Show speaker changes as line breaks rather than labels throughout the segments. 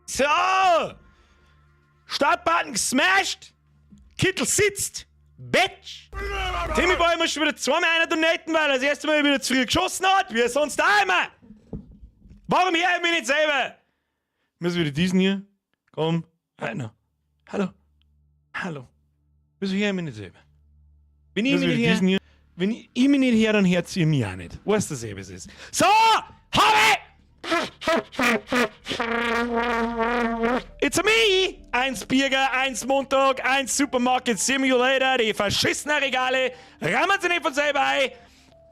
So! Startbutton gesmashed! Kittel sitzt! Bitch! Timmy Boy muss schon wieder zweimal einer donaten, weil er das erste Mal wieder zu früh geschossen hat, wie er sonst auch immer! Warum höre ich mich nicht selber? Müssen wir wieder diesen hier? Komm, einer. Hallo. Hallo. Wieso höre ich mich nicht selber? Wenn ich mich nicht höre, wenn ich mich nicht höre, dann hört ihr mich auch nicht. Weißt du selber, was es ist. So! Hab ich! It's a me! Eins Birger, eins Montag, eins Supermarket Simulator, die verschissenen Regale rammen sie nicht von selber ein.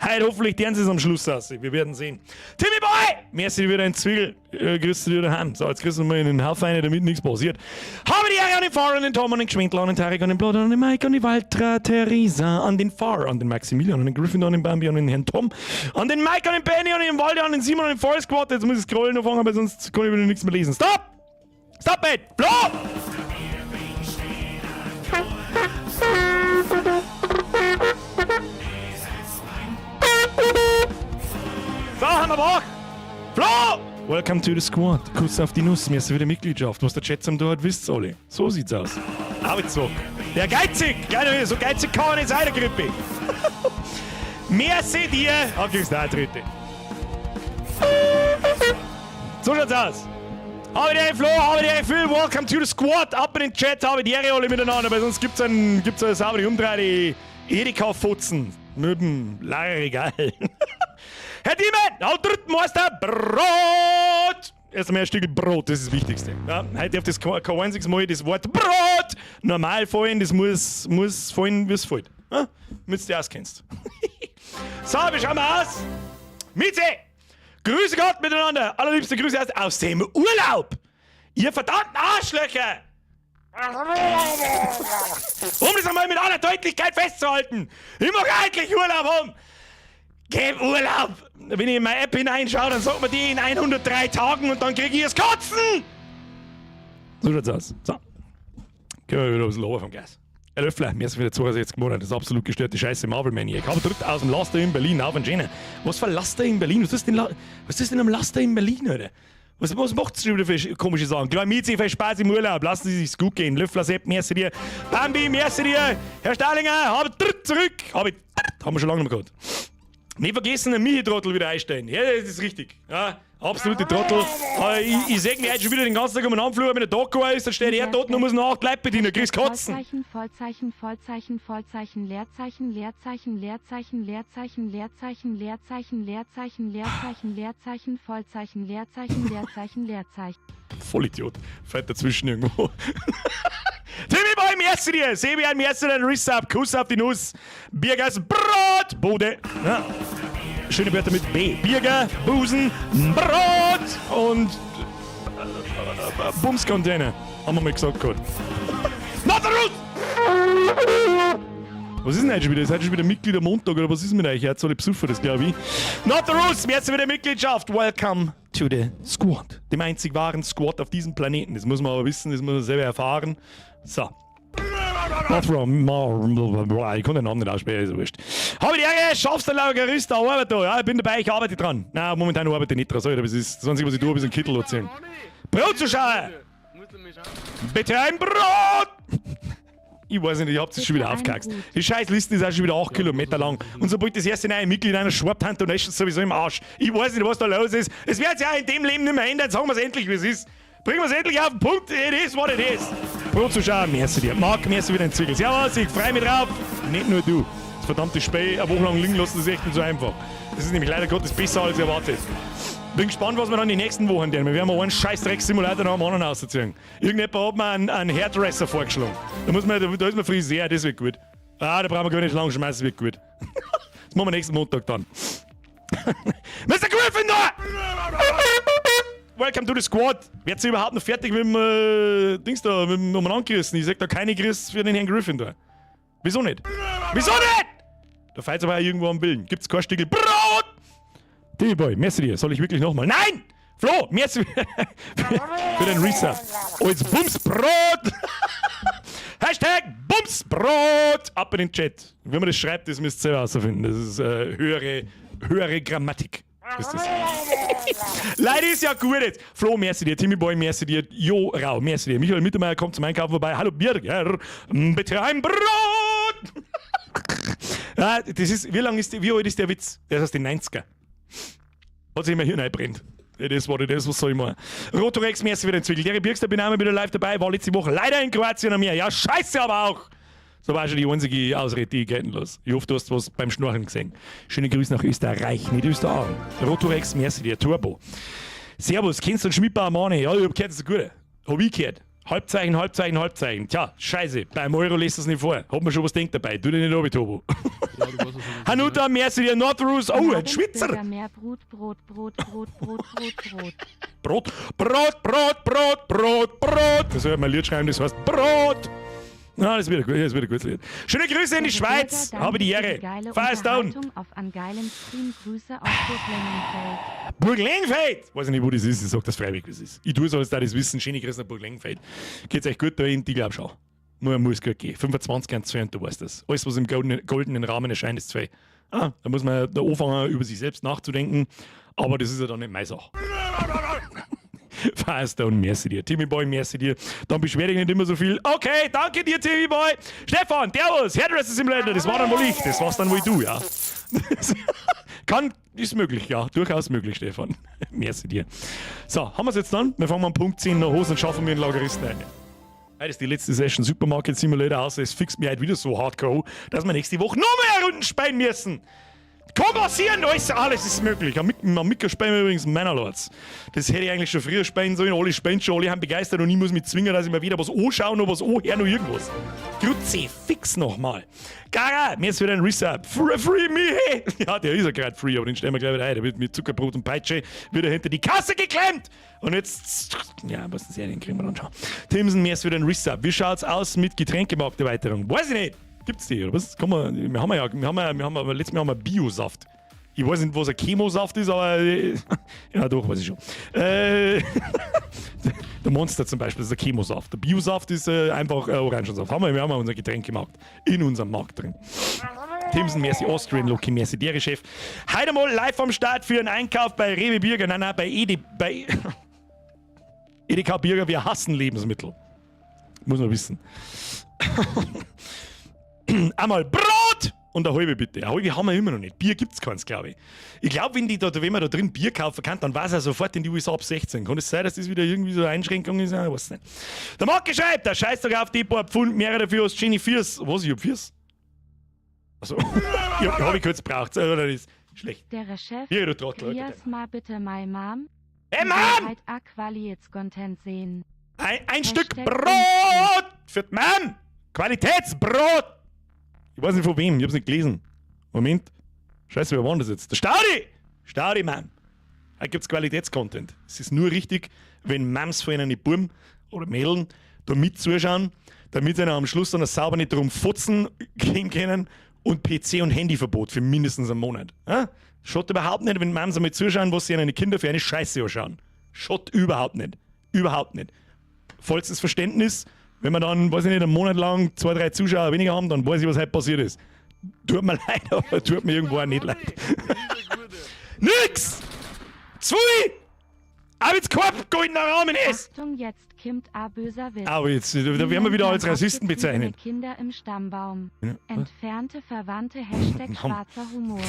Heute hoffentlich deren sie es am Schluss aus. Wir werden sehen. Timmy Boy! Merci wieder ein Zwiegel. Grüß dich wieder heim. So, jetzt kriegst du mal in den Haufen rein, damit nichts passiert. Habe die Ehre an den Fahrer, an den Tom, an den Geschwindler, an den Tarek, an den Blotter, an den Mike, an die Waltra, Theresa, an den Fahrer, an den Maximilian, an den Gryffindor, an den Bambi, an den Herrn Tom, an den Mike, an den Benny, an den Waldi, an den Simon, an den Forest Squad. Jetzt muss ich scrollen anfangen, aber sonst kann ich wieder nichts mehr lesen. Stop! Stop it! Flo! So, haben wir wach! Flo! Welcome to the squad. Kuss auf die Nuss, mir ist wieder Mitgliedschaft. Was der Chat zum da hat, wisst's alle. So sieht's aus. Arbeitssack. Der geizig! Geil, so geizig kann man nicht sein, der Grippe. Merci dir! Ah, kriegst du auch eine dritte. So schaut's aus. Habe die Ehre, Flo, habe die Ehre, Phil, welcome to the squad. Ab in den Chat, habe die Ehre alle miteinander, weil sonst gibt's einen, gibt's eine saubere Umdreh, die Edeka-Fotzen. Mit dem Lagerregal. Herr Diemen, haut dritten Meister, Brot! Erst einmal ein Stück Brot, das ist das Wichtigste. Ja, heute darf das kein einziges Mal das Wort Brot normal fallen, das muss fallen, wie es fällt. Ja? Damit du dich auskennst. So, wie schauen wir aus? Mieze! Grüße Gott miteinander! Allerliebste Grüße aus dem Urlaub! Ihr verdammten Arschlöcher! Um das einmal mit aller Deutlichkeit festzuhalten! Ich mag eigentlich Urlaub haben! Gib Urlaub! Wenn ich in meine App hineinschaue, dann sagt man die in 103 Tagen und dann kriege ich das Kotzen! So schaut's aus. So. Gehen wir wieder ein bisschen runter vom Gas. Herr Löffler, mir ist wieder 62 Monate, das ist absolut gestörte Scheiße, Marvel Maniac. Aber drückt aus dem Laster in Berlin auf einen Schönen. Was für Laster in Berlin? Was ist denn, was ist denn am Laster in Berlin, Alter? Was macht's schon wieder für komische Sachen? Klar, Miezi, viel Spaß im Urlaub. Lassen Sie sich's gut gehen. Löffler, Sepp, merci dir. Bambi, merci dir. Herr Stahlinger, hab tritt zurück. Hab ich, haben wir schon lange nicht mehr gehabt. Nicht vergessen, den Michi-Trottel wieder einstellen. Ja, das ist richtig. Ja, absolute Trottel. Aber ich seh mich heute schon wieder den ganzen Tag um den Anflug, wenn der Doku ist, dann steht er dort und muss noch 8 Leute bedienen. Kriegst Kotzen.
Vollzeichen, Vollzeichen, Vollzeichen, Vollzeichen, Leerzeichen, Leerzeichen, Leerzeichen, Leerzeichen, Leerzeichen, Leerzeichen, Leerzeichen, Leerzeichen, Leerzeichen, Vollzeichen, Leerzeichen, Leerzeichen, Leerzeichen.
Vollidiot. Fällt dazwischen irgendwo. Timmy Boy, merci dir. Sebi, ein merci dir, Resub. Kuss auf die Nuss. Birgers Brot. Bude. Ja. Schöne Wörter mit B. Birger, Busen, Brot und Bumscontainer. Haben wir mal gesagt gehabt. Not the root! Was ist denn heute schon wieder? Ist heute schon wieder Mitglieder Montag oder was ist mit euch? Jetzt alle besoffen, das glaube ich. Not the Rules, merci wieder Mitgliedschaft. Welcome to the Squad. Dem einzig wahren Squad auf diesem Planeten. Das muss man aber wissen, das muss man selber erfahren. So. Ich kann den Namen nicht aussprechen, ist ja wurscht. Habe die Ehre, schaffst du Lagerist, da arbeite da. Ja, ich bin dabei, ich arbeite dran. Nein, momentan arbeite ich nicht dran. Sorry, aber es ist das Einzige, was ich tue, ist einen Kittel anziehen. Brotzuschauer! Bitte ein Brot! Ich weiß nicht, ich hab's jetzt schon wieder
Bitte ein
aufgehaxt.
Brot.
Die scheiß Liste ist auch schon wieder 8 Kilometer lang. Und sobald das erste neue Mitglied einer schwappt, dann ist es sowieso im Arsch. Ich weiß nicht, was da los ist. Es wird sich auch in dem Leben nicht mehr ändern. Sagen wir's endlich, wie es ist. Bringen wir's endlich auf den Punkt. It is what it is. Brotzuschauer, merci dir. Marc, merci wieder ein Zwickel. Servus, ich freu mich drauf. Nicht nur du. Das verdammte Spiel eine Woche lang liegen lassen, das ist echt nicht so einfach. Das ist nämlich leider Gottes besser als erwartet. Bin gespannt, was wir dann die nächsten Wochen tun. Wir werden mal einen Scheißdreck-Simulator nach dem anderen rausziehen. Irgendjemand hat mir einen Hairdresser vorgeschlagen. Da muss man, da, da ist man Friseur, das wird gut. Ah, da brauchen wir gar nicht lang schmeißen, das wird gut. Das machen wir nächsten Montag dann. Mister Gryffindor! Welcome to the Squad. Wird sie überhaupt noch fertig mit dem Dings da, mit dem Umeinander-Gerissen? Ich sag da keine Griss für den Herrn Gryffindor. Wieso nicht? Wieso nicht? Da fällt's aber auch irgendwo am Willen. Gibt's kein Stückel Brot? Timmy Boy, merci dir. Soll ich wirklich nochmal? Nein! Flo, merci für den Resub. Als Bumsbrot! Hashtag Bumsbrot! Ab in den Chat. Wenn man das schreibt, das müsst ihr selber herausfinden. Das ist höhere Grammatik. Ist das. Leider ist ja gut jetzt. Flo, merci dir. Timmy Boy, merci dir. Jo Rau, merci dir. Michael Mittermeier kommt zum Einkaufen vorbei. Hallo Birger, bitte ein Brot! Ja, das ist, wie lang ist, wie alt ist der Witz? Der ist aus den 90er. Hat sich immer hier reinbrennt. Das war das, was soll ich machen? Rotorex, merci wieder Zwickel. Der Birkster bin auch wieder live dabei, war letzte Woche leider in Kroatien am Meer. Ja, scheiße aber auch! So war schon die einzige Ausrede, die ich gelten lasse. Ich hoffe, du hast was beim Schnorcheln gesehen. Schöne Grüße nach Österreich, nicht Österreich. Rotorex, merci dir, Turbo. Servus, kennst du den Schmidbauer Mani? Ja, ich hab gehört, das ist ein guter. Hab ich gehört. Halbzeichen, Halbzeichen, Halbzeichen. Tja, scheiße, beim Euro lässt das nicht vor. Hat man schon was denkt dabei. Tu dich nicht runter, Turbo.
Ja, du weißt, was ich
Hanuta, merci dir, Nordrus. Oh, ein Schwitzer.
Bürger mehr Brot, Brot, Brot, Brot, Brot, Brot, Brot.
Brot, Brot, Brot, Brot, Brot, Brot. Das soll man ein Lied schreiben, das heißt Brot. Na, das wird, das wird ein gutes Lied. Schöne Grüße in die
Bürger,
Schweiz.
danke
Habe die
für
Ehre.
geile
Firestone.
Unterhaltung auf an geilen Stream. Grüße aus Burglengenfeld.
Burglengenfeld! Weiß ich nicht, wo das ist. Ich sag das freiwillig, was ist. Ich tue so, als da das wissen. Schöne Grüße nach Burglengenfeld. Geht's euch gut da hin? Ich glaub schon. Nur muss gut gehen. 25 und 2 und du weißt das. Alles, was im goldenen Rahmen erscheint, ist 2. Ah, da muss man da anfangen, über sich selbst nachzudenken. Aber das ist ja dann nicht meine Sache. Firestone, merci dir. Timmy Boy, merci dir. Dann beschwer dich nicht immer so viel. Okay, danke dir, Timmy Boy. Stefan, Servus, Hairdresser Simulator, das war dann wohl ich. Das war's dann wohl du, ja. Kann, ist möglich, ja. Durchaus möglich, Stefan. Merci dir. So, haben wir's jetzt dann? Wir fangen am Punkt 10 nach Hose und schaffen wir den Lageristen ein. Heute ist die letzte Session Supermarket Simulator, außer es fixt mir heute wieder so hardcore, dass wir nächste Woche noch mehr Runden spielen müssen. Kann passieren, alles ist möglich. Am Mikro spielen wir übrigens Manor Lords. Das hätte ich eigentlich schon früher spielen sollen. Alle spielen schon, alle haben begeistert und ich muss mich zwingen, dass ich mir wieder was anschaue, noch was anhöre, noch irgendwas. Kruzifix nochmal. Gara, mir ist wieder ein Resub. Free, free me, hey. Ja, der ist ja gerade free, aber den stellen wir gleich wieder ein. Der wird mit Zuckerbrot und Peitsche wieder hinter die Kasse geklemmt. Und jetzt, ja, was ist denn, den kriegen wir dann schon. Timson, mir ist wieder ein Resub. Wie schaut's aus mit Getränkemarkterweiterung? Weiß ich nicht. Gibt's die, oder was? Komm mal, wir haben ja, wir haben ja, wir haben ja, letztes Mal haben wir Biosaft. Ich weiß nicht, was ein Chemosaft ist, aber ja, doch, weiß ich schon. Der Monster zum Beispiel ist ein Chemosaft. Der Biosaft ist einfach Orangensaft. Wir haben ja unser Getränkemarkt in unserem Markt drin. Timson, merci Austrian, Loki, merci dir, Chef. Heute mal live am Start für einen Einkauf bei Rewe Birger. Nein, nein, bei Edi, bei Edeka Birger, wir hassen Lebensmittel. Muss man wissen. Einmal Brot und eine halbe bitte. Eine halbe haben wir immer noch nicht. Bier gibt's keins, glaube ich. Ich glaub, wenn man da drin Bier kaufen kann, dann war's er sofort in die USA ab 16. Kann es sein, dass das wieder irgendwie so eine Einschränkung ist? Ja, ich weiß nicht. Der Marc schreibt, der scheißt doch auf die paar Pfund mehr dafür als Genie Fiers. Was, ich hab Fiers? Also, ja, hab ich kurz gebraucht. Also, das ist schlecht.
Der Chef,
Hier, du Trottel, Alter.
Krias mal bitte my Mom.
Hey, Mom!
Halt a Qualitätscontent sehen.
Ein Stück
Hashtag
Brot für die Mom! Qualitätsbrot! Ich weiß nicht von wem, ich hab's nicht gelesen. Moment. Scheiße, wer war denn das jetzt? Der Staudi! Staudi, Mom. Heute gibt's Qualitätscontent. Es ist nur richtig, wenn Moms von ihnen Buben oder Mädeln da mit zuschauen, damit sie ihnen am Schluss dann sauber nicht drum fotzen gehen können und PC- und Handyverbot für mindestens einen Monat. Ja? Schaut überhaupt nicht, wenn Moms einmal zuschauen, was sie ihnen Kinder für eine Scheiße anschauen. Schaut überhaupt nicht. Überhaupt nicht. Vollstes Verständnis, wenn wir dann, weiß ich nicht, einen Monat lang 2, 3 Zuschauer weniger haben, dann weiß ich, was heute passiert ist. Tut mir leid, aber tut mir irgendwo auch nicht leid. Nix! Zwei! Aber jetzt kein goldener Rahmen ist!
Achtung, jetzt kimmt a böser Witz.
Aber jetzt, da werden wir wieder als Rassisten bezeichnet.
Kinder im Stammbaum.
Ja.
Entfernte Verwandte, Hashtag
Haben-
schwarzer Humor.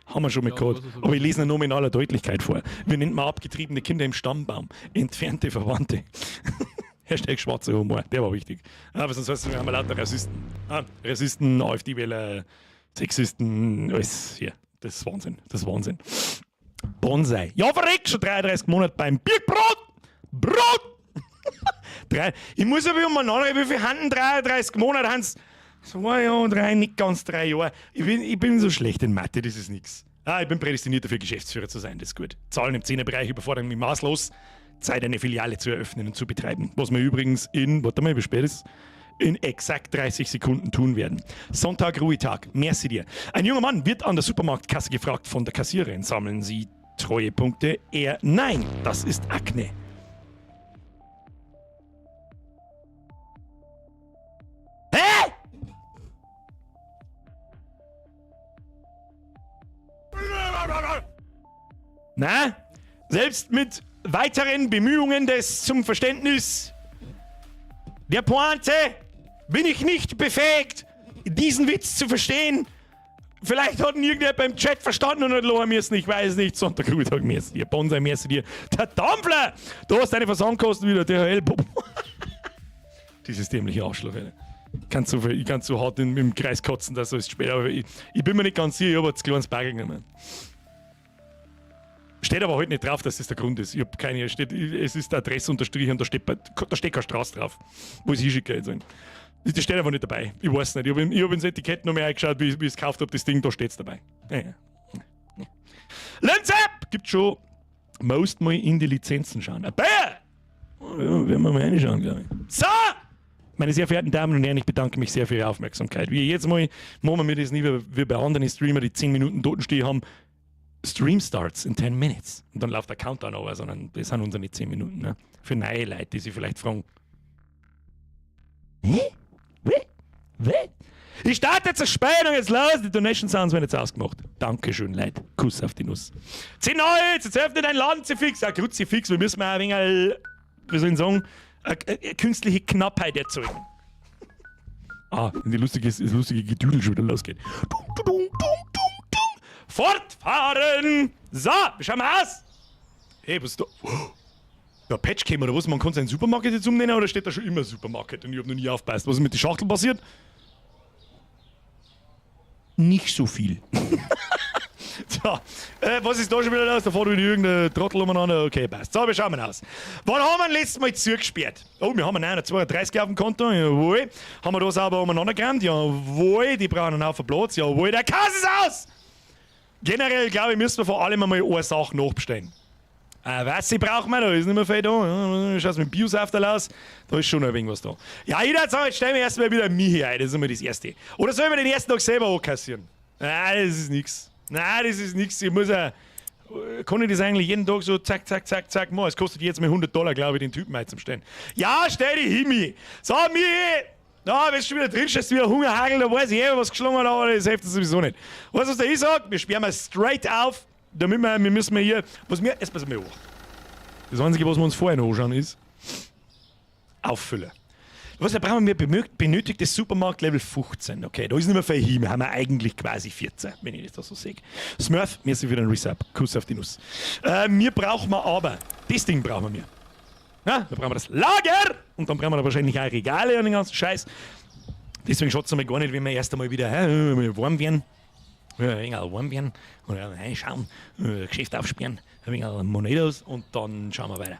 Haben wir schon mal
Ja,
gehabt.
das ist
Aber ich lese ihn nur in aller Deutlichkeit vor. Wir nennen mal abgetriebene Kinder im Stammbaum. Entfernte Verwandte. Hashtag schwarzer Humor, der war wichtig. Aber sonst heißt es, wir haben lauter Rassisten. Ah, Rassisten, AfD-Wähler, Sexisten, alles hier. Das ist Wahnsinn. Das ist Wahnsinn. Bonsai. Ja, verreckt, schon 33 Monate beim Bierbrot. Brot! Drei. Ich muss aber immer nachdenken, wie viel haben 33 Monate? Haben's 2 Jahre, 3, nicht ganz 3 Jahre. Ich bin so schlecht in Mathe, das ist nix. Ah, ich bin prädestiniert dafür, Geschäftsführer zu sein, das ist gut. Zahlen im 10er-Bereich überfordern mich maßlos. Zeit, eine Filiale zu eröffnen und zu betreiben. Was wir übrigens in, warte mal, wie spät ist? In exakt 30 Sekunden tun werden. Sonntag, Ruhetag. Merci dir. Ein junger Mann wird an der Supermarktkasse gefragt von der Kassiererin. Sammeln Sie Treuepunkte? Er, nein, das ist Akne. Hä? Na? Selbst mit weiteren Bemühungen des zum Verständnis der Pointe bin ich nicht befähigt, diesen Witz zu verstehen. Vielleicht hat ihn irgendwer beim Chat verstanden und hat lachen müssen. Ich weiß nicht. Sonntag, Ruhetag, merci dir. Bonsai, merci dir. Der Dampfler! Du hast deine Versandkosten wieder. DHL. Dieses dämliche Arschloch, ey. Ich kann so hart im Kreis kotzen, dass es spät. Aber ich bin mir nicht ganz sicher, ich habe jetzt kleines Bagel genommen. Steht aber heute nicht drauf, dass das der Grund ist. Ich habe keine, steht, es ist Adresse unterstrichen und da steht keine Straße drauf, wo ich hinschicken soll. Das steht einfach nicht dabei. Ich weiß nicht. Ich hab ins Etikett noch mehr eingeschaut, wie ich es gekauft habe, das Ding, da steht es dabei. Ja. Lenz-App! Gibt schon. Most mal in die Lizenzen schauen. Ein Bayer! Oh, ja, werden wir mal reinschauen, glaube ich. So! Meine sehr verehrten Damen und Herren, ich bedanke mich sehr für Ihre Aufmerksamkeit. Wie jetzt mal machen wir das nicht wie bei anderen Streamer, die 10 Minuten dort stehen haben. Stream starts in 10 minutes. Und dann läuft der Countdown over, sondern das sind unsere 10 Minuten. Ne? Für neue Leute, die sich vielleicht fragen: Hä? Wä? Wä? Ich starte jetzt das Spiel und jetzt los. Die Donation Sounds werden jetzt ausgemacht. Dankeschön, Leute. Kuss auf die Nuss. 10 jetzt, jetzt öffnet ein Land, fix. Ja, Kruzifix, wir müssen mal ein wenig, wie soll ich sagen, eine künstliche Knappheit erzeugen. Ah, das lustige Gedüdel schon wieder losgeht. Dum, dum, dum, dum, dum. Fortfahren! So, wie schauen wir aus? Hey, was ist da? Oh, da Patch käme oder was? Man kann seinen Supermarket jetzt umnennen oder steht da schon immer Supermarket und ich habe noch nie aufgepasst? Was ist mit der Schachtel passiert? Nicht so viel. So, was ist da schon wieder los? Da fährt wieder irgendein Trottel umeinander. Okay, passt. So, wir schauen mal aus. Wann haben wir letztes Mal zugesperrt? Oh, wir haben 932 auf dem Konto. Jawohl. Haben wir da sauber umeinander geräumt? Jawohl. Die brauchen einen Haufen Platz. Jawohl. Der Kass ist aus! Generell, glaube ich, müssen wir vor allem einmal eine Sache nachbestellen. Wasser brauchen wir, da ist nicht mehr viel da. Ja, schaut mit dem Biosaft aus. Da ist schon noch ein wenig was da. Ja, ich würde sagen, jetzt stellen wir erstmal wieder mich ein. Das ist immer das Erste. Oder sollen wir den ersten Tag selber ankassieren? Nein, das ist nix. Nein, das ist nix. Ich muss ja. Kann ich das eigentlich jeden Tag so zack, zack, zack, zack machen? Es kostet jetzt mal 100 Dollar, glaube ich, den Typen einzustellen. Ja, stell dich hin, mich. So, mich. Na, wenn du schon wieder drin stehst, wie ein Hungerhagel, da weiß ich eh, was geschlungen hat, aber das hilft sowieso nicht. Weißt du, was der ich sag? Wir sperren mal straight auf, damit wir müssen wir hier, was wir, erst pass mal an. Das Einzige, was wir uns vorher noch anschauen, ist Auffüller. Was, da brauchen wir benötigtes Supermarkt Level 15. Okay, da ist nicht mehr viel hin. Wir haben wir eigentlich quasi 14, wenn ich das da so sehe. Smurf, merci für den Resub. Kuss auf die Nuss. Mir brauchen wir aber, das Ding brauchen wir. Ja, da brauchen wir das Lager und dann brauchen wir da wahrscheinlich auch Regale und den ganzen Scheiß. Deswegen schaut es einmal gar nicht, wenn wir erst einmal wieder warm werden. Ja, ein wenig warm werden und reinschauen, Geschäft aufsperren, ein wenig Monedos und dann schauen wir weiter.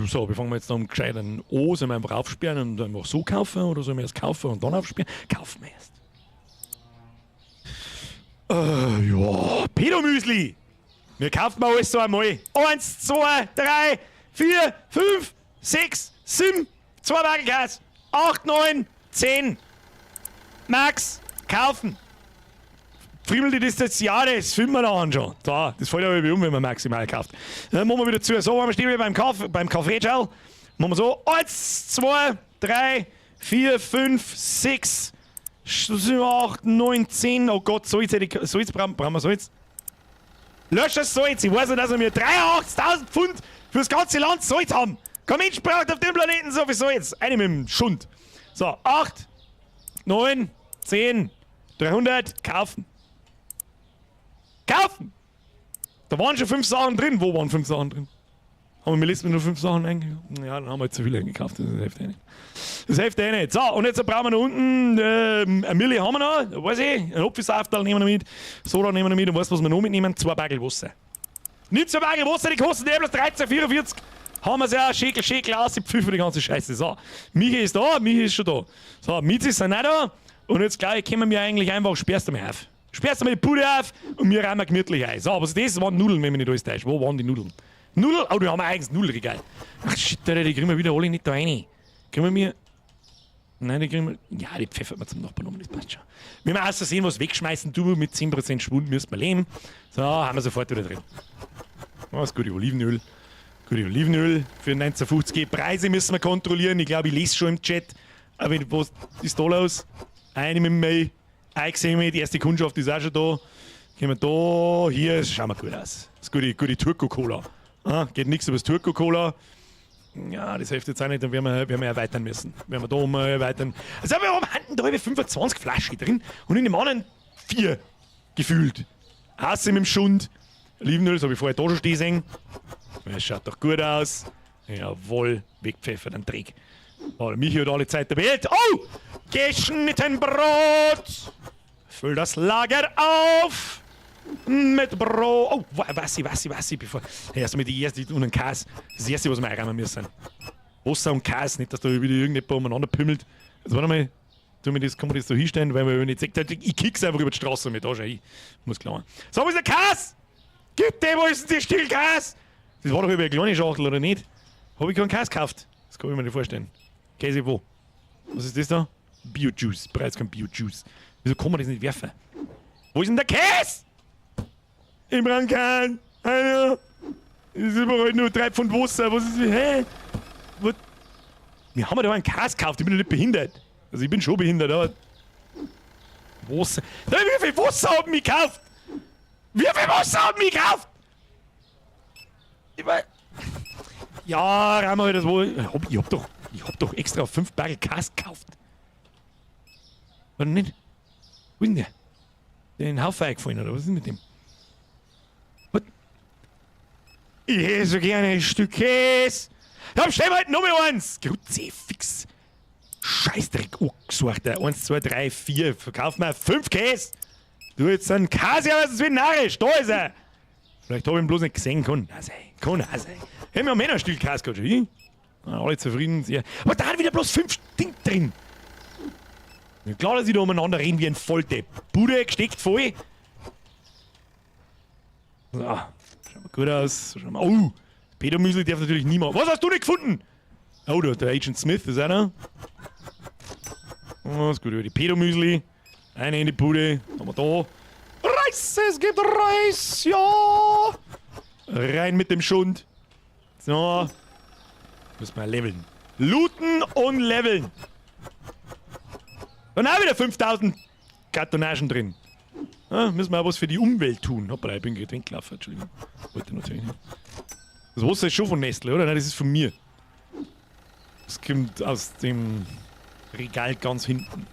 So, wir fangen wir jetzt noch gescheit an. Sollen wir einfach aufsperren und einfach so kaufen oder sollen wir erst kaufen und dann aufsperren? Kaufen wir erst. Ja, Pedomüsli! Wir kaufen mal alles so einmal. Eins, zwei, drei, vier, fünf, sechs, sieben, zwei Wagenkas, acht, neun, 10. Max, kaufen. Friemel die das jetzt? Ja, das filmen wir da an schon. Da, das fällt aber um, wenn man maximal kauft. Dann machen wir wieder zu. So, wir stehen wir beim Kaffee, beim Kaffee, Machen wir so. Eins, zwei, drei, vier, fünf, sechs, sieben, acht, neun, 10. Oh Gott, Salz, Salz brauchen wir Salz. Lösch das Salz. Ich weiß nicht, dass wir 83.000 Pfund fürs ganze Land Salz haben. Kein Mensch braucht auf dem Planeten so viel Salz. Eine mit dem Schund. So, 8, 9, 10, 300, kaufen. Kaufen! Da waren schon fünf Sachen drin. Wo waren fünf Sachen drin? Haben wir letztes Mal nur fünf Sachen eingekauft? Ja, dann haben wir jetzt zu viel eingekauft. Das hilft eh nicht. Das hilft eh nicht. So, und jetzt brauchen wir noch unten eine Mille haben wir noch, weiß ich. Einen Apfelsaft nehmen wir noch mit. Soda nehmen wir noch mit. Und weißt du, was wir noch mitnehmen? Zwei Bagel Wasser. Nicht zwei Bagel Wasser, die kosten eh bloß 13,44. Haben wir es ja, Schäkel, Schäkel aus, die Pfiffe, die ganze Scheiße. So, Michi ist da, Michi ist schon da. So, Mizi sind auch da. Und jetzt, glaube ich, können wir eigentlich einfach, sperrst du mal auf. Sperrst du mal die Bude auf und wir räumen gemütlich ein. So, was ist das? Waren Nudeln, wenn mich nicht alles täuscht. Wo waren die Nudeln? Nudeln? Oh, da haben wir eigens Nudelregal. Ach shit, Alter, die kriegen wir wieder alle nicht da rein. Kriegen wir mir. Nein, die kriegen wir. Ja, die pfeffert wir zum Nachbarn um, das passt schon. Wenn wir außer sehen, was wegschmeißen, du mit 10% Schwund müssen wir leben. So, haben wir sofort wieder drin. Oh, das gute Olivenöl. Gute Olivenöl für 1950. Preise müssen wir kontrollieren. Ich glaube, ich lese schon im Chat. Aber was ist da los? Eine mit dem Mail. Eingesehen, die erste Kundschaft ist auch schon da. Gehen wir da, hier, schauen wir gut aus. Das ist gute, gute Turco-Cola. Ah, geht nichts über das Turco-Cola. Ja, das hilft jetzt auch nicht, dann werden wir erweitern müssen. Werden wir da mal erweitern. Also, warum haben da über 25 Flaschen drin und in dem anderen 4 gefühlt? Hasse mit dem Schund. Olivenöl, das habe ich vorher da schon stehen sehen. Das schaut doch gut aus. Jawohl, wegpfeffert den Dreck. Oh, der Michi hat alle Zeit der Welt. Oh! Geschnitten Brot! Füll das Lager auf! Mit Brot! Oh, wassi, wassi, wassi, bevor. Erst mal die erste und einen Käse. Das erste, was wir einräumen müssen. Wasser und Käse, nicht, dass da wieder irgendjemand umeinander pümmelt. Also warte mal, tu mir das, kann man das so hinstellen, weil man nicht sieht, ich kick's einfach über die Straße mit da schon, ich muss klar. So, wo ist der Käse? Gib dem, wo ist denn die Stillkäse? Das war doch über eine kleine Schachtel, oder nicht? Hab ich keinen Käse gekauft? Das kann ich mir nicht vorstellen. Käse wo? Was ist das da? Bio-Juice. Bereits kein Bio-Juice. Wieso kann man das nicht werfen? Wo ist denn der Käse? Im Rankan. Alter. Das ist überall nur 3 Pfund Wasser. Was ist das? Hä? Was? Wir haben da einen Käse gekauft. Ich bin doch nicht behindert. Also ich bin schon behindert, aber... Wasser. Da, wie viel Wasser haben wir gekauft? Wie viel Wasser haben wir gekauft? Ich mein... Ja, rahmen wir das wohl. Ich hab doch extra 5 Barrel Käse gekauft. Oder nicht? Wo ist denn der? Der in den Haufen eingefallen, oder was ist mit dem? Was? Ich hätte so gerne ein Stück Käse. Dann stell mir halt noch mal eins. Kruzifix. Scheißdreck angesucht. 1, 2, 3, 4. Verkauf mir 5 Käse. Du jetzt einen Käse, aber es ist wie narrisch. Da ist er. Vielleicht hab ich ihn bloß nicht gesehen. Kann auch sein. Kann auch sein. Hey, wir haben eh noch ein Stück Käse gehabt, schon. Hm? Alle zufrieden. Sehr. Aber da hat wieder bloß 5 Ding drin. Ja, klar, dass ich da umeinander reden wie ein Volldepp. Bude gesteckt voll. So, schaut mal gut aus. Schauen wir. Oh, Petermüsli darf natürlich niemand. Was hast du nicht gefunden? Oh, der Agent Smith ist einer. Oh, ist gut über die Petermüsli. Eine in die Bude. Haben wir da. Reis, es gibt Reis, ja. Rein mit dem Schund. So. Müssen wir leveln. Looten und leveln. Und auch wieder 5000 Kartonagen drin. Ja, müssen wir auch was für die Umwelt tun. Hoppala, ich bin gerade weggelaufen, Entschuldigung. Wollte natürlich nicht. Das Wasser ist schon von Nestle, oder? Nein, das ist von mir. Das kommt aus dem Regal ganz hinten.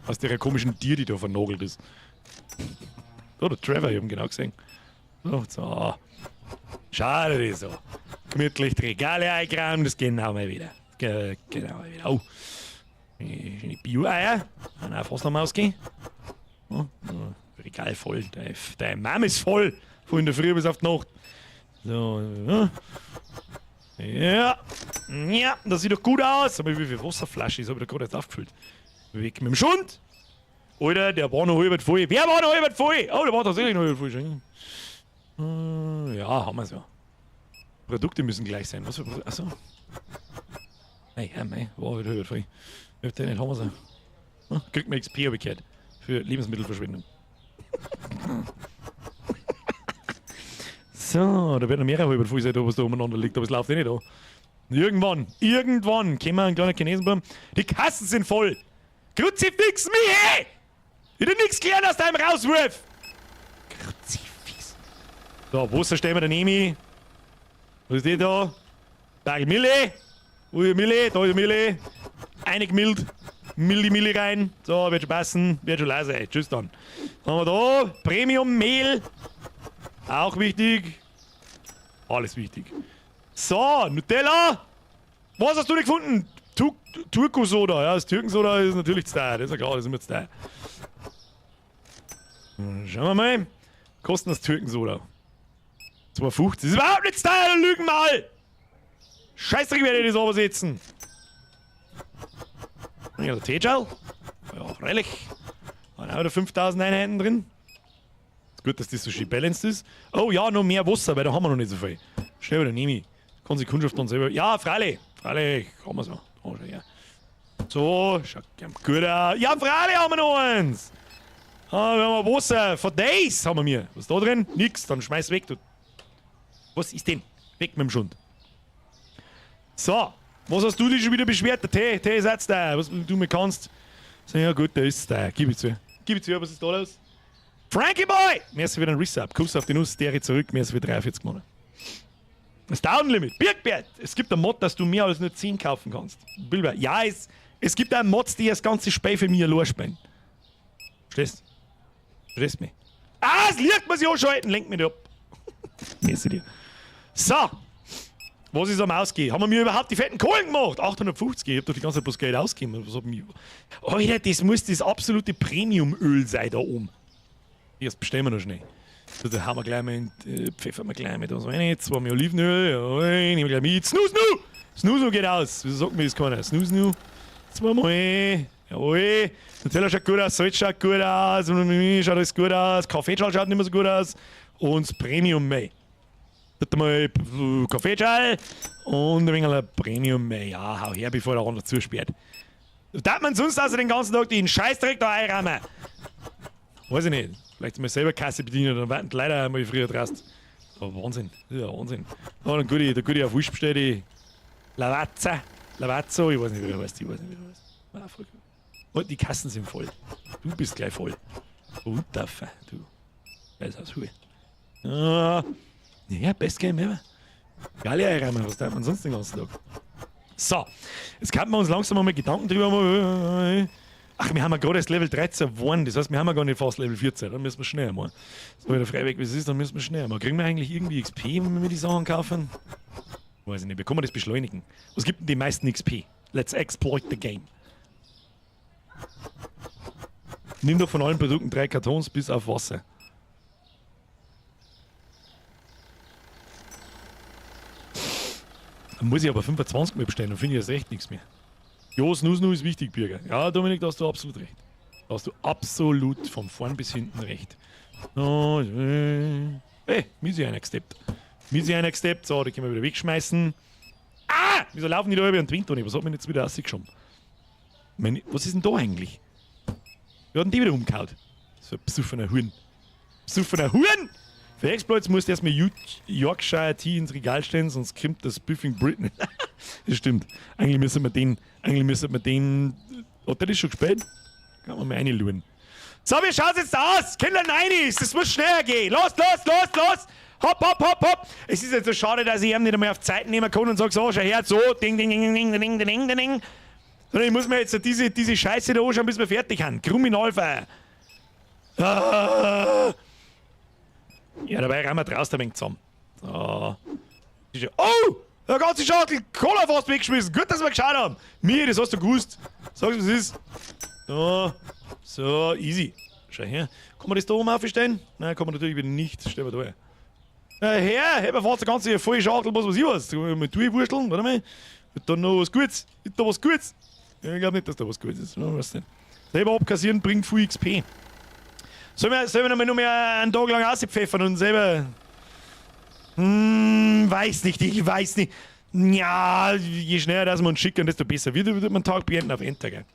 Aus der komischen Tier, die da vernagelt ist. Oh, der Trevor, ich hab ihn genau gesehen. So, so. Schade, das so. Gemütlich die Regale eingeräumt, das geht auch mal wieder. Genau mal wieder. Oh. Schöne Bio-Eier. Kann auch fast noch mal ausgehen. Oh, Regal voll. Deine Mom ist voll. Von in der Früh bis auf die Nacht. So, ja. Ja. Ja, das sieht doch gut aus. Aber wie viel Wasserflasche ist, hab ich da gerade erst aufgefüllt. Weg mit dem Schund. Alter, der war noch halb voll. Wer war noch halb voll? Oh, der war tatsächlich noch halb voll. Schon. Ja, haben wir's ja. Produkte müssen gleich sein. Was für Produkte? Achso. Hey, ja, mei, war wieder halb voll. Nicht, haben wir's ja. Kriegt man XP, hab ich gehört. Für Lebensmittelverschwendung. So, da werden noch mehrere halb voll sein, da was da umeinander liegt, aber es läuft eh nicht an. Irgendwann, irgendwann kommen wir ein kleiner Chinesenbaum. Die Kassen sind voll. Kruzifix mich! Ich hab nix gelernt aus deinem Rauswurf! Kruzifix. So, Wasser stellen wir daneben. Was ist die da? Berg Mille. Wo ist die Mille? Da ist die Mille. Einigmillt. Milli, Milli rein. So, wird schon passen. Wird schon leise. Tschüss dann. Dann haben wir da Premium Mehl. Auch wichtig. Alles wichtig. So, Nutella. Was hast du nicht gefunden? Turko-Soda. Ja, das Türkensoda ist natürlich zu teuer. Das ist ja klar, das ist immer zu teuer. Schauen wir mal. Kosten das Türkensoda? 2,50. Das ist überhaupt nicht zu teuer, lügen mal! Scheißdreck werde ich das übersetzen. Ja, der Teejal. Ja, freilich. Dann haben wir da 5000 Einheiten drin. Ist gut, dass das so schön balanced ist. Oh ja, noch mehr Wasser, weil da haben wir noch nicht so viel. Schnell wieder nehme ich. Kann sich Kundschaft dann selber. Ja, freilich. Freilich, kann man so. Oh, schau her. So, schaut gut aus. Ja, freilich haben wir noch eins. Ah, wir haben Wasser. For days haben wir mir. Was ist da drin? Nix. Dann schmeiß weg. Du. Was ist denn? Weg mit dem Schund. So. Was hast du dich schon wieder beschwert? Der Tee, Tee ist jetzt da. Was du mir kannst. So, ja gut, der ist da. Gib ich zu. Gib ich zu, was ist da los? Frankie Boy! Merci für den Resub. Kuss auf die Nuss, dere zurück. Merci für 43 Monate. Das Downlimit. Birkbert! Es gibt einen Mod, dass du mehr als nur 10 kaufen kannst. Bilber. Ja, es gibt auch Mods, die das ganze Spiel für mich allein spielen. Verstehst? Verstehst mich? Ah, es liegt mir sich anschalten. Lenk mich nicht ab. Merci dir. So. Was ist am Ausgehen? Haben wir mir überhaupt die fetten Kohlen gemacht? 850, ich hab doch die ganze Zeit bloß Geld ausgegeben. Was hab mich... Alter, das muss das absolute Premium-Öl sein da oben. Das bestellen wir noch schnell. So, da haben wir gleich mal, pfeffern wir gleich mit was rein. Zweimal Olivenöl, jawohl, nehmen wir gleich mit. Snoo, snoo! Snoo, snoo geht aus. Wieso sagt mir das keiner? Snoo, snoo. Zweimal. Jawohl. Nutella schaut gut aus, Salz schaut gut aus, schaut alles gut aus, Kaffeeschal schaut nicht mehr so gut aus. Und das Premium May. Bitte mal Kaffeeschal und ein wenig Premium May. Ja, hau her, bevor der andere zusperrt. Darf man sonst also den ganzen Tag den Scheißdreck da einrammen? Weiß ich nicht. Vielleicht mal selber Kasse bedienen, dann warten die Leute einmal früher draußen. Oh, Wahnsinn. Das ist ja Wahnsinn. Oh, dann gute, der gute auf Wurscht bestellt, die Lavazza. Lavazzo, ich weiß nicht, wie der heißt. Ich weiß nicht, wie der heißt. Ah, voll gut. Und die Kassen sind voll. Du bist gleich voll. Und dafür, du. Weiß aus Hure. Ah, ja, best Game ever. Geile Einräumen, was treibt man sonst den ganzen Tag? So, jetzt könnten wir uns langsam mal Gedanken drüber machen. Ach, wir haben ja gerade erst Level 13 geworden, das heißt, wir haben ja gar nicht fast Level 14, dann müssen wir schnell mal. So, wieder frei weg, wie es ist, dann müssen wir schnell mal. Kriegen wir eigentlich irgendwie XP, wenn wir die Sachen kaufen? Weiß ich nicht, wie kann man das beschleunigen? Was gibt denn die meisten XP? Let's exploit the game. Nimm doch von allen Produkten 3 Kartons bis auf Wasser. Dann muss ich aber 25 mehr bestellen, dann finde ich erst recht nichts mehr. Jo, Snoo Snoo ist wichtig, Bürger. Ja, Dominik, da hast du absolut recht. Da hast du absolut von vorn bis hinten recht. Oh, hey, mir ist einer gesteppt. Mir ist einer gesteppt. So, die können wir wieder wegschmeißen. Ah! Wieso laufen die da über den Twin Tony? Was hat mir jetzt wieder rausgeschoben? Meine, was ist denn da eigentlich? Wir hatten die wieder umgehauen. So ein besoffener Huhn. Besoffener Huhn! Für Exploits musst du erstmal Yorkshire Tea ins Regal stellen, sonst kommt das Biffing Britain. Das stimmt. Eigentlich müssen wir den. Eigentlich müssen wir den. Hat der das schon gespielt? Kann man mal reinluen. So, wie schaut's jetzt aus? Kinder, nein, das muss schneller gehen. Los, los, los, los! Hopp, hopp, hopp, hopp! Es ist jetzt so schade, dass ich ihn nicht einmal auf Zeit nehmen kann und sag so, schau her, so, ding, ding, ding, ding, ding, ding, ding, ding. Sondern ich muss mir jetzt diese Scheiße da anschauen, bis wir fertig sind. Kriminalfeier. Ah. Ja, dabei rennen wir draußen ein wenig zusammen. So. Oh! Der ganze Schachtel Cola fast weggeschmissen. Gut, dass wir geschaut haben. Mir, das hast du gewusst. Sag's, was ist. So. So, easy. Schau her. Kann man das da oben aufstellen? Nein, kann man natürlich wieder nicht. Stellen wir da her. Her, heb fast die ganze volle Schachtel, was weiß ich was. Mal durchwursteln, warte mal. Ist da noch was Gutes? Ist da was Gutes? Ja, ich glaub nicht, dass da was Gutes ist. Ja, weiß nicht. Selber abkassieren bringt viel XP. Sollen wir noch mal einen Tag lang auspfeffern und selber. Weiß nicht, ich weiß nicht. Ja, je schneller dass wir uns schicken, desto besser. Wieder wird man den Tag beenden auf Enter, gell?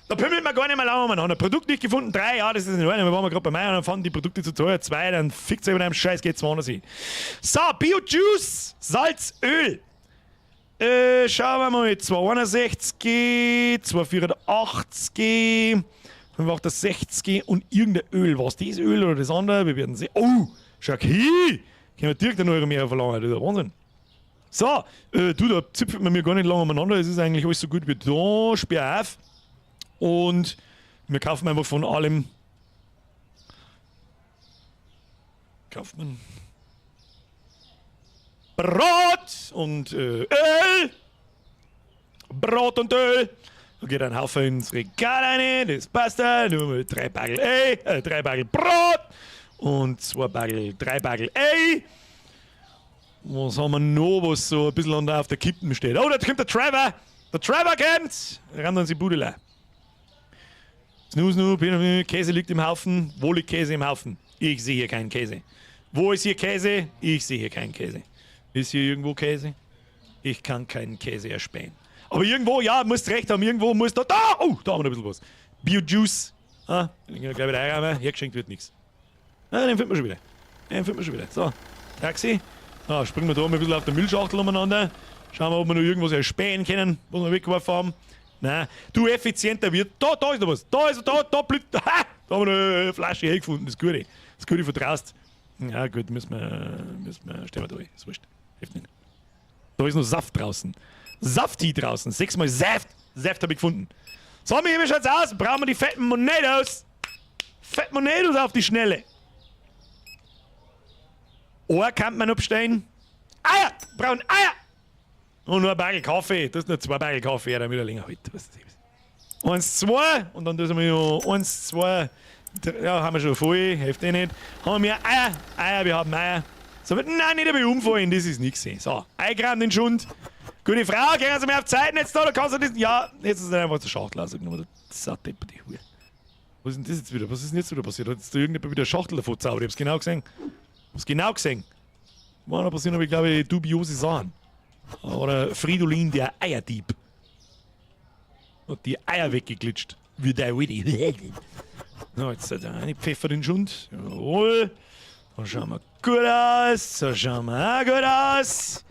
Da pimmelt man gar nicht mehr lange umeinander. Produkt nicht gefunden, 3, ja, das ist in Ordnung. Wir waren gerade bei mir und dann fanden die Produkte zu teuer, 2, dann fickt's euch mit einem Scheiß, geht's woanders hin. So, Bio-Juice, Salz, Öl. Schauen wir mal, 261, 284, 568 und irgendein Öl. Was das Öl oder das andere? Wir werden sehen. Oh, schau hier! Können wir direkt einen Euro mehr verlangen, das ist ja Wahnsinn. So, du, da zipfelt man mir gar nicht lange umeinander. Es ist eigentlich alles so gut wie da. Sperr auf. Und wir kaufen einfach von allem. Kauft man Brot und Öl. Brot und Öl. Da geht ein Haufen ins Regal rein, das passt da. Nur mal 3 Bagel Ei, 3 Bagel Brot und 2 Bagel, 3 Bagel Ei. Was haben wir noch, was so ein bisschen auf der Kippen steht? Oh, da kommt der Trevor! Der Trevor kommt! Rennt uns die Bude leer. Snoo, snoo, Käse liegt im Haufen. Wo liegt Käse im Haufen? Ich sehe hier keinen Käse. Wo ist hier Käse? Ich sehe hier keinen Käse. Ist hier irgendwo Käse? Ich kann keinen Käse erspähen. Aber irgendwo, ja, musst recht haben, irgendwo muss da. Da! Oh, da haben wir noch ein bisschen was. Bio-Juice. Ah, den können wir gleich wieder einräumen. Hergeschenkt wird nichts. Ah, den finden wir schon wieder. Den finden wir schon wieder. So, Taxi. Ah, springen wir da mal ein bisschen auf der Müllschachtel umeinander. Schauen wir, ob wir noch irgendwas erspähen können, was wir weggeworfen haben. Nein, du, effizienter wird. Da, da ist noch was. Da ist, da, da blüht. Ha! Da haben wir noch eine Flasche hergefunden, das ist gut. Das Gute vertraust. Ja, gut, müssen wir, stellen wir da, ist wurscht. Hilft nicht. Da ist noch Saft draußen. Safti draußen. Sechsmal Saft. Saft habe ich gefunden. So, wie schaut's aus? Brauchen wir die fetten Monetos? Fett Monetos auf die Schnelle. Ohr kann man abstellen. Eier! Braun Eier! Und nur ein Bagel Kaffee. Das ist nur zwei Bagel Kaffee, damit er länger hält. Eins, zwei. Und dann tun wir noch eins, zwei. Drei, ja, haben wir schon voll. Hilft eh nicht. Haben wir Eier. Eier, wir haben Eier. So, nein, nicht dabei umfallen, das ist nichts. So, eingraben den Schund. Gute Frau, gehen Sie mir auf Zeiten jetzt da, da kannst du das. Ja, jetzt ist es einfach zur Schachtel rausgenommen. Das ist die Hure. Was ist denn das jetzt wieder? Was ist denn jetzt wieder passiert? Hat jetzt da irgendjemand wieder eine Schachtel davon gezaubert? Ich hab's genau gesehen. Ich hab's genau gesehen. War da passieren, aber ich glaube, dubiose Sachen. Oder Fridolin, der Eierdieb. Hat die Eier weggeglitscht. Wie der Willi. So, jetzt hat er eine Pfeffer den Schund. Jawohl. Da schauen wir gut aus. Da schauen wir auch gut aus.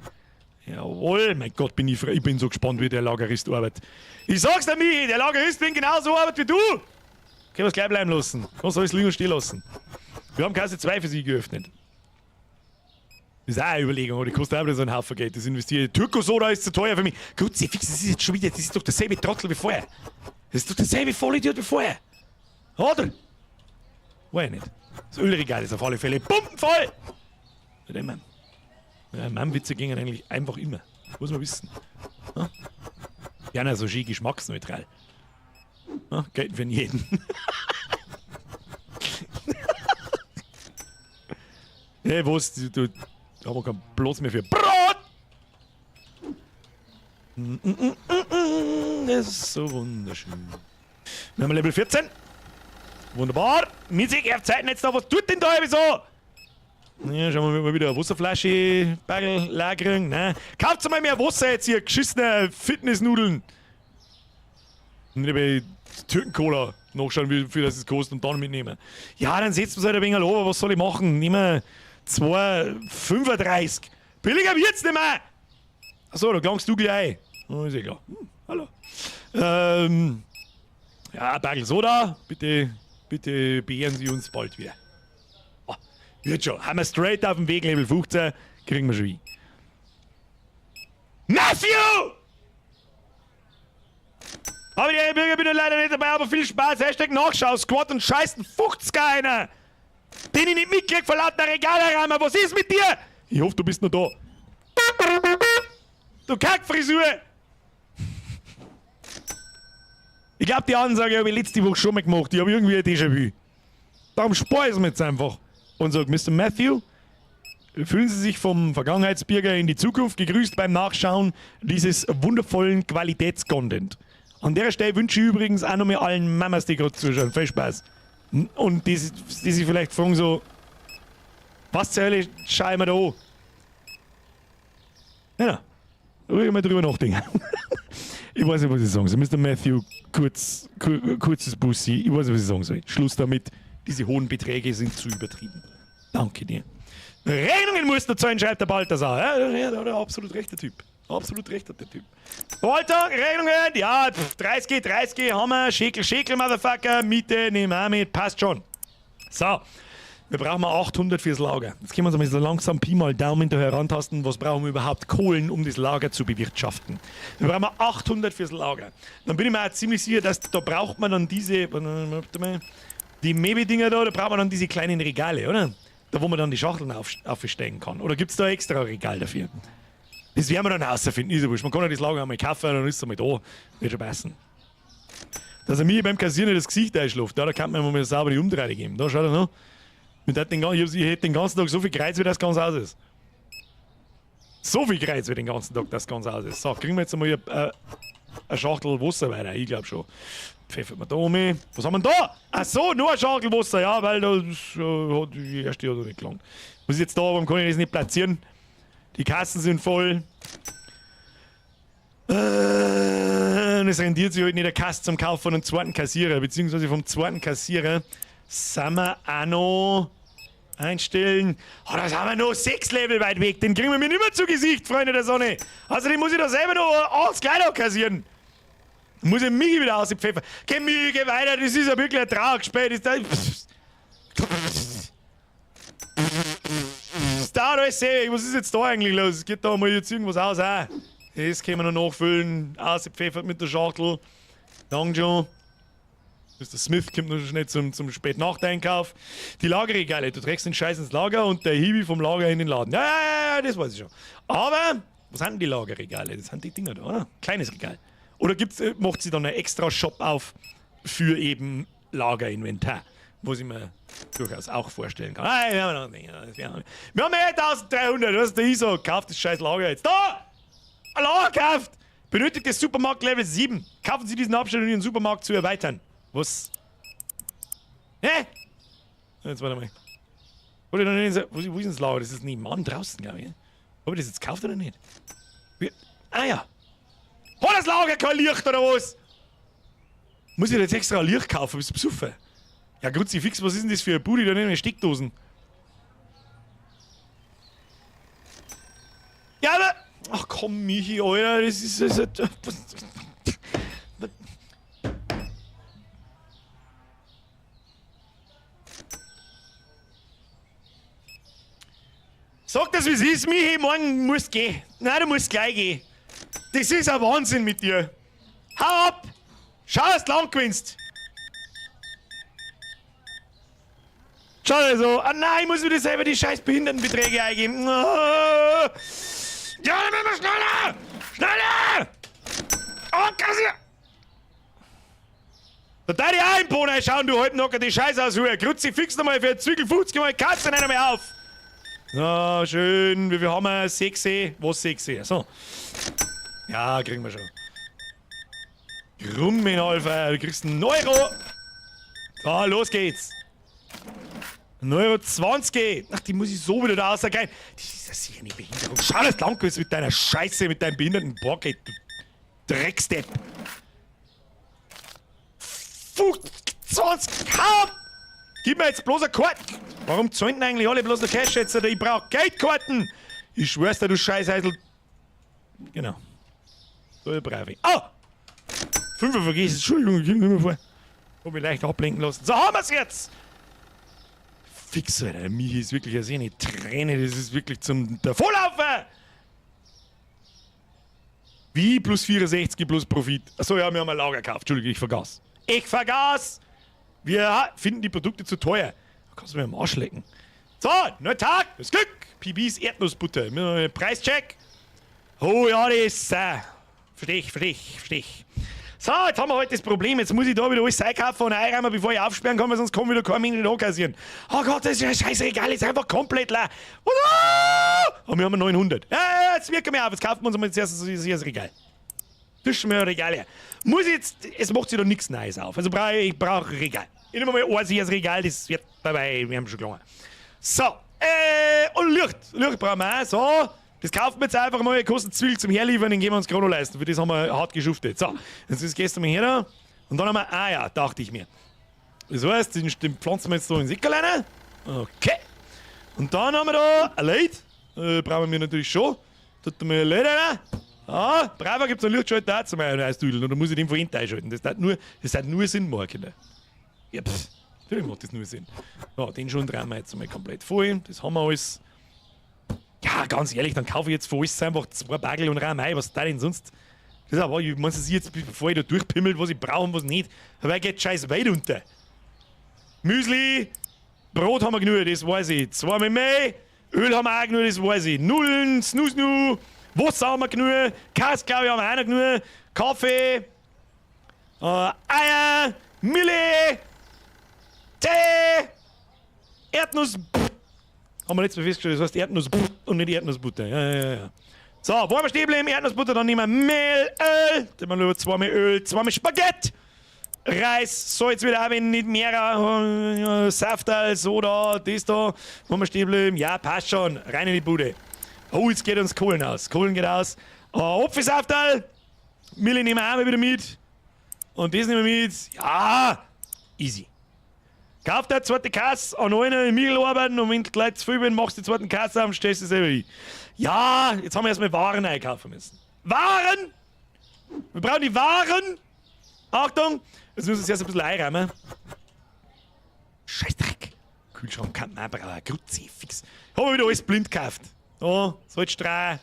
Jawohl, mein Gott, bin ich frei. Ich bin so gespannt, wie der Lagerist arbeitet. Ich sag's dir, Michi, der Lagerist bin genauso arbeitet wie du. Können wir's gleich bleiben lassen. Kannst alles liegen und stehen lassen. Wir haben Kasse 2 für sie geöffnet. Das ist auch eine Überlegung, aber die kostet auch wieder so einen Haufen Geld. Das investiere ich. Türko-Soda ist zu teuer für mich. Kruzifix, das ist jetzt schon wieder, das ist doch derselbe Trottel wie vorher. Das ist doch derselbe Vollidiot wie vorher. Oder? Weiß ich nicht. Das Ölregal ist auf alle Fälle pumpenvoll! Nicht immer. Ja, Mann-Witze gingen eigentlich einfach immer. Muss man wissen. Ja? Ja, na, so schön geschmacksneutral. Ja, gelten für jeden. Hey, was? Du, da haben wir keinen Platz mehr für Brot! Das ist so wunderschön. Wir haben Level 14. Wunderbar. Music auf Zeiten jetzt da. Was tut denn da so? Ja, schauen wir mal wieder eine Wasserflasche, Bagel, lagern. Ne? Kauft mal mehr Wasser jetzt hier, geschissene Fitnessnudeln. Und bei Türken-Cola nachschauen, wie viel das kostet und dann mitnehmen. Ja, dann setzen wir es halt ein wenig aber was soll ich machen? Nehmen wir 2,35. Billiger wird's nicht mehr! Achso, da klangst du gleich. Oh, ist eh klar. Hallo. Ja, Bagel Soda, bitte, bitte beehren Sie uns bald wieder. Oh, wird schon. Haben wir straight auf dem Weg, Level 15, kriegen wir schon hin. Matthew! Aber die Bürger bin ich leider nicht dabei, aber viel Spaß. Hashtag Nachschau, Squad und scheißen 50er einer. Den ich nicht mitkrieg vor lauter Regalrahmen. Was ist mit dir? Ich hoffe, du bist noch da. Du Kackfrisur! Ich glaube, die Ansage habe ich letzte Woche schon mal gemacht. Ich habe irgendwie ein Déjà-vu. Darum spare ich es mir jetzt einfach. Und sage, Mr. Matthew, fühlen Sie sich vom Vergangenheitsbürger in die Zukunft gegrüßt beim Nachschauen dieses wundervollen Qualitätscontent. An der Stelle wünsche ich übrigens auch noch mal allen Mamas, die gerade zuschauen, viel Spaß. Und die sich vielleicht fragen so, was zur Hölle schaue ich mir da an? Ja, ruhig mal drüber nachdenken. Ich weiß nicht, was ich sagen soll. Mr. Matthew, kurzes Bussi, ich weiß nicht, was ich sagen soll. Schluss damit, diese hohen Beträge sind zu übertrieben. Danke dir. Rechnungen musst du zahlen, schreibt der Balthasar. Ja, ja, ja, absolut recht, der Typ. Absolut recht hat der Typ. Walter, Rechnungen, ja, 30, 30 haben wir. Schäkel, Schäkel, Motherfucker. Miete, nehmen wir auch mit, passt schon. So, wir brauchen mal 800 fürs Lager. Jetzt können wir uns mal so langsam Pi mal Daumen da herantasten. Was brauchen wir überhaupt? Kohlen, um das Lager zu bewirtschaften. Wir brauchen 800 fürs Lager. Dann bin ich mir auch ziemlich sicher, dass da braucht man dann diese, warte mal, die Mebi-Dinger da, da braucht man dann diese kleinen Regale, oder? Da, wo man dann die Schachteln aufstellen kann. Oder gibt's da ein extra Regal dafür? Das werden wir dann herausfinden, ist ja wurscht. Man kann ja das Lager einmal kaufen, dann ist es einmal da. Wird schon passen. Dass er mir beim Kassieren nicht das Gesicht einschläft, ja, da kann man mal sauber die Umdrehung geben. Da schaut er noch. Ich hätte den ganzen Tag so viel Kreuz, wie das ganz aus ist. So viel Kreuz, wie den ganzen Tag das ganz aus ist. So, kriegen wir jetzt einmal eine Schachtel Wasser weiter. Ich glaub schon. Pfeffert man da um. Was haben wir denn da? Ach so, nur eine Schachtel Wasser. Ja, weil das hat die erste hat noch nicht gelangt. Was ist jetzt da? Warum kann ich das nicht platzieren? Die Kassen sind voll. Und es rendiert sich halt nicht der Kasse zum Kauf von einem zweiten Kassierer, beziehungsweise vom zweiten Kassierer sind wir auch noch einstellen. Oh, da sind wir noch 6 Level weit weg. Den kriegen wir mir nicht mehr zu Gesicht, Freunde der Sonne. Also den muss ich da selber noch 80 Leute kassieren. Muss ich mich wieder auspfeffern. Geh, Michi, geh weiter. Das ist ja wirklich ein Trauergespiel. Das ist da. dauert alles ewig. Was ist jetzt da eigentlich los? Es geht da mal jetzt irgendwas aus, auch. Das können wir noch nachfüllen. Ausgepfeffert mit der Schachtel. Danke. Mr. Smith kommt noch schnell zum Spätnachteinkauf. Die Lagerregale. Du trägst den Scheiß ins Lager und der Hiwi vom Lager in den Laden. Ja, ja, ja, das weiß ich schon. Aber, was sind denn die Lagerregale? Das sind die Dinger da, oder? Kleines Regal. Oder macht sie dann einen extra Shop auf für eben Lagerinventar? Was ich mir durchaus auch vorstellen kann. Ah, wir haben wir haben eh 1300, was ist der ISO? Kauft das scheiß Lager jetzt. Da! Ein Lager gekauft! Benötigt das Supermarkt Level 7. Kaufen Sie diesen Abschnitt, um Ihren Supermarkt zu erweitern. Was? Hä? Jetzt warte mal. Wo ist denn das Lager? Das ist nebenan draußen, glaube ich. Hab ich das jetzt gekauft oder nicht? Wie? Ah ja. Hat das Lager kein Licht oder was? Muss ich jetzt extra ein Licht kaufen? Bist du besoffen? Ja, Kruzifix, was ist denn das für eine Bude? Da nehmen wir Steckdosen. Ja, aber. Ach komm, Michi, Alter, das ist. Das ist Sag das, wie es ist, Michi, morgen musst gehen. Nein, du musst gleich gehen. Das ist ein Wahnsinn mit dir. Hau ab! Schau, dass du lang gewinnst. Schau also. Ah nein, ich muss wieder selber die scheiß Behindertenbeträge eingeben. Ja, dann müssen wir schneller! Schneller! Oh, Kassier! Da darf ich auch im Boden schauen, du Halbnocker, die Scheiße aushuren. Kruzifix nochmal für Zwiegel 50 mal, kannst du nicht mehr auf! So, schön. Wie viel haben wir? 6. Was 6? So. Ja, kriegen wir schon. Krummen, Alpha. Du kriegst einen Euro. So, los geht's. 1,20 Euro. Ach, die muss ich so wieder da rausgehen. Das ist ja sicher eine Behinderung. Schau, dass du lang bist mit deiner Scheiße, mit deinem behinderten Bargeld, du Dreckstepp. 20. Hau! Gib mir jetzt bloß eine Karte. Warum zahlen denn eigentlich alle bloß noch Cash jetzt? Ich brauch Geldkarten. Ich schwör's dir, du Scheißeisel. Genau. So, brav. Ah! Fünfer vergessen. Entschuldigung, ich komm nicht mehr vor. Hab mich leicht ablenken lassen. So haben wir's jetzt! Fix, Alter. Michi ist wirklich eine Träne. Das ist wirklich zum Davonlaufen! Wie plus 64 plus Profit? Achso, ja, wir haben ein Lager gekauft. Entschuldigung, ich vergaß. Ich vergaß! Wir finden die Produkte zu teuer. Da kannst du mir am Arsch lecken. So, neuer Tag, das Glück. PBs Erdnussbutter. Preischeck. Oh ja, das ist. Versteh ich, versteh ich, versteh ich. So, jetzt haben wir heute das Problem. Jetzt muss ich da wieder alles einkaufen und einräumen, bevor ich aufsperren kann, weil sonst kann wieder kein Mensch nicht kassieren. Oh Gott, das ist ja scheißegal, ist einfach komplett leer. Und wir haben 900. Ja, jetzt wirken wir auf. Jetzt kaufen wir uns mal zuerst das Regal. Tisch mir ein Regal her. Muss jetzt, es macht sich da nichts Neues auf. Also ich brauche ein Regal. Ich nehme mal ein Regal, das wird dabei, wir haben schon gelangen. So, und Licht. Licht brauchen wir auch. So, das kaufen wir jetzt einfach mal, kostet Zwiebel zum Herliefern, den gehen wir uns gerade noch leisten. Für das haben wir hart geschuftet. So, jetzt gehst du mal her da. Und dann haben wir, ah ja, dachte ich mir. Das heißt, den pflanzen wir jetzt da ins Eckerlein. Okay. Und dann haben wir da ein Licht. Brauchen wir natürlich schon. Tut mir ein Licht rein. Ah, braver gibt's einen Lichtschalter auch zum Eisdudeln. Und da muss ich den von hinten einschalten. Das hat nur Sinn, machen, Kinder. Ja, pff, natürlich macht das nur Sinn. So, den schon drehen wir jetzt einmal komplett voll. Das haben wir alles. Ja, ganz ehrlich, dann kaufe ich jetzt von alles einfach 2 Bagel und rein ein. Was da denn sonst? Das ist aber, ich muss es jetzt, bevor ich da durchpimmelt, was ich brauche und was nicht. Aber geht scheiß weit unter. Müsli, Brot haben wir genug, das weiß ich. 2 mit Mehl, Öl haben wir auch genug, das weiß ich. Nullen, Snusnu, Wasser haben wir genug, Käse, glaube ich, haben wir auch noch genug, Kaffee, Eier, Milch, Tee, Erdnuss. Haben wir letztes Mal festgestellt, das heißt Erdnuss und nicht Erdnussbutter. Ja, ja, ja, ja. So, wollen wir stehen bleiben? Erdnussbutter, dann nehmen wir Mehl, Öl, dann nehmen wir 2 mit Öl, 2 mit Spaghetti, Reis, Salz wieder auch, wenn nicht mehr, Saftal, Soda, das da, wollen wir stehen bleiben? Ja, passt schon, rein in die Bude. Oh, jetzt geht uns Kohlen aus. Kohlen geht aus. Apfelsaftal, Milch nehmen wir auch mal wieder mit. Und das nehmen wir mit. Ja, easy. Kauf dir eine zweite Kasse an einer im Michel arbeiten und wenn du gleich zu viel bist, machst du die zweite Kasse auf und stellst sie selber hin. Ja, jetzt haben wir erstmal Waren einkaufen müssen. Waren! Wir brauchen die Waren! Achtung! Jetzt müssen wir es erst ein bisschen einräumen. Scheißdreck! Kühlschrank kann man auch brauchen. Kruzifix. Hab ich wieder alles blind gekauft. Da, Salzstreuer.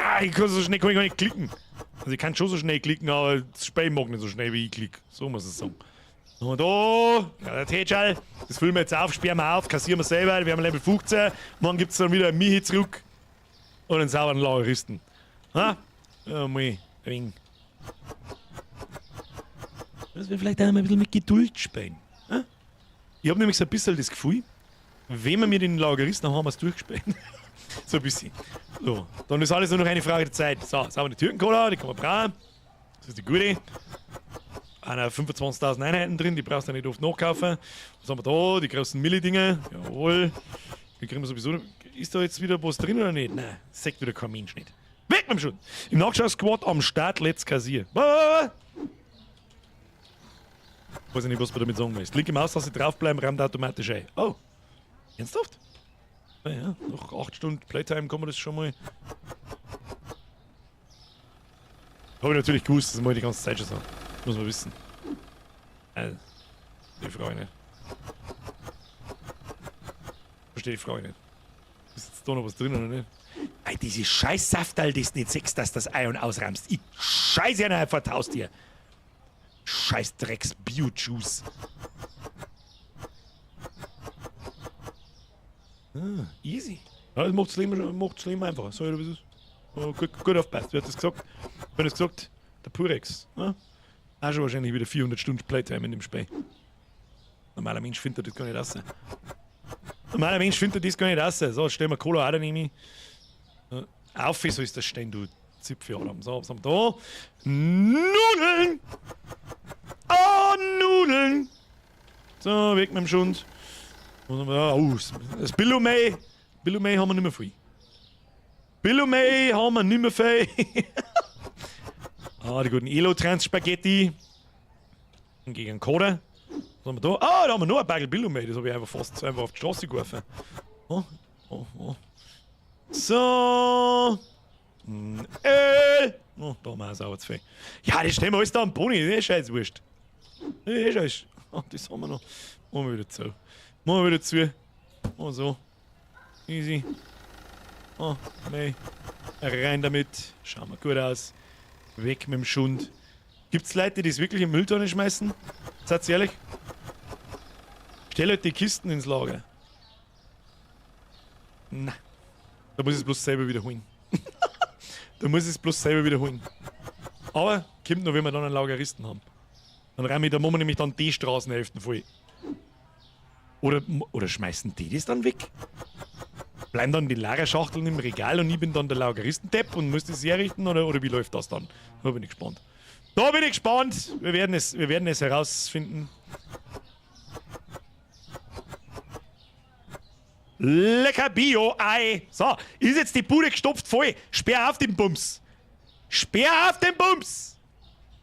Ah, ich kann so schnell kann ich gar nicht klicken. Also ich kann schon so schnell klicken, aber das Spiel mag nicht so schnell, wie ich klick. So muss es sagen. Und da, ja, der Tätschal, das füllen wir jetzt auf, sperren wir auf, kassieren wir selber, wir haben Level 15. Morgen gibt es dann wieder ein Michi zurück und einen sauberen Lageristen. Ha? Ja, mal ein wenig. Dass wir vielleicht auch mal ein bisschen mit Geduld spielen. Ha? Ich habe nämlich so ein bisschen das Gefühl, wenn wir mit den Lageristen haben, haben wir es durchgespielt. So ein bisschen. So, dann ist alles nur noch eine Frage der Zeit. So, jetzt haben wir die Türkencola, die kann man brauchen. Das ist die gute. Einer 25.000 Einheiten drin, die brauchst du nicht oft nachkaufen. Was haben wir da? Die großen Milli-Dinger. Jawohl. Die kriegen wir sowieso. Ist da jetzt wieder was drin oder nicht? Nein, sagt wieder kein Mensch nicht. Weg mit dem Schund! Im Nachschau-Squad am Start, let's kassieren. Weiß ich nicht, was man damit sagen will. Linke Maustaste draufbleiben, rammt automatisch ein. Oh. Ernsthaft? Naja, nach 8 Stunden Playtime kann man das schon mal. Habe ich natürlich gewusst, das muss ich die ganze Zeit schon sagen. Muss man wissen. Also, die Frage nicht. Verstehe die Frage nicht. Ist jetzt da noch was drin oder nicht? Ey, diese Scheiß-Safterl, das nicht siehst, dass das Ei und ausrammst. Ich scheiße ja einfach tausend hier. Scheiß Drecks Bio-Juice. Ah, easy. Ja, das macht's Leben, macht's Leben einfacher. So, wie es ist. Oh, gut, gut aufpasst. Wer hat das gesagt? Wer hat das gesagt? Der Purex. Ne? Auch schon wahrscheinlich wieder 400 Stunden Playtime in dem Spiel. Normaler Mensch findet das gar nicht raus. Normaler Mensch findet das gar nicht raus. So, stellen wir Cola auch da nehme ich. Auf soll das stehen, du Zipfel, Adam. So, was haben wir da? Nudeln! Oh, Nudeln! So, weg mit dem Schund. Was haben wir da? Oh, das Billo-May. Billo-May haben wir nicht mehr viel. Billo-May haben wir nicht mehr viel. Ah, die guten Elo-Trans-Spaghetti. Gegen Koda. Was haben wir da? Ah, da haben wir noch ein Bagel Billo-May. Das habe ich einfach fast einfach auf die Straße geworfen. Oh, oh, oh. So. Öl. Oh, da haben wir auch sauber zu viel. Ja, das stellen wir alles da am Pony. Das ist scheiß wurscht. Das ist alles. Oh, das haben wir noch. Machen wir wieder zu. Machen wir wieder zu. Oh, so. Easy. Oh, mei. Rein damit. Schauen wir gut aus. Weg mit dem Schund. Gibt's Leute, die das wirklich in die Mülltonne schmeißen? Seid ihr ehrlich? Stell halt die Kisten ins Lager. Na. Da muss ich es bloß selber wiederholen. Da muss ich es bloß selber wiederholen. Aber kommt noch, wenn wir dann einen Lageristen haben. Dann räume ich, da machen wir nämlich dann die Straßenhälften voll. Oder schmeißen die das dann weg? Bleiben dann die Lagerschachteln im Regal und ich bin dann der Lageristendepp und muss das herrichten? Oder wie läuft das dann? Da bin ich gespannt. Da bin ich gespannt. Wir werden es herausfinden. Lecker Bio-Ei. So, ist jetzt die Bude gestopft voll. Sperr auf den Bums. Sperr auf den Bums.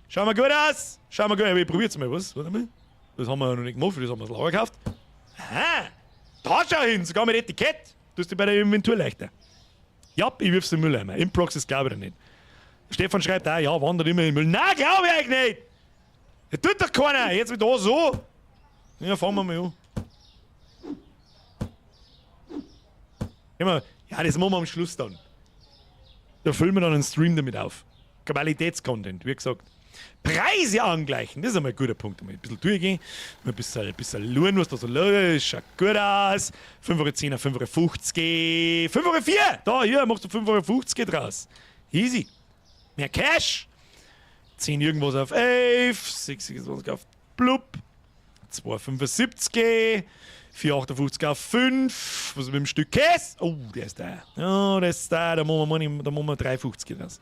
Schauen wir gut aus. Schauen wir gut. Ich probier's mal was. Warte mal. Das haben wir noch nicht gemacht, das haben wir das Lager gekauft. Aha. Da schau hin, sogar mit Etikett. Du hast dich bei der Inventur leichter. Ja, ich wirf's in den Mülleimer. Improx, das glaube ich nicht. Stefan schreibt auch, ja, wandert immer in den Müll. Nein, glaube ich eigentlich nicht. Das tut doch keiner. Jetzt mit da so. Ja, fangen wir mal an. Immer, ja, das machen wir am Schluss dann. Da füllen wir dann einen Stream damit auf. Qualitätscontent, wie gesagt. Preise angleichen, das ist einmal ein guter Punkt. Mal ein bisschen durchgehen, mal ein bisschen schauen, was da so los ist. Schaut gut aus. 5,10 Euro, 5,50 Euro, 5,04 Euro. Da, hier, machst du 5,50 Euro draus. Easy. Mehr Cash. 10 irgendwas auf 11, 6,26 auf blub, 2,75, 4,58 auf 5. Was ist mit dem Stück Käse? Oh, der ist da. Oh, der ist da. Da machen wir, da machen wir 3,50 draus.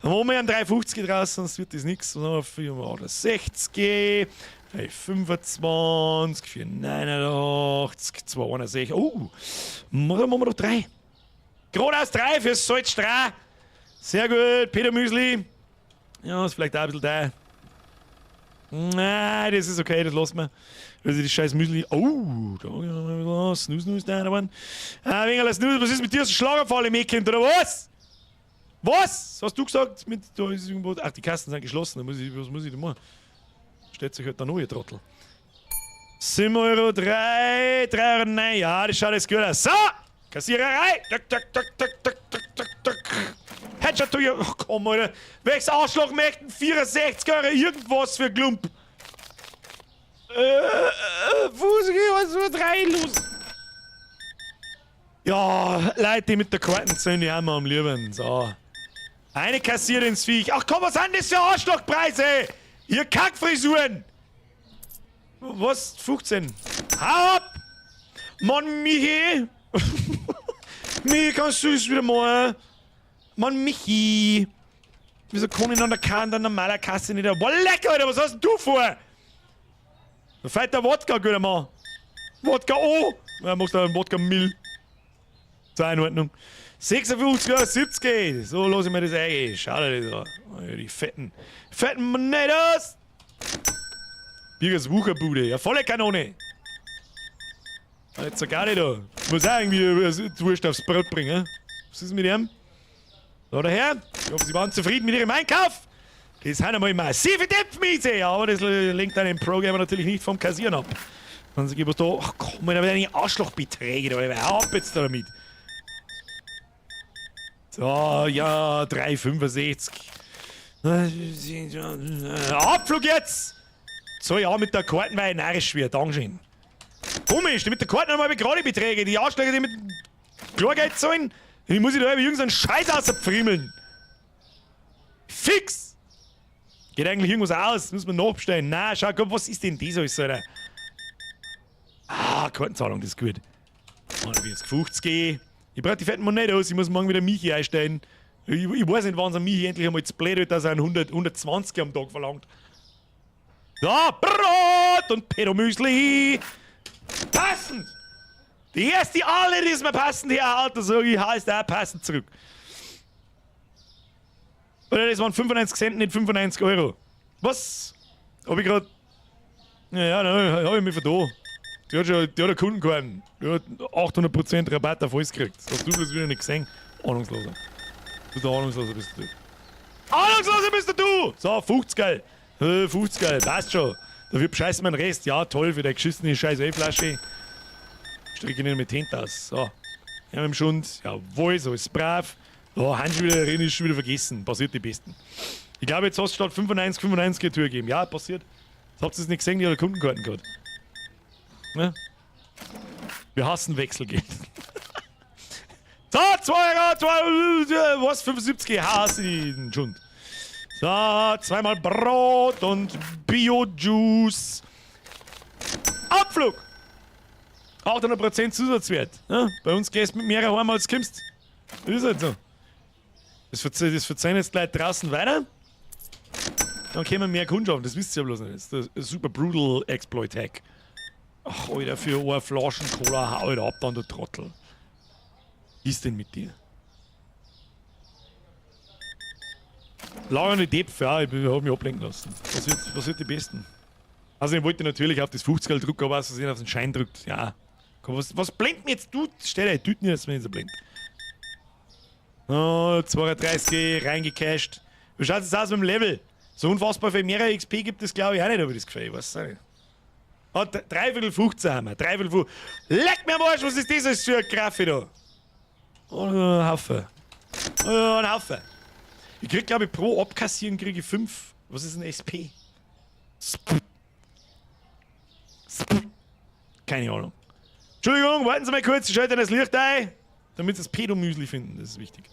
Da machen wir einen 3,50 draus, sonst wird das nichts. Was haben wir? 4,60, 3,25, 4,89, 2,61. Oh, da machen wir doch 3. Geradeaus 3 fürs Salzstrah. Sehr gut, Peter Müsli. Ja, ist vielleicht auch ein bisschen da. Nein, das ist okay, das lassen wir. Also die scheiß Müsli. Oh, da Snooze, Snooze, da da. Ah, wegen Snooze, was ist mit dir? Ist ein Schlaganfall im Kind, oder was? Was? Hast du gesagt? Mit, da ist irgendwo, ach, die Kasten sind geschlossen. Da muss ich, was muss ich denn machen? Stellt sich halt der neue Trottel. 7,03 Euro, 3,09 Euro. Ja, das schaut jetzt gut aus. So! Kassiererei! Tuk, tuk, tuk, tuk, tuk, tuk, tuk, tuk. Headshot to you. Ach komm, Alter. Welches Arschloch möchten 64 Euro irgendwas für Klump? Fuß, 1, 2, 3, los! Ja, Leute, die mit der Karten sind, die haben wir am lieben. So. Eine kassiert ins Viech. Ach komm, was sind das für Arschlochpreise? Ihr Kackfrisuren! Was? 15? Hau ab! Mann, Michi! Michi, kannst du es wieder machen? Mann, Michi! Wieso kann ich an der Kante an der normaler Kasse nicht? Boah, lecker, Alter, was hast denn du vor? Da fällt der Wodka, guter Mann. Wodka O! Ja, machst du einen Wodka Mill. Zur Einordnung. 56,70 Euro. So lasse ich mir das ein. Schau dir das an. Die fetten, fetten Monetos! Birgers Wucherbude. Ja, volle Kanone. Jetzt gar nicht da. Muss auch irgendwie die Wurst aufs Brot bringen. Was ist mit ihm? So, der Herr. Ich hoffe, Sie waren zufrieden mit Ihrem Einkauf. Das sind einmal massive Depfmiese. Aber das lenkt einen Programmer natürlich nicht vom Kassieren ab. Dann sag ich was da. Ach komm, da werden die Arschlochbeträge da. Hör ab jetzt damit. So, ja, 3,65. Abflug jetzt! So, ja, mit der Karten war ich narrisch schwer. Dankeschön. Komisch, die mit der Karten haben wir gerade Beträge. Die Arschlöcher, die mit Klargeld zahlen, die muss ich da irgendeinen Scheiß außerpfriemeln. Fix! Geht eigentlich irgendwas aus? Muss man nachbestellen. Na, schau, komm, was ist denn das alles, Alter? Ah, Kartenzahlung, das ist gut. 41, 50. Ich brauche die fetten Monetos, ich muss morgen wieder Michi einstellen. Ich weiß nicht, wann es Michi endlich einmal zu blöd wird, dass er einen 100, 120 am Tag verlangt. So, Brot und Pedomüsli. Passend! Die erste alle, die ist mir passend herhalten, sag ich, heißt auch passend zurück. Oder das waren 95 Cent, nicht 95 Euro. Was? Hab ich grad. Ja, ja, hab ich mich vertan. Die hat schon, die hat eine Kundenkarten. Die hat 800% Rabatt auf alles gekriegt. Das hast du bloß wieder nicht gesehen. Ahnungsloser. Du bist ein Ahnungsloser, bist du. Ahnungsloser bist du! So, 50 geil. 50 geil, passt schon. Dafür bescheißt man den Rest. Ja, toll, für die geschissene scheiß Ölflasche. Stricke ich nicht mit Händen aus. So. Ja, mit dem Schund. Jawohl, so ist brav. Oh, Hand schon wieder drin, ist schon wieder vergessen. Passiert die Besten. Ich glaube, jetzt hast du statt 95, 95 Tour gegeben. Ja, passiert. Das habt ihr nicht gesehen, die hat Kundenkarten gehabt. Ne? Wir hassen Wechselgeld. So, 2 Euro, 2, was, 75, hasse den Schund. So, zweimal Brot und Bio-Juice. Abflug! 800% Zusatzwert. Ja, bei uns gehst du mit mehreren heim, als du kommst. Das ist halt so. Das verzeihen jetzt gleich draußen weiter. Dann kommen mehr Kundschaft, das wisst ihr ja bloß nicht. Das ist ein super brutal Exploit-Hack. Ach, Alter, für eine Flaschen Cola, hau Alter, ab dann, du Trottel. Was ist denn mit dir? Lange nicht Depf, ja, ich hab mich ablenken lassen. Was wird die Besten? Also, ich wollte natürlich auf das 50er drücken, aber aus Versehen auf den Schein drückt. Ja. Komm, was blendet mir jetzt du? Stell dir die Tüten jetzt, wenn ich so blind. Oh, 32 reingecasht. Wie schaut es aus mit dem Level? So unfassbar viel mehr XP gibt es, glaube ich, auch nicht, habe ich das Gefühl. Ich weiß es nicht. Ah, dreiviertel 15 haben wir. Dreiviertel 15. Leck mir am Arsch, was ist das alles für ein Graffe da? Oh, ein Haufen. Oh, ein Haufen. Ich krieg, glaube ich, pro Abkassieren kriege ich 5. Was ist ein SP? Sp. Sp. Keine Ahnung. Entschuldigung, warten Sie mal kurz, ich schalte das Licht ein, damit Sie das Pedomüsli finden, das ist wichtig.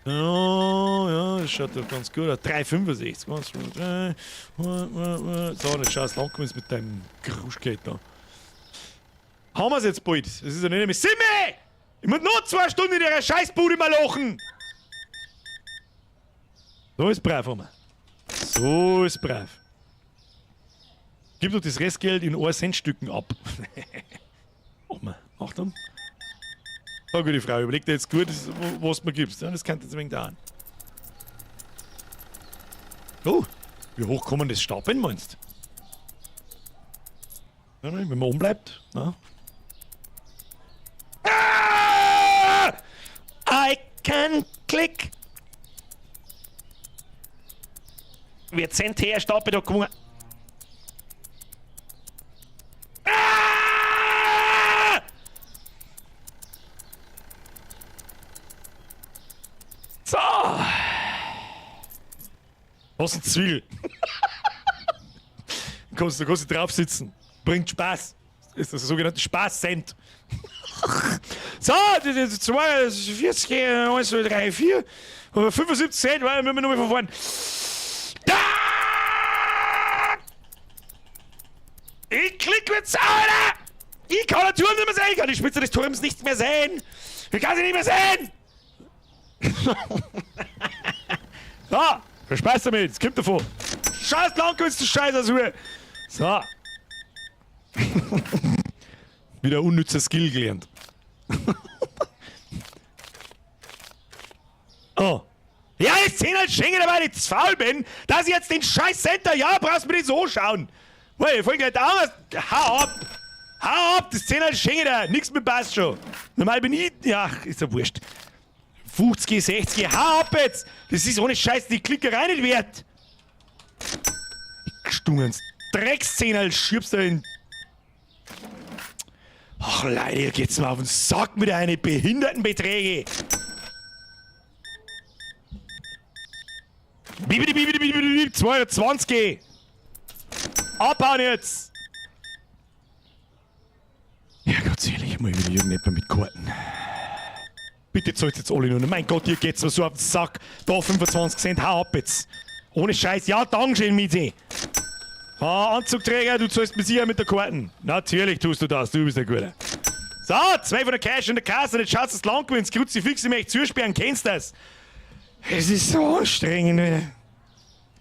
Oh, ja, das schaut doch ganz gut aus. 3,65. 1, 2, 3. So, jetzt schau, es lang ist mit deinem Kruschgeld da. Haben wir's jetzt bald? Das ist ja nicht mehr. Simme! Ich muss nur 2 Stunden in ihrer Scheißbude mal lachen! So ist brav, Oma. So ist brav. Gib doch das Restgeld in 1-Cent-Stücken ab. Oma, Achtung. So, gute Frau, überleg dir jetzt gut, was du mir gibst. Ja, das könnte jetzt ein wenig dauern. Oh, wie hoch kann man das stapeln, meinst du? Ja, wenn man oben bleibt. Na? Ah! I can click. Wir sind her, Stapel da gekommen. Ah! Was ein Zwiebel. Kannst du drauf sitzen. Bringt Spaß. Das ist das sogenannte Spaßcent. So, das ist 2, 40, 1, 2, 3, 4, 75 Cent, weil müssen wir nochmal von vorn. Da! Ich klick jetzt, Alter! Ich kann den Turm nicht mehr sehen! Ich kann die Spitze des Turms nicht mehr sehen! Ich kann sie nicht mehr sehen! So, viel Spaß damit, es kommt davon. Scheiß lang, du Scheiß aus Ruhe. So. Wieder unnützer Skill gelernt. Oh. Ja, jetzt 10 als Schengen dabei, weil ich zu faul bin, dass ich jetzt den scheiß Center, ja, brauchst du mir nicht so schauen. Hey, voll gleich da, hau ab. Hau ab, das 10 als Schengen da, nix mit passt schon. Normal bin ich, ja, ist ja wurscht. 50, 60, hau ab jetzt! Das ist ohne Scheiß die Klickerei nicht wert! Gestungens. Dreckszehnerl schiebst du in. Ach Leute, ihr geht's mir auf den Sack mit deinen behinderten Beträge! Bibidi, bibidi, bibidi, 220! Abhauen jetzt! Ja, Gott selig, mal wieder irgendjemand mit Karten. Bitte zahlt jetzt alle nur. Mein Gott, hier geht's mir so auf den Sack. Da 25 Cent, hau ab jetzt. Ohne Scheiß. Ja, Dankeschön, Miete. Ah, Anzugträger, du zahlst mir sicher mit der Karten. Natürlich tust du das, du bist der Gute. So, zwei von der Cash in der Kasse, jetzt schaut's das lang gewinnt. Kruzifix, ich möchte zusperren, kennst du das? Es ist so anstrengend, Alter.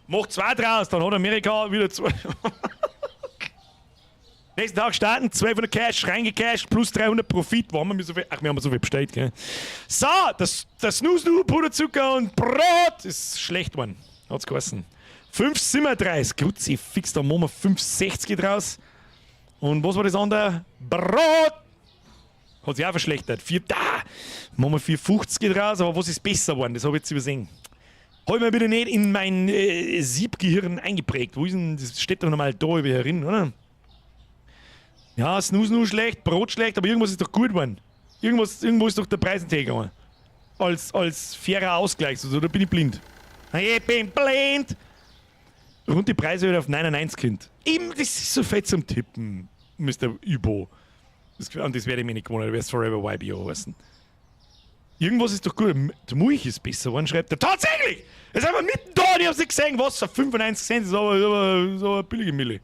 Mach zwei draus, dann hat Amerika wieder zwei. Nächsten Tag starten, 2 von der Cash, reingecasht, plus 300 Profit. Wo haben wir so viel? Ach, wir haben so viel bestellt, gell? So, das Snoo Snoo, Puderzucker und Brot ist schlecht geworden. Hat's geheißen. 5,37. Kruzifix, da machen wir 5,60 draus. Und was war das andere? Brot! Hat sich auch verschlechtert. 4, da! Machen wir 4,50 draus, aber was ist besser geworden? Das habe ich jetzt übersehen. Habe ich mir bitte nicht in mein Siebgehirn eingeprägt. Wo ist denn, das steht doch nochmal da über herin, oder? Ja, Snoo Snoo schlecht, Brot schlecht, aber irgendwas ist doch gut geworden. Irgendwo ist doch der Preis gegangen. Als fairer Ausgleich, so, da bin ich blind. Ich bin blind! Rund die Preise wieder auf 99 Kind. Eben, das ist so fett zum Tippen, Mr. Übo. Und das werde ich mir nicht gewohnt, du wirst Forever YBO heißen. Irgendwas ist doch gut. Der Milch ist besser geworden, schreibt er. Tatsächlich! Es ist einfach mitten da und ich hab's nicht gesehen. Was? 95 Cent ist aber so eine billige Mille.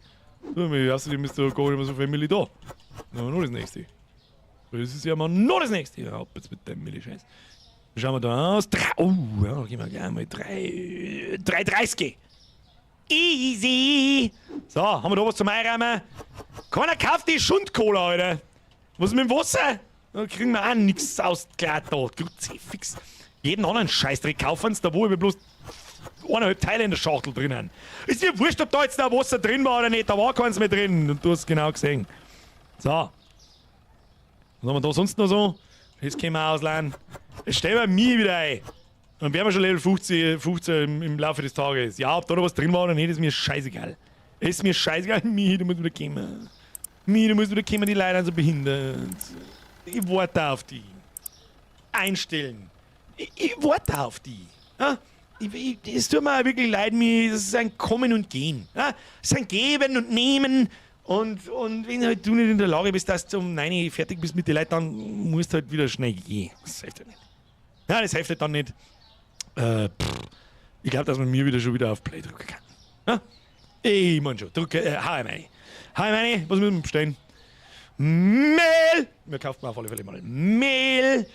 So, außerdem ist da gar nicht mehr so viel Milli da. Dann haben wir noch das nächste. Das ist ja mal noch das nächste. Ja, ab jetzt mit dem Milli-Scheiß. Schauen wir da aus. Drei, oh, ja, da gehen wir gleich mal 3,30. Easy! So, haben wir da was zum Einräumen? Keiner kauft die Schundcola, Alter. Was ist mit dem Wasser? Da kriegen wir auch nichts ausgeklärt da. Kruzifix. Jeden anderen Scheißdreck kaufen sie da, wo ich mir bloß eineinhalb Teile in der Schachtel drinnen. Ist mir wurscht, ob da jetzt da Wasser drin war oder nicht. Da war keins mehr drin. Und du hast es genau gesehen. So. Was haben wir da sonst noch so? Das können wir ausleihen. Jetzt stellen wir mich wieder ein. Dann wären wir schon Level 15 im Laufe des Tages. Ja, ob da noch was drin war oder nicht, ist mir scheißegal. Ist mir scheißegal. Mich, du musst wieder kommen. Mich, du musst wieder kommen, die Leute sind so behindert. Ich warte auf die. Einstellen. Ich warte auf die. Ja? Es tut mir auch wirklich leid, mir, das ist ein Kommen und Gehen. Ja? Es ist ein Geben und Nehmen. Und wenn halt du nicht in der Lage bist, dass du um 9 Uhr fertig bist mit den Leuten, dann musst du halt wieder schnell gehen. Das hilft halt nicht. Ja, das hilft halt dann nicht. Ich glaube, dass man mir wieder schon wieder auf Play drücken kann. Ja? Ich mein schon. Drücke, hau rein. Hau rein. Was müssen wir bestellen? Mehl! Wir kaufen auf alle Fälle mal Mehl.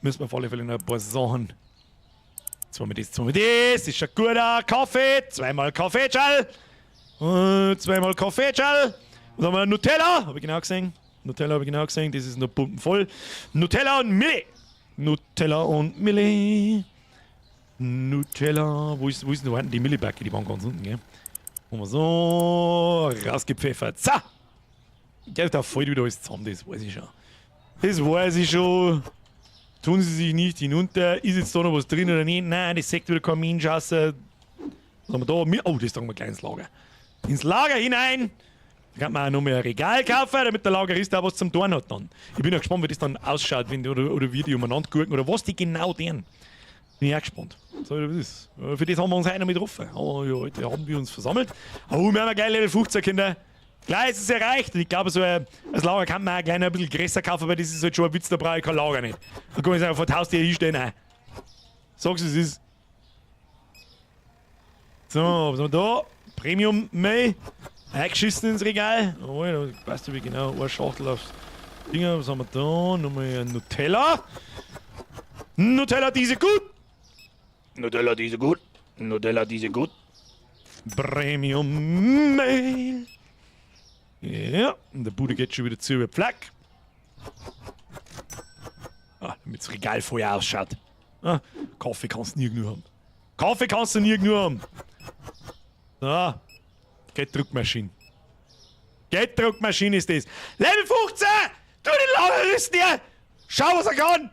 Müssen wir auf alle Fälle noch ein paar Sachen. Zweimal das, zweimal das. Ist schon guter Kaffee. Zweimal Kaffee, Schall. Zweimal Kaffee, Schall. Und dann haben wir Nutella. Hab ich genau gesehen. Nutella habe ich genau gesehen. Das ist noch pumpenvoll. Nutella und Mille. Nutella und Mille. Nutella. Wo ist denn die Millibacke? Die waren ganz unten, gell? Und wir so rausgepfeffert. So! Ja, da fällt wieder alles zusammen, das weiß ich schon. Das weiß ich schon. Tun sie sich nicht hinunter. Ist jetzt da noch was drin oder nicht? Nein, das sagt wieder kein Mensch außer. Was haben wir da? Oh, das tragen wir gleich ins Lager. Ins Lager hinein! Da kann man auch noch mehr ein Regal kaufen, damit der Lagerist auch was zum Tun hat dann. Ich bin ja gespannt, wie das dann ausschaut, wenn die, oder wie die umeinander gucken oder was die genau tun. Bin ich auch gespannt. So, wie das ist. Für das haben wir uns heute noch mit getroffen. Oh, ja, heute haben wir uns versammelt. Oh, wir haben ja gleich Level 15, Kinder. Gleich ist es erreicht. Und ich glaube, so ein das Lager kann man auch gleich noch ein bisschen größer kaufen, weil das ist halt schon ein Witz, da brauche ich kein Lager nicht. Da kann ich einfach vor die Haustür hinstellen. Nein. Sag's, es ist. So, was haben wir da? Premium Mehl. Eingeschissen ins Regal. Oh, da passt ja wie genau eine Schachtel aufs Ding. Was haben wir da? Nochmal ein Nutella. Nutella, diese gut. Nutella, diese gut. Nutella, diese gut. Premium Mehl. Ja, und der Bude geht schon wieder zu über Pflack. Ah, damit das Regal vorher ausschaut. Ah, Kaffee kannst du nirgendwo haben. Kaffee kannst du nirgendwo haben. So. Gelddruckmaschine. Gelddruckmaschine ist das. Level 15! Du den Lageristen her! Schau, was er kann!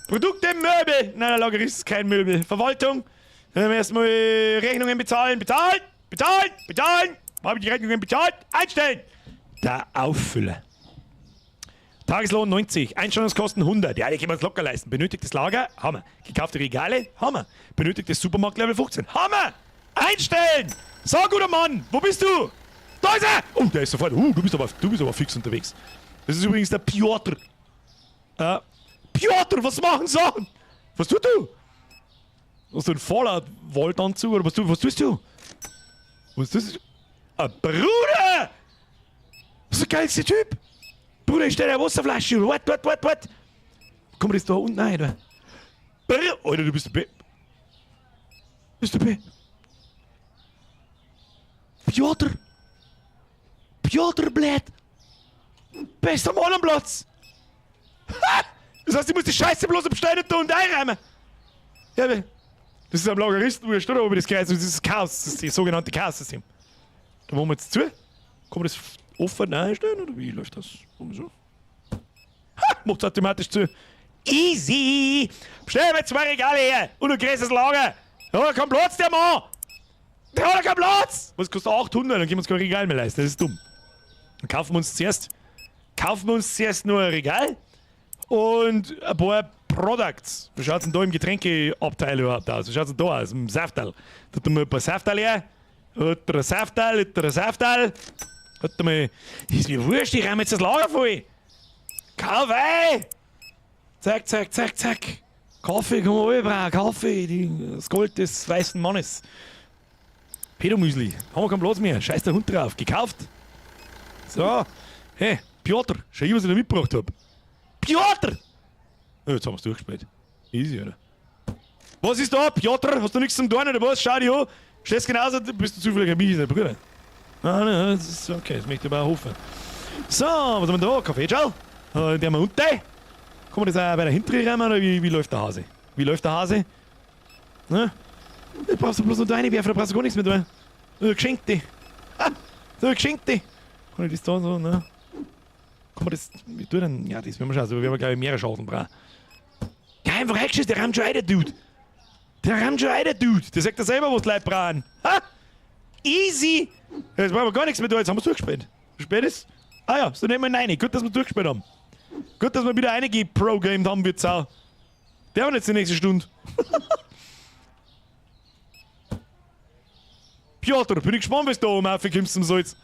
Produkte, Möbel! Nein, der Lagerist ist kein Möbel. Verwaltung. Dann erstmal Rechnungen bezahlen. Bezahlen! Bezahlen! Bezahlen! Habe ich die Rechnungen bezahlt? Einstellen! Der Auffüller. Tageslohn 90, Einstellungskosten 100. Ja, die können wir uns locker leisten. Benötigtes Lager? Hammer. Gekaufte Regale? Hammer. Benötigtes Supermarkt Level 15? Hammer! Einstellen! So, guter Mann, wo bist du? Da ist er! Oh, der ist sofort. Du bist aber fix unterwegs. Das ist übrigens der Piotr. Piotr, was machen Sachen? Was tust du? Hast du einen Fallout-Vault-Anzug oder was tust du? Was tust du? Ah, Bruder! Das ist der geilste Typ! Bruder, ich stelle eine Wasserflasche. What, what, what, what? Komm, das da unten rein, oder? Brr, Alter, du bist der B. Bist du B? Piotr! Piotr, blöd! Bester Mann am Platz! Ha! Das heißt, ich muss die Scheiße bloß am tun und einräumen! Ja, das ist am Lageristen, wo steht, oben das Kreuz, das ist das Chaos, das ist das sogenannte Chaos-System. Da machen wir jetzt zu. Kann man das offen einstellen oder wie läuft das? So? Ha! Macht's automatisch zu. Easy! Bestell mir 2 Regale her und ein größeres Lager! Ja, kein Platz, der Mann! Der hat ja keinen Platz! Was kostet 800? Dann können wir uns kein Regal mehr leisten. Das ist dumm. Dann kaufen wir uns zuerst, nur ein Regal und ein paar Products. Wie schaut's denn da im Getränkeabteil überhaupt aus? Wie schaut's denn da aus? Im Saftal. Da tun wir ein paar Saftal her. Hat ein Saftal, hat ein Saftal. Hat mal. Ist mir wurscht, ich räume jetzt das Lager voll. Kauf ein! Zack, zack, zack, zack. Kaffee, komm mal brauchen. Kaffee, das Gold des weißen Mannes. Pedomüsli, haben wir keinen Platz mehr. Scheiß der Hund drauf. Gekauft. So. Hey, Piotr, schau ich, was ich da mitgebracht hab. Piotr! Oh, jetzt haben wir's durchgespielt. Easy, oder? Was ist da, Piotr? Hast du nichts zum tun oder was? Schau dich an. Stehst genauso, bist du zufällig ein Mich, dein Bruder. Nein, nein, das ist okay, das möchte ich aber auch hoffen. So, was haben wir da? Kaffee, schau. Den haben wir unten. Kann man das auch bei der hinteren rein oder wie läuft der Hase? Wie läuft der Hase? Ne? Da brauchst du bloß noch da reinwerfen, da brauchst du gar nichts mehr tun. Geschenkte. Ah, so Geschenkte. Kann ich das da so, ne? Kann man das, wie tut denn? Ja, das werden wir schon, also wir werden, glaube ich, mehrere Schachteln brauchen. Ja, einfach eingeschissen, der rammt schon weiter, Dude. Der rammt schon weiter, Dude. Der sagt ja selber, was die Leute brauchen. Ha? Easy! Jetzt brauchen wir gar nichts mehr da, jetzt haben wir es durchgespielt. Wie spät ist? Ah ja, so nehmen wir 9. Gut, dass wir durchgespielt haben. Gut, dass wir wieder einige Pro-Gamed haben, wird auch. Der hat jetzt die nächste Stunde. Piotr, bin ich gespannt, was du da oben aufkommst zum Salz.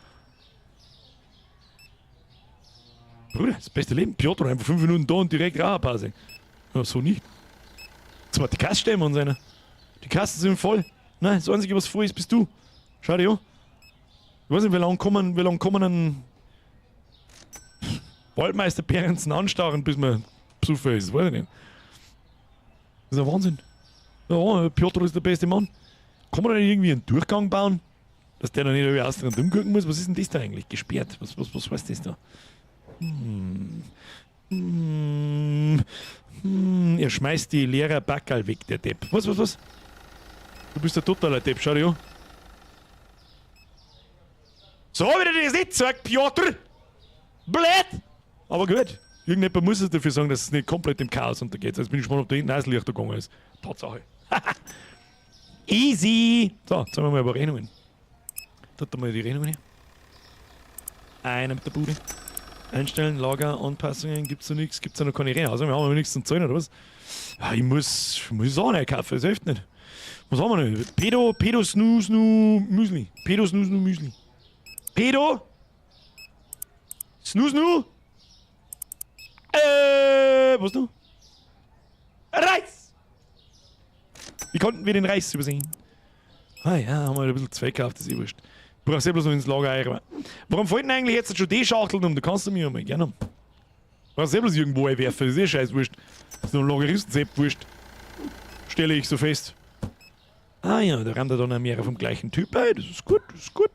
Bruder, das beste Leben. Piotr, einfach 5 Minuten da und direkt Raucherpause. Ja, so nicht. Zwar die Kasse stehen wir uns einer. Die Kassen sind voll. Nein, das Einzige, was voll ist, bist du. Schau dich an. Ich weiß nicht, wie lange kommen ein Waldmeister Behrensen anstarren, bis man besoffen ist. Weiß ich nicht. Das ist ein Wahnsinn. Ja, Piotr ist der beste Mann. Kann man da nicht irgendwie einen Durchgang bauen? Dass der da nicht irgendwie aus und umgucken muss? Was ist denn das da eigentlich? Gesperrt. Was heißt das da? Er schmeißt die leere Backerl weg, der Depp. Was? Du bist der totaler Depp, schau dich an. So hab ich dir das nicht gesagt, Piotr! Blöd! Aber gut, irgendjemand muss es dafür sagen, dass es nicht komplett im Chaos untergeht. Jetzt bin ich gespannt, ob da hinten auch das Licht gegangen ist. Tatsache. Easy! So, jetzt haben wir mal ein paar Rechnungen. Tut mal die Rechnungen her. Einer mit der Bude. Einstellen, Lager, Anpassungen, gibt's da nichts, gibt's da noch keine Rennen. Also wir haben aber nichts zum Zahlen, oder was? Ja, ich muss auch nicht kaufen, das hilft nicht. Was haben wir noch? Pedo, Pedo, Snu, Snu, Müsli. Pedo, Snu, Snu, Müsli. Pedo? Snu, Snu? Was noch? Reis! Wie konnten wir den Reis übersehen? Ah ja, haben wir ein bisschen Zweck gekauft, das ist eh wurscht. Du brauchst eh bloß noch ins Lager einräumen. Warum fällt denn eigentlich jetzt schon die Schachteln um? Du kannst du mir ja mal gerne um. Du brauchst eh bloß irgendwo einwerfen, das ist eh scheiß wurscht. Das ist nur ein Lageristen-Sepp wurscht. Stelle ich so fest. Ah ja, da rammt er dann auch mehrere vom gleichen Typ ein. Das ist gut, das ist gut.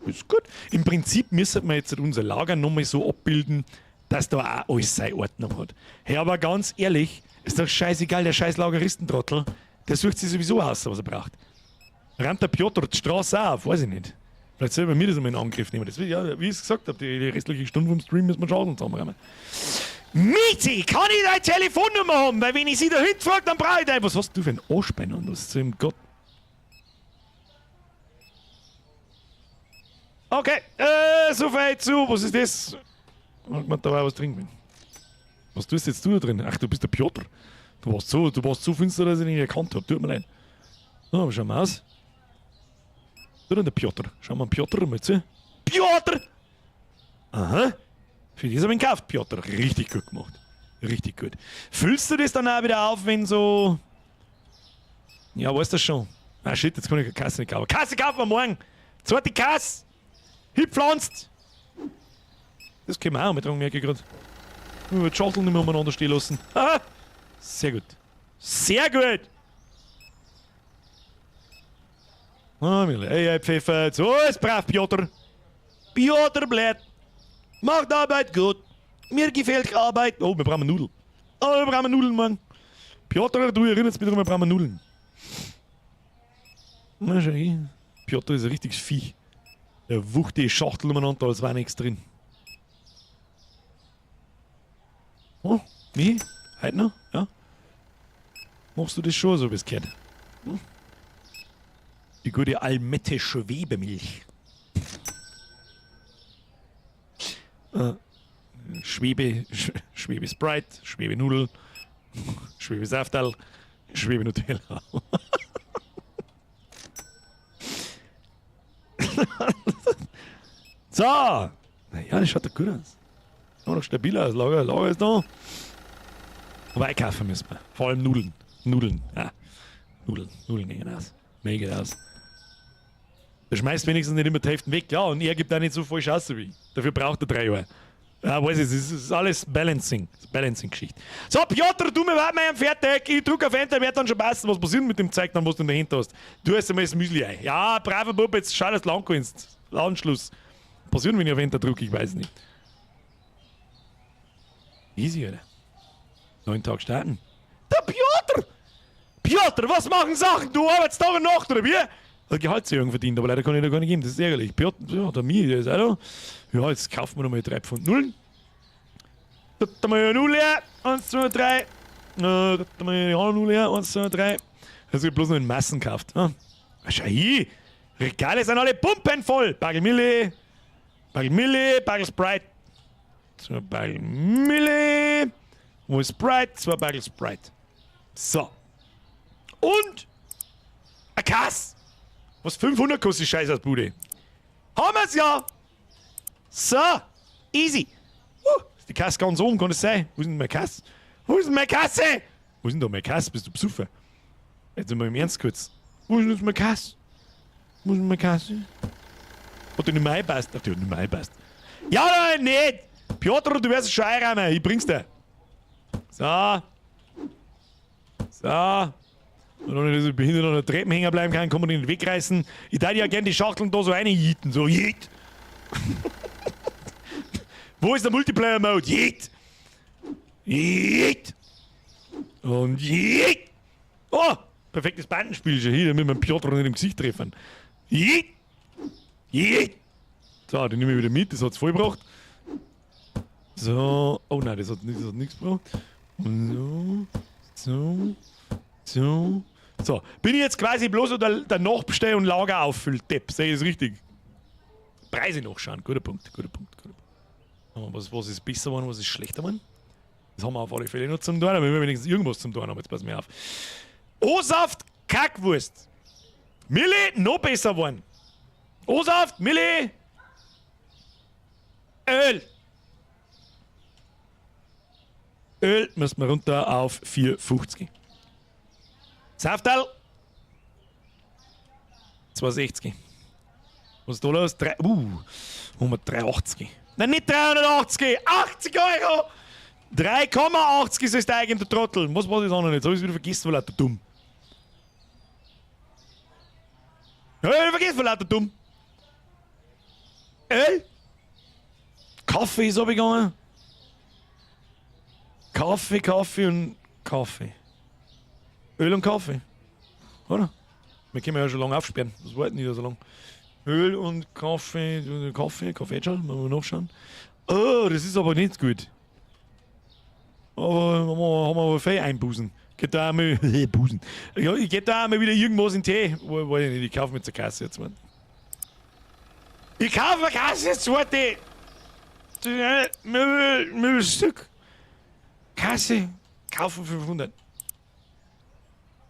Das ist gut. Im Prinzip müsste man jetzt unser Lager nochmal so abbilden, dass da auch alles seine Ordnung hat. Hey, aber ganz ehrlich, ist doch scheißegal, der scheiß Lageristentrottel, der sucht sich sowieso aus, was er braucht. Rammt der Piotr die Straße auf? Weiß ich nicht. Vielleicht soll mir das einmal in Angriff nehmen. Das, ja, wie ich es gesagt habe, die restliche Stunde vom Stream müssen wir Schaden zusammenräumen. Miezi, kann ich deine Telefonnummer haben? Weil wenn ich sie da hinten frage, dann brauche ich deine. Was hast du für einen Arsch beieinander? Was zum Gott? Okay, so viel zu. Was ist das? Ich mein, da war was drin. Was tust jetzt du da drin? Ach, du bist der Piotr. Du warst so finster, dass ich dich nicht erkannt hab. Tut mir leid. So, aber schauen wir aus. Da denn der Piotr. Schauen wir Piotr mal zu. Piotr! Aha. Für das hab ich ihn gekauft, Piotr. Richtig gut gemacht. Richtig gut. Füllst du das dann auch wieder auf, wenn so... Ja, weißt du schon. Ah shit, jetzt kann ich keine Kasse nicht kaufen. Kasse kaufen wir morgen! Zweite Kasse! Hipflanzt! Das können wir auch mit dran, merke ich grad. Nur die Schachteln nicht mehr umeinander stehen lassen. Aha! Sehr gut. Sehr gut! Ah, ey, ey, Pfeffer. So ist brav, Piotr. Piotr bleibt. Macht Arbeit gut. Mir gefällt Arbeit. Oh, wir brauchen Nudeln. Oh, wir brauchen Nudeln, Mann. Piotr, du erinnerst mich daran, wir brauchen Nudeln. Na, schau hier. Piotr ist ein richtiges Viech. Der wucht die Schachtel umeinander, als wäre nichts drin. Oh, wie? Heute noch? Ja? Machst du das schon so, wie es gehört? Hm? Die gute Almette Schwebemilch. Schwebe, Schwebe Sprite, Schwebe Nudel, Schwebe Saftal, Schwebe Nutella. So! Naja, das schaut doch gut aus. Noch noch stabiler als Lager. Lager ist da. Aber einkaufen müssen wir. Vor allem Nudeln. Nudeln. Ja. Nudeln. Nudeln gehen aus. Mega aus. Der schmeißt wenigstens nicht immer die Hälfte weg. Ja, und er gibt auch nicht so viel Chance wie ich. Dafür braucht er 3 Jahre. Ja, weiß ich, es ist alles Balancing. Das ist Balancing-Geschichte. So, Piotr, du, wir warten mal fertig. Ich drück auf Enter, wird dann schon passen. Was passiert mit dem Zeug dann, was du in der Hand hast? Du hast einmal das Müsli ein. Ja, braver Bub, jetzt schau, dass du lang kannst. Anschluss. Passiert, wenn ich auf Enter drücke, ich weiß nicht. Easy, oder? 9 Tage starten. Der Piotr! Piotr, was machen Sachen? Du arbeitest Tag und Nacht, oder wie? Hat Gehaltserhöhung verdient, aber leider kann ich da gar nicht geben. Das ist ärgerlich. Piotr, ja, der Mi, der ist auch da. Ja, jetzt kaufen wir nochmal 3 Pfund Nullen. Da haben wir eine Null her. 1, 2, 3. Da haben wir eine andere Null her. 1, 2, 3. Das wird bloß noch in Massen gekauft. Ja. Schau hier. Regale sind alle pumpenvoll. Bagel Mille. Bagel Mille. Bagel Sprite. 2 Bagel Mille. Wo ist Sprite? 2 Bagel Sprite. So. Und ein Kass. Was 500 kostet die Scheiße aus Bude? Haben wir's ja! So, easy. Ist die Kasse ganz oben, kann das sein? Wo ist denn meine Kasse? Wo ist denn meine Kasse? Wo ist denn da meine Kasse? Bist du besoffen? Jetzt mal im Ernst kurz. Wo ist denn jetzt meine Kasse? Wo ist denn meine Kasse? Hat die nicht mehr eingepasst? Ach, die hat nicht mehr eingepasst. Ja, nein, nicht! Piotr, du wirst es schon einräumen. Ich bring's dir. So. So. Und wenn ich so behindert an der Treppe hängen bleiben kann, kann man den nicht wegreißen. Ich würde ja gerne die Schachteln da so reinjieten. So, jeet. Wo ist der Multiplayer-Mode? Jeet. Jeet. Und jeet. Oh, perfektes Bandenspiel schon hier, damit wir Piotr nicht im Gesicht treffen. Jeet. Jeet. So, den nehme ich wieder mit, das hat's vollgebracht. So, oh nein, das hat nichts gebracht. Und so, so, so. So, bin ich jetzt quasi bloß so der Nachbestell- und Lager auffüllt, Depp, sehe ich das richtig? Preise nachschauen, guter Punkt, guter Punkt, guter Punkt. Was ist besser geworden, was ist schlechter geworden? Das haben wir auf alle Fälle noch zum tun, aber wir wenigstens irgendwas zum tun haben. Jetzt pass mir auf. O-Saft, Kackwurst. Mille, noch besser geworden. O-Saft, Mille, Öl. Öl müssen wir runter auf 4,50. Saftal 2,60. Was ist da los? 380. Nein, nicht 380, 80 Euro! 3,80 ist es eigentlich, der Trottel. Was war das auch noch nicht? Jetzt hab ich's wieder vergessen, weil lauter dumm. Ja, ich vergessen, weil lauter dumm. Öl? Kaffee ist runtergegangen. Kaffee, Kaffee und Kaffee. Öl und Kaffee. Oder? Wir können ja schon lange aufsperren. Das warten nicht so lange. Öl und Kaffee, Kaffee, Kaffee schon, mal nachschauen. Oh, das ist aber nicht gut. Aber haben wir aber viel Einbußen. Geht da auch mal, Busen. Ja, ich geh da auch mal wieder irgendwas in den Tee. Weiß ich nicht, ich kaufe mir zur Kasse jetzt, Mann. Ich kaufe mir Kasse jetzt, warte. Möbelstück. Kasse. Kaufen 500.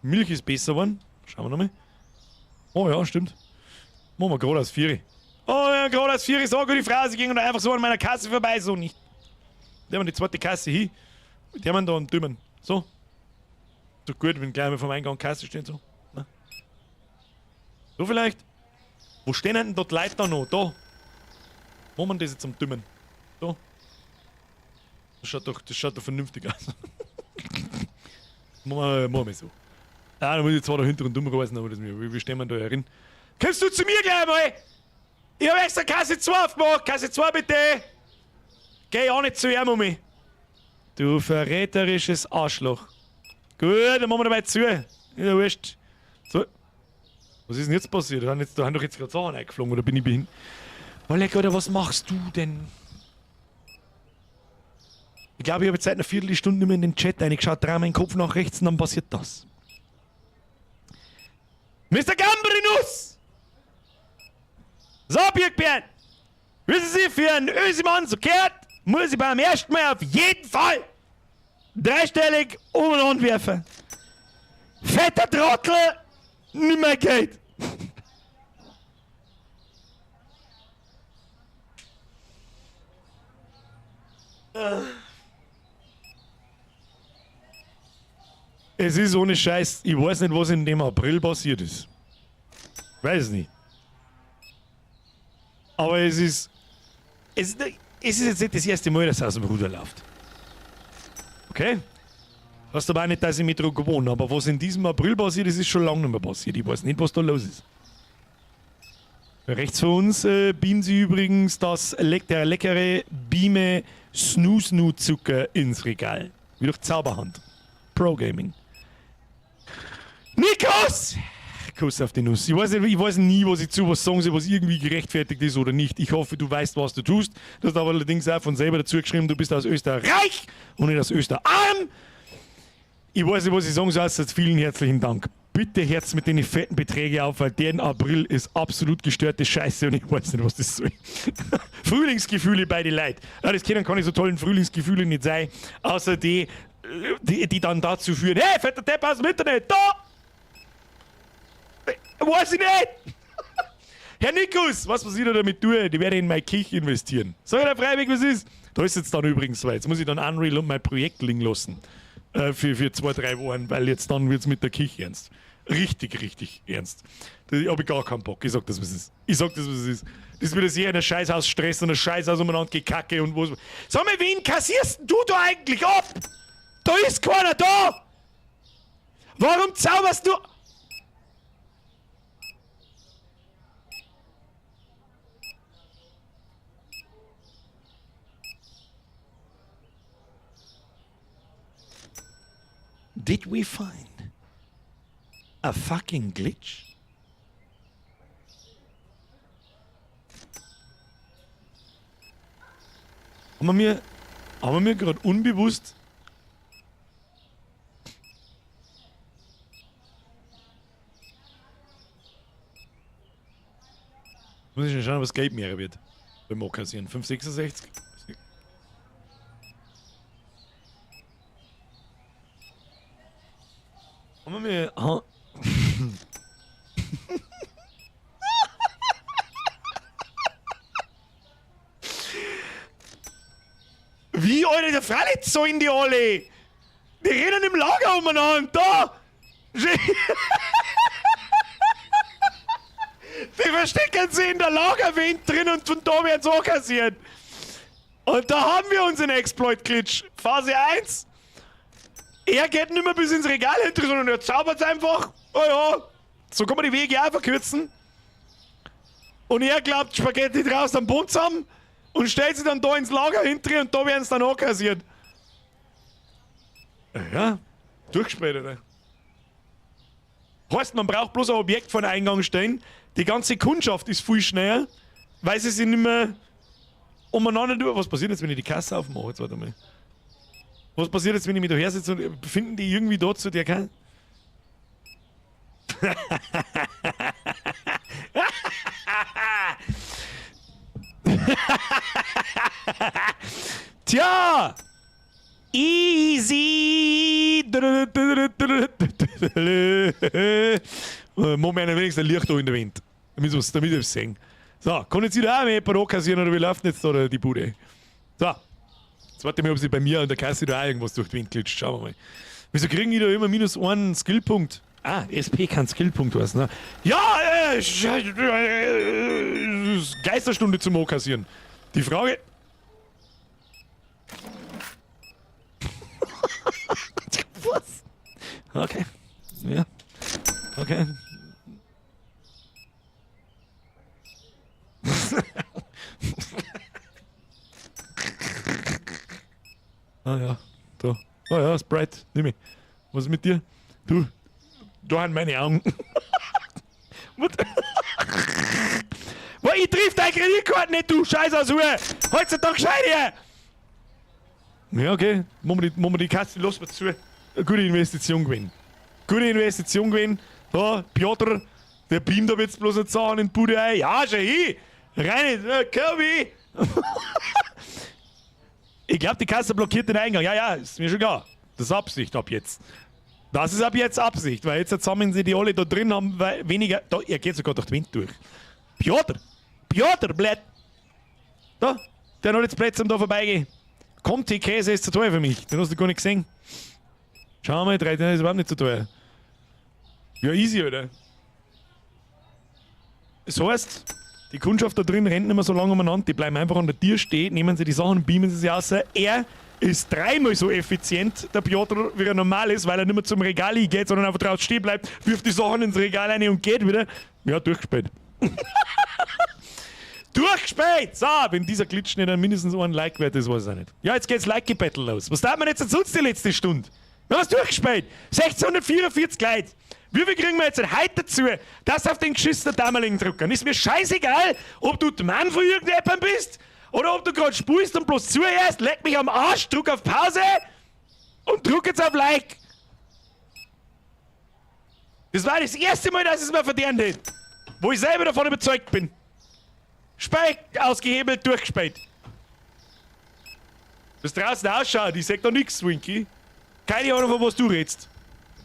Milch ist besser geworden. Schauen wir nochmal. Oh ja, stimmt. Machen wir gerade aus 4. Oh ja, gerade aus 4. So gut, die Phrase ging und einfach so an meiner Kasse vorbei. So nicht. Der haben die zweite Kasse hin. Die haben da einen Dümmen. So. So gut, wenn gleich mal vom Eingang Kasse steht. So. Na? So vielleicht. Wo stehen denn dort Leute da noch? Da. Wo man das jetzt am Dümmen? Da. Das schaut doch vernünftig aus. Machen wir so. Ah, da muss ich zwar da hinten und dumm reißen, aber das, wie stehen wir da herin? Kommst du zu mir gleich mal? Ich hab extra Kasse 2 aufgemacht. Kasse 2 bitte! Geh auch nicht zu ihm um mich. Du verräterisches Arschloch. Gut, dann machen wir dabei zu. Ist ja wurscht. So. Was ist denn jetzt passiert? Da haben doch jetzt gerade Sachen eingeflogen, oder bin ich behindert? Oh, leck, Alter, was machst du denn? Ich glaube, ich habe jetzt seit einer Viertelstunde nicht mehr in den Chat reingeschaut, drehe meinen Kopf nach rechts und dann passiert das. Mr. Gambrinus! So, Birkbjörn! Wissen Sie, für einen Ösemann so gehört, muss ich beim ersten Mal auf jeden Fall dreistellig um und an werfen. Fetter Trottel, nimm mein Geld! Es ist ohne Scheiß, ich weiß nicht, was in dem April passiert ist. Weiß nicht. Aber es ist jetzt nicht das erste Mal, dass es aus dem Ruder läuft. Okay? Heißt aber auch nicht, dass ich mich daran gewohnt habe. Aber was in diesem April passiert ist, ist schon lange nicht mehr passiert. Ich weiß nicht, was da los ist. Rechts von uns beamen sie übrigens der leckere Bieme Snoo Zucker ins Regal. Wie durch Zauberhand. Pro Gaming. Nikos! Kuss auf die Nuss. Ich weiß nie, was ich zu was sagen soll, was irgendwie gerechtfertigt ist oder nicht. Ich hoffe, du weißt, was du tust. Du hast aber allerdings auch von selber dazu geschrieben, du bist aus Österreich und nicht aus Österarm. Ich weiß nicht, was ich sagen soll, außer vielen herzlichen Dank. Bitte herz mit den fetten Beträgen auf, weil der April ist absolut gestörte Scheiße und ich weiß nicht, was das soll. Frühlingsgefühle bei den Leuten. Ja, das können keine so tollen Frühlingsgefühle nicht sein, außer die, die dann dazu führen, hey, fetter Depp aus dem Internet, da! Weiß ich nicht! Herr Nikus, was ich da damit tue? Die werde ich in meine Kirche investieren. Sag ich dir freiwillig, was ist? Da ist jetzt dann übrigens so. Jetzt muss ich dann Unreal und mein Projekt liegen lassen. Für 2-3 Wochen, weil jetzt dann wird's mit der Kirche ernst. Richtig, richtig ernst. Da hab ich gar keinen Bock. Ich sag das, was es ist. Ich sag das, was es ist. Das wird sicher ein Scheißhaus Stress und ein Scheißhaus umeinander gekacke und was. Sag mal, wen kassierst du da eigentlich ab? Da ist keiner da! Warum zauberst du... Did we find a fucking glitch? Haben wir mir gerade unbewusst muss ich schon schauen, was Geld mehr wird. Beim Okassieren. 5,66. Wir ha Wie, Alter, der Freilich zahlen die alle! Die rennen im Lager umeinander! Da! Die verstecken sie in der Lagerwind drin und von da werden sie ankassiert. Und da haben wir unseren Exploit-Glitch. Phase 1. Er geht nicht mehr bis ins Regal hinter, sondern er zaubert einfach. Oh ja. So kann man die Wege auch verkürzen. Und er glaubt, Spaghetti draußen am Boden zusammen und stellt sie dann da ins Lager hinter und da werden sie dann ankassiert. Ja, durchgespielt, oder? Heißt, man braucht bloß ein Objekt vor den Eingang stellen. Die ganze Kundschaft ist viel schneller, weil sie sich nicht mehr umeinander über. Was passiert jetzt, wenn ich die Kasse aufmache? Jetzt warte mal. Was passiert jetzt, wenn ich mich da her sitze und finden die irgendwie da zu der Kasse? Tja! Easy! Machen wir wenigstens ein Licht da in der Wind. Damit wir es sehen. So, kann jetzt wieder auch mehr jemand ankassieren oder wie läuft denn jetzt da die Bude? So. Jetzt warte mal, ob sich bei mir an der Kasse da auch irgendwas durch den Wind glitscht. Schauen wir mal. Wieso kriegen die da immer minus einen Skillpunkt? Ah, SP kann Skillpunkt heißen, ne? Ja, Geisterstunde zum Ankassieren. Die Frage. Was? Okay. Ja. Okay. Ah ja, da. Ah ja, Sprite, nimm ich. Was ist mit dir? Du, da haben meine Augen. Was? Ich triff deine Kreditkarte nicht, du Scheiß aus Uhr! Halt's doch gescheit hier! Ja, okay. Machen wir die Kasse, lass mal zu. Eine gute Investition gewesen. Gute Investition gewesen. Da, Piotr, der beamt aber jetzt bloß nicht Sachen in die Bude ein. Ja, schau hin! Rein, Kirby! Ich glaube, die Kasse blockiert den Eingang. Ja, ja, ist mir schon klar. Das ist Absicht ab jetzt. Das ist ab jetzt Absicht, weil jetzt sammeln sie die alle da drin, haben weniger. Da, er geht sogar durch den Wind durch. Piotr! Piotr, blöd! Da, der hat jetzt Plätze, um da vorbeigehen. Kommt, die Käse ist zu teuer für mich. Den hast du gar nicht gesehen. Schau mal, 3, der ist überhaupt nicht zu teuer. Ja, easy, oder? Das heißt, die Kundschaft da drin rennt nicht mehr so lange umeinander, die bleiben einfach an der Tür stehen, nehmen sie die Sachen und beamen sie sie raus. Er ist dreimal so effizient, der Piotr, wie er normal ist, weil er nicht mehr zum Regal geht, sondern einfach draußen stehen bleibt, wirft die Sachen ins Regal rein und geht wieder. Ja, durchgespielt. Durchgespielt! So, wenn dieser Glitch nicht mindestens einen Like wert ist, weiß ich auch nicht. Ja, jetzt geht's Like-Battle los. Was darf man jetzt sonst die letzte Stunde? Wir haben es durchgespielt. 1644 Leute. Wie viel kriegen wir jetzt heute dazu, dass auf den geschissenen Dammerling drücken? Ist mir scheißegal, ob du der Mann von irgendjemandem bist oder ob du gerade spulst und bloß zuhörst. Leck mich am Arsch, drück auf Pause und drück jetzt auf Like. Das war das erste Mal, dass ich es mir verdient hätte. Wo ich selber davon überzeugt bin. Speck ausgehebelt, durchgespielt. Was draußen ausschaut, ich sag da nix, Winky. Keine Ahnung, von was du redest.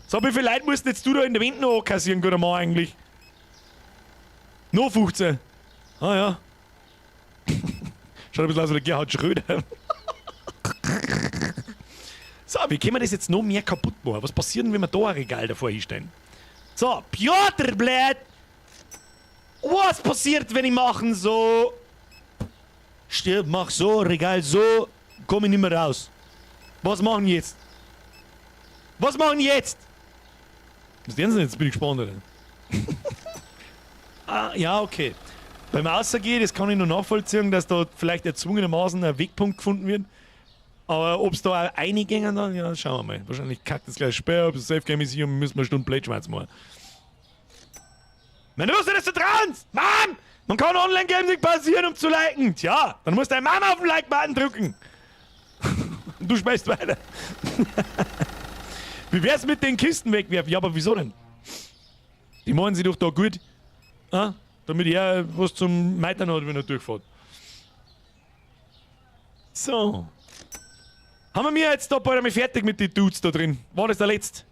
So, wie viele Leute musst jetzt du da in der Wind noch ankassieren, guter Mann, eigentlich? Noch 15. Ah ja. Schaut ein bisschen aus wie der Gerhard Schröder. So, wie können wir das jetzt noch mehr kaputt machen? Was passiert denn, wenn wir da ein Regal davor hinstellen? So, Piotr, blöd! Was passiert, wenn ich machen so? Stirb, mach so, Regal so, komm ich nicht mehr raus. Was machen jetzt? Was machen jetzt? Was denn jetzt? Bin ich gespannt, oder? Ah, ja, okay. Beim Außergehen, das kann ich nur nachvollziehen, dass da vielleicht erzwungenermaßen ein Wegpunkt gefunden wird. Aber ob es da auch eingängen dann, ja, schauen wir mal. Wahrscheinlich kackt das gleich Sperr, ob es Safe Game ist hier und müssen wir eine Stunde Blade machen. Man muss dir das so trauen! Mann! Man kann Online-Games nicht passieren, um zu liken. Tja, dann muss deine Mama auf den Like-Button drücken. Und du schmeißt weiter. Wie wär's mit den Kisten wegwerfen? Ja, aber wieso denn? Die machen sie doch da gut. Ah, damit er was zum Meitern hat, wenn er durchfährt. So. Haben wir jetzt da bald einmal fertig mit den Dudes da drin? War das der letzte?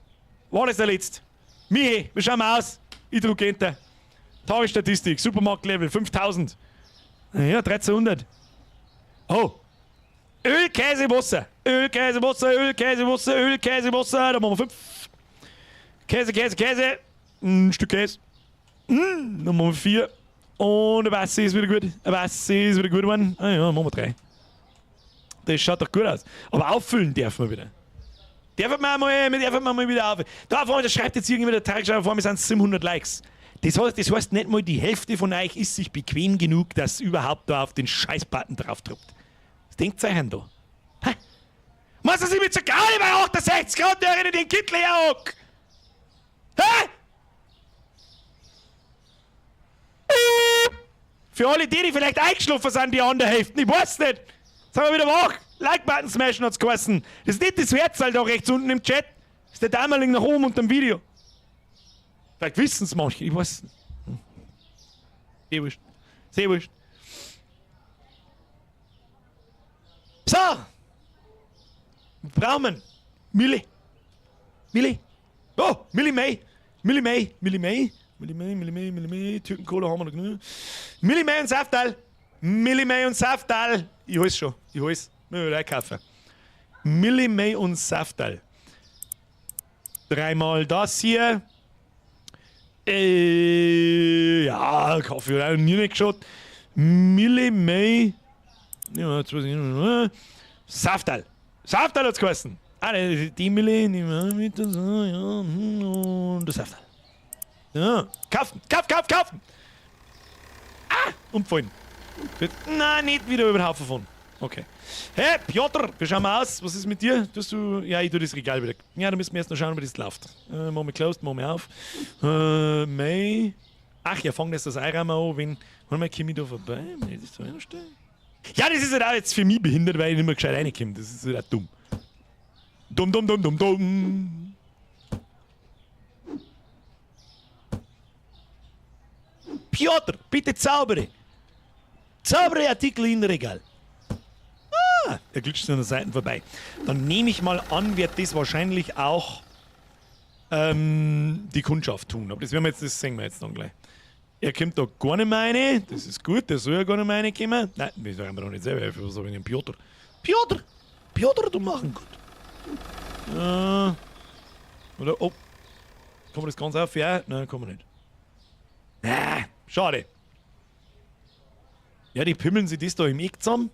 War das der letzte? Michi, wie schauen wir aus? Ich drück Enter. Tagesstatistik, Supermarktlevel 5000. Ja, 1300. Oh. Öl, Käse, Wasser. Öl, Käse, Wasser, Öl, Käse, Wasser, Öl, Käse, Wasser. Da machen wir 5. Käse, Käse, Käse. Ein Stück Käse. Dann machen wir 4. Und ein Wasser ist wieder gut. Ein Wasser ist wieder gut geworden. Ah ja, machen wir 3. Das schaut doch gut aus. Aber auffüllen dürfen wir wieder. Dürfen wir mal, wir dürfen mal wieder auf. Da vorne, da schreibt jetzt irgendwie der Tagesschau, vor mir sind 700 Likes. Das heißt, nicht mal die Hälfte von euch ist sich bequem genug, dass überhaupt da auf den Scheiß-Button drauf drückt. Was denkt ihr euch denn da? Hä? Was ist mit so geil bei 68 Grad, der in den Kittel herhock? Hä? Für alle die, die vielleicht eingeschlafen sind, die andere Hälfte, ich weiß nicht. Sind wir wieder wach? Like-Button smashen hat's geheißen. Das ist nicht das Herzl da rechts unten im Chat. Das ist der Daumenling nach oben unter dem Video. Vielleicht wissen's manche, ich weiß nicht. Sehr wurscht. Sehr wurscht. So! Braumen. Mille. Mille. Oh, Milli May. Milli May. Milli May. Milli May, Milli May, Milli May. Türkenkola haben wir noch genug. Milli May und Saftal. Milli May und Saftal. Ich hol's schon. Ich hol's. Müssen wir einkaufen. Milli May und Saftal. Dreimal das hier. Ja, Kaffee hat auch nie nicht geschaut. Milli May. Ja, jetzt weiß ich nicht mehr. Saftal. Saftal hat's geheißen. Ah, die Milli nehmen wir mit und so, ja, und das Saftal. Ja, kaufen, kauf, kauf, kaufen! Ah, umfallen. Nein, nicht wieder über den Haufen fahren. Okay. Hey, Piotr, wie schauen wir aus? Was ist mit dir? Tust du. Ja, ich tue das Regal wieder. Ja, da müssen wir erst noch schauen, wie das läuft. Machen wir closed, machen wir auf. May. Ach ja, fang das Einrahmen an, wenn. Warte mal, komm ich da vorbei? Wenn ich das da reinstelle? Ja, das ist halt auch jetzt für mich behindert, weil ich nicht mehr gescheit reinkomme. Das ist halt auch dumm. Dumm, dumm, dumm, dumm, dumm. Piotr, bitte zaubere. Zaubere Artikel in Regal. Ah, der glitscht an der Seite vorbei. Dann nehme ich mal an, wird das wahrscheinlich auch die Kundschaft tun. Aber das werden wir jetzt, das sehen wir jetzt dann gleich. Er kommt da gar nicht mehr rein. Das ist gut, der soll ja gar nicht mehr reinkommen. Nein, das werden wir doch nicht selber helfen. Was soll ich denn Piotr? Piotr! Piotr, du machen gut. Oder, oh. Kann man das ganz auf? Ja? Nein, kann man nicht. Schade. Ja, die pimmeln sich das da im Eck zusammen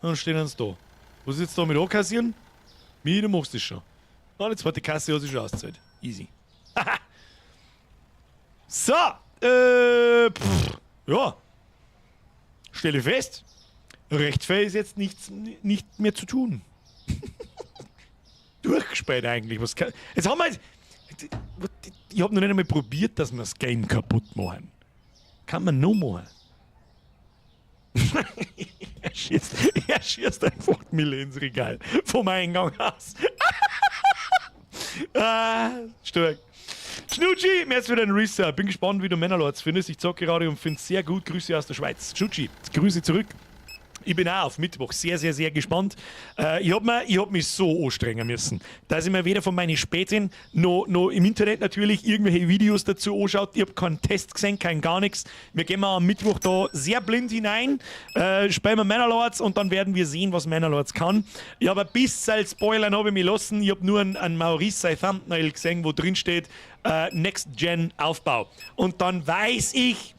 und dann stehen sie da. Was ist jetzt da mit ankassieren? Mir, du machst das schon. Ah, die zweite Kasse hat sich schon ausgezahlt. Easy. So, pff, ja. Stelle fest, recht fair ist jetzt nichts, nicht mehr zu tun. Durchgespielt eigentlich. Was kann, jetzt haben wir jetzt, ich hab noch nicht einmal probiert, dass wir das Game kaputt machen. Kann man noch machen. Er schießt einfach die Mille ins Regal. Vom Eingang aus. Ah, stark. Schnutschi, mir ist wieder ein Resub. Bin gespannt, wie du Manor Lords findest. Ich zocke gerade und find's sehr gut. Grüße aus der Schweiz. Schnutschi, Grüße zurück. Ich bin auch auf Mittwoch sehr, sehr, sehr gespannt. Ich hab mich so anstrengen müssen, dass ich mir weder von meinen Späten noch im Internet natürlich irgendwelche Videos dazu anschaut. Ich hab keinen Test gesehen, kein gar nichts. Wir gehen mal am Mittwoch da sehr blind hinein, spielen wir Manor Lords und dann werden wir sehen, was Manor Lords kann. Ich hab ein bisschen Spoilern hab ich mich lassen. Ich hab nur einen Maurice sein Thumbnail gesehen, wo drin steht, Next Gen Aufbau. Und dann weiß ich,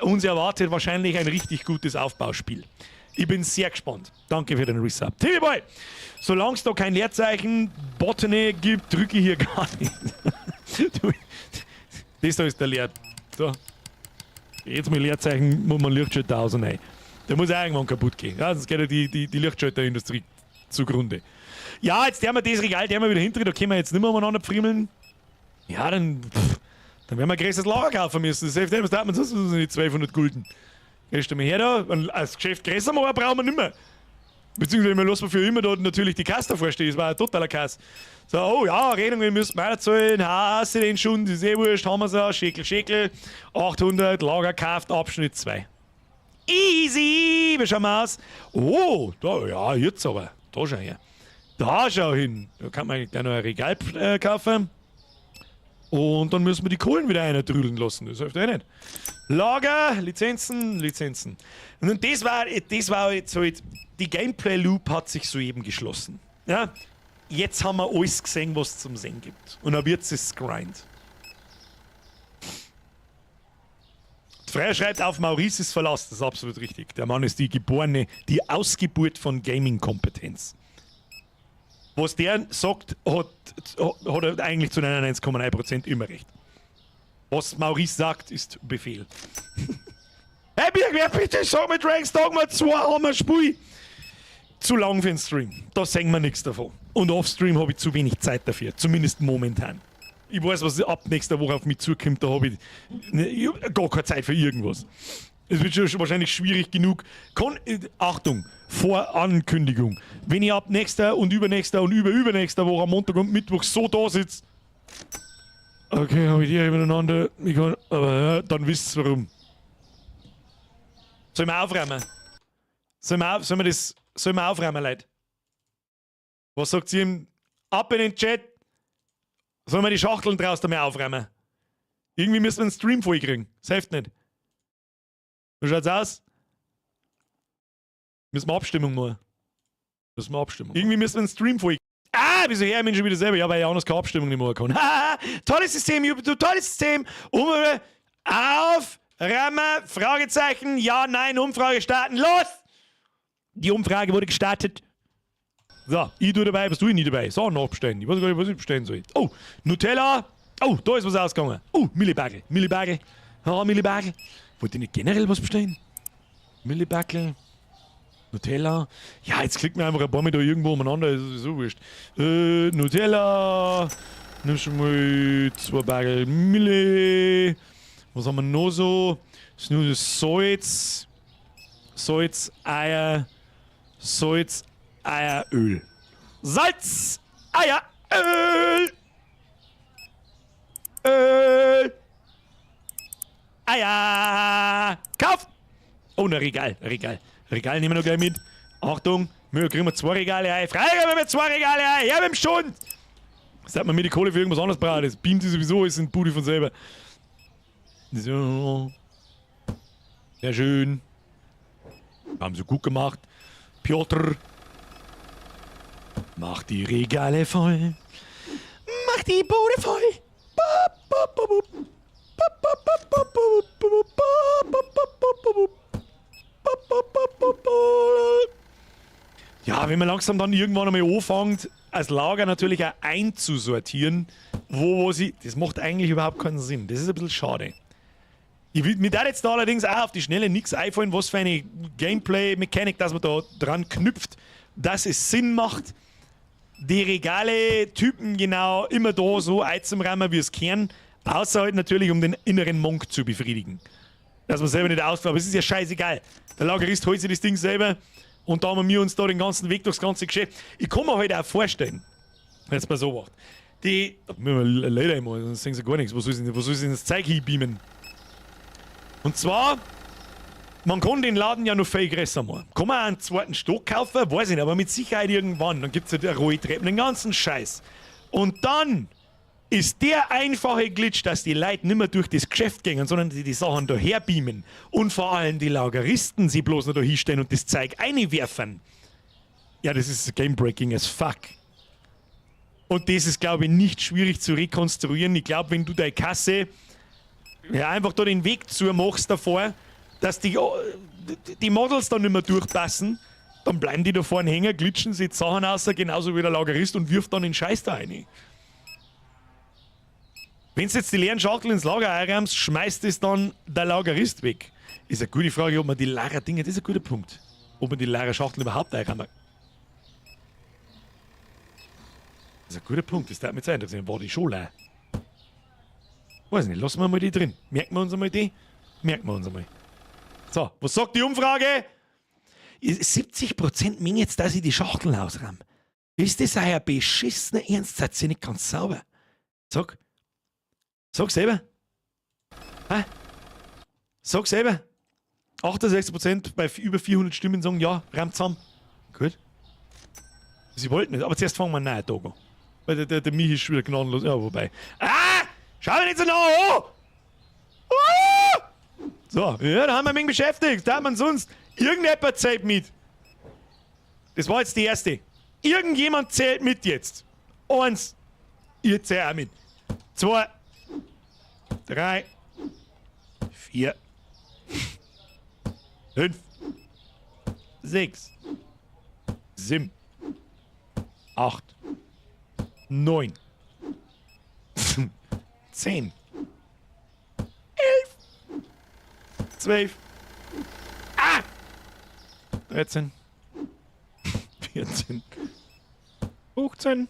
uns erwartet wahrscheinlich ein richtig gutes Aufbauspiel. Ich bin sehr gespannt. Danke für den Resub. TV Boy, solange es da kein Leerzeichen Botany gibt, drücke ich hier gar nicht. Das da ist der Leer. So. Jetzt mit Leerzeichen muss man Lichtschalter aus und rein. Der muss auch irgendwann kaputt gehen. Ja, sonst geht ja die Lichtschalterindustrie zugrunde. Ja, jetzt der wir das Regal, der wir wieder hinter, da können wir jetzt nicht mehr umeinander pfriemeln. Ja, dann werden wir ein größeres Lager kaufen müssen. Das hilft was darf man sonst nicht 1200 Gulden. Gehst du mal her da, und als Geschäft größer machen, brauchen wir nicht mehr. Beziehungsweise wir lassen für immer da natürlich die Kasse davor stehen, das war ein totaler Kass. So, oh ja, Rechnungen müssen wir auch zahlen, hast du den schon, das ist eh wurscht, haben wir sie, Schäkel, Schäkel, 800, Lager gekauft, Abschnitt 2. Easy, wie schauen wir aus? Oh, da, ja, jetzt aber, da schau her. Da schau hin, da kann man eigentlich gleich noch ein Regal kaufen. Und dann müssen wir die Kohlen wieder eintrüdeln lassen. Das hilft eh nicht. Lager, Lizenzen, Lizenzen. Und das war jetzt halt, die Gameplay-Loop hat sich soeben geschlossen. Ja? Jetzt haben wir alles gesehen, was es zum Sehen gibt. Und ab jetzt ist es Grind. Freya schreibt auf, Maurice ist Verlass. Das ist absolut richtig. Der Mann ist die geborene, die Ausgeburt von Gaming-Kompetenz. Was der sagt, hat er eigentlich zu 99,9% immer recht. Was Maurice sagt, ist Befehl. Hey, Birg, wer bitte sag mir Dragon's Dogma 2 haben wir Spiel. Zu lang für den Stream. Da sehen wir nichts davon. Und off-Stream habe ich zu wenig Zeit dafür. Zumindest momentan. Ich weiß, was ab nächster Woche auf mich zukommt, da habe ich, ne, ich hab gar keine Zeit für irgendwas. Es wird schon wahrscheinlich schwierig genug. Achtung, Vorankündigung. Wenn ich ab nächster und übernächster und überübernächster Woche am Montag und Mittwoch so da sitze, okay, habe ich die miteinander, ich kann, aber ja, dann wisst ihr warum. Sollen wir aufräumen? Sollen wir aufräumen, Leute? Was sagt ihr im, ab in den Chat? Sollen wir die Schachteln draußen mal aufräumen? Irgendwie müssen wir einen Stream voll kriegen. Das hilft nicht. Wie schaut's aus? Müssen wir Abstimmung machen? Müssen wir Abstimmung. Irgendwie müssen wir einen Stream voll. Ah, wieso her, Mensch, schon wieder selber? Ja, weil ich auch noch keine Abstimmung nicht machen kann. Haha, tolles System, Jupp, du tolles System. Aufräumen, Fragezeichen, ja, nein, Umfrage starten. Los! Die Umfrage wurde gestartet. So, ich tue dabei, was tue ich nicht dabei? So, nachbestellen. Ich weiß gar nicht, was ich bestellen soll. Oh, Nutella. Oh, da ist was ausgegangen. Oh, Millibagel. Millibagel. Ah, Millibagel. Wollt ihr nicht generell was bestellen? Millibackel. Nutella. Ja, jetzt klickt mir einfach ein paar Mal da irgendwo umeinander, ist sowieso wurscht. Nutella. Nimm schon mal zwei Bagel Mille. Was haben wir noch so? Das ist nur das Salz. Salz, Eier. Salz, Eier, Öl. Salz, Eier, Öl. Öl. Eier. Kauf! Oh, ein Regal, Regal. Regal nehmen wir noch gleich mit. Achtung, wir kriegen wir zwei Regale ein. Freigabe mit zwei Regale ein. Ja, mit dem Schund. Seit man mir die Kohle für irgendwas anderes braucht. Das beamt sich sowieso, ist ein Bude von selber. So. Sehr schön. Haben sie gut gemacht. Piotr. Mach die Regale voll. Mach die Bude voll. Ba, ba, ba, bu. Ba, ba, ba, ba, bu, bu, bu, ba, ba, ba, ba, ba, bu. Ba, ba, ba, ba, ba. Ja, wenn man langsam dann irgendwann einmal anfängt, als Lager natürlich auch einzusortieren, wo sie. Das macht eigentlich überhaupt keinen Sinn. Das ist ein bisschen schade. Ich will mir da jetzt da allerdings auch auf die Schnelle nichts einfallen, was für eine Gameplay-Mechanik, dass man da dran knüpft, dass es Sinn macht, die Regale-Typen genau immer da so einzuräumen, wie es kehren, außer halt natürlich, um den inneren Monk zu befriedigen. Dass man selber nicht ausfällt, aber es ist ja scheißegal. Der Lagerist holt sich das Ding selber und da haben wir uns da den ganzen Weg durchs ganze Geschäft. Ich kann mir halt auch vorstellen, wenn es mal so macht. Die. Müssen wir leider immer, sonst sehen sie gar nichts. Wo soll sie denn das Zeug hinbeamen? Und zwar, man kann den Laden ja noch viel größer machen. Kann man auch einen zweiten Stock kaufen? Weiß ich nicht, aber mit Sicherheit irgendwann. Dann gibt es ja die Rolltreppen, den ganzen Scheiß. Und dann ist der einfache Glitch, dass die Leute nicht mehr durch das Geschäft gehen, sondern die die Sachen daher beamen. Und vor allem die Lageristen sie bloß noch da hinstellen und das Zeug einwerfen. Ja, das ist game-breaking as fuck. Und das ist, glaube ich, nicht schwierig zu rekonstruieren. Ich glaube, wenn du deine Kasse ja, einfach da den Weg zu machst davor, dass die Models dann nicht mehr durchpassen, dann bleiben die da vorne hängen, glitchen sie die Sachen aus, genauso wie der Lagerist und wirft dann den Scheiß da rein. Wenn du jetzt die leeren Schachteln ins Lager einräumst, schmeißt es dann der Lagerist weg. Ist eine gute Frage, ob man die leeren Dinge, das ist ein guter Punkt, ob man die leeren Schachteln überhaupt einräumen. Das ist ein guter Punkt, das darf mich jetzt interessieren. War die schon leer? Weiß nicht, lassen wir mal die drin. Merken wir uns einmal die? Merken wir uns einmal. So, was sagt die Umfrage? 70% meinen jetzt, dass ich die Schachteln ausräume. Ist das euer beschissener Ernst? Seid ihr nicht ganz sauber? Sag. Sag selber. Hä? Sag selber. 68% bei über 400 Stimmen sagen, ja, räumt zusammen. Gut. Sie wollten nicht, aber zuerst fangen wir einen neuen Tag an. Weil der Michi ist schon wieder gnadenlos. Ja, wobei. Ah! Schau mich nicht so nah an! Ah! So, ja, da haben wir mich beschäftigt. Da hat man sonst. Irgendjemand zählt mit. Das war jetzt die erste. Irgendjemand zählt mit jetzt. 1. Ihr zählt auch mit. 2. 3. 4. 5. 6. 7. 8. 9. 10. 11. 12. Ah! 13. 14. 15.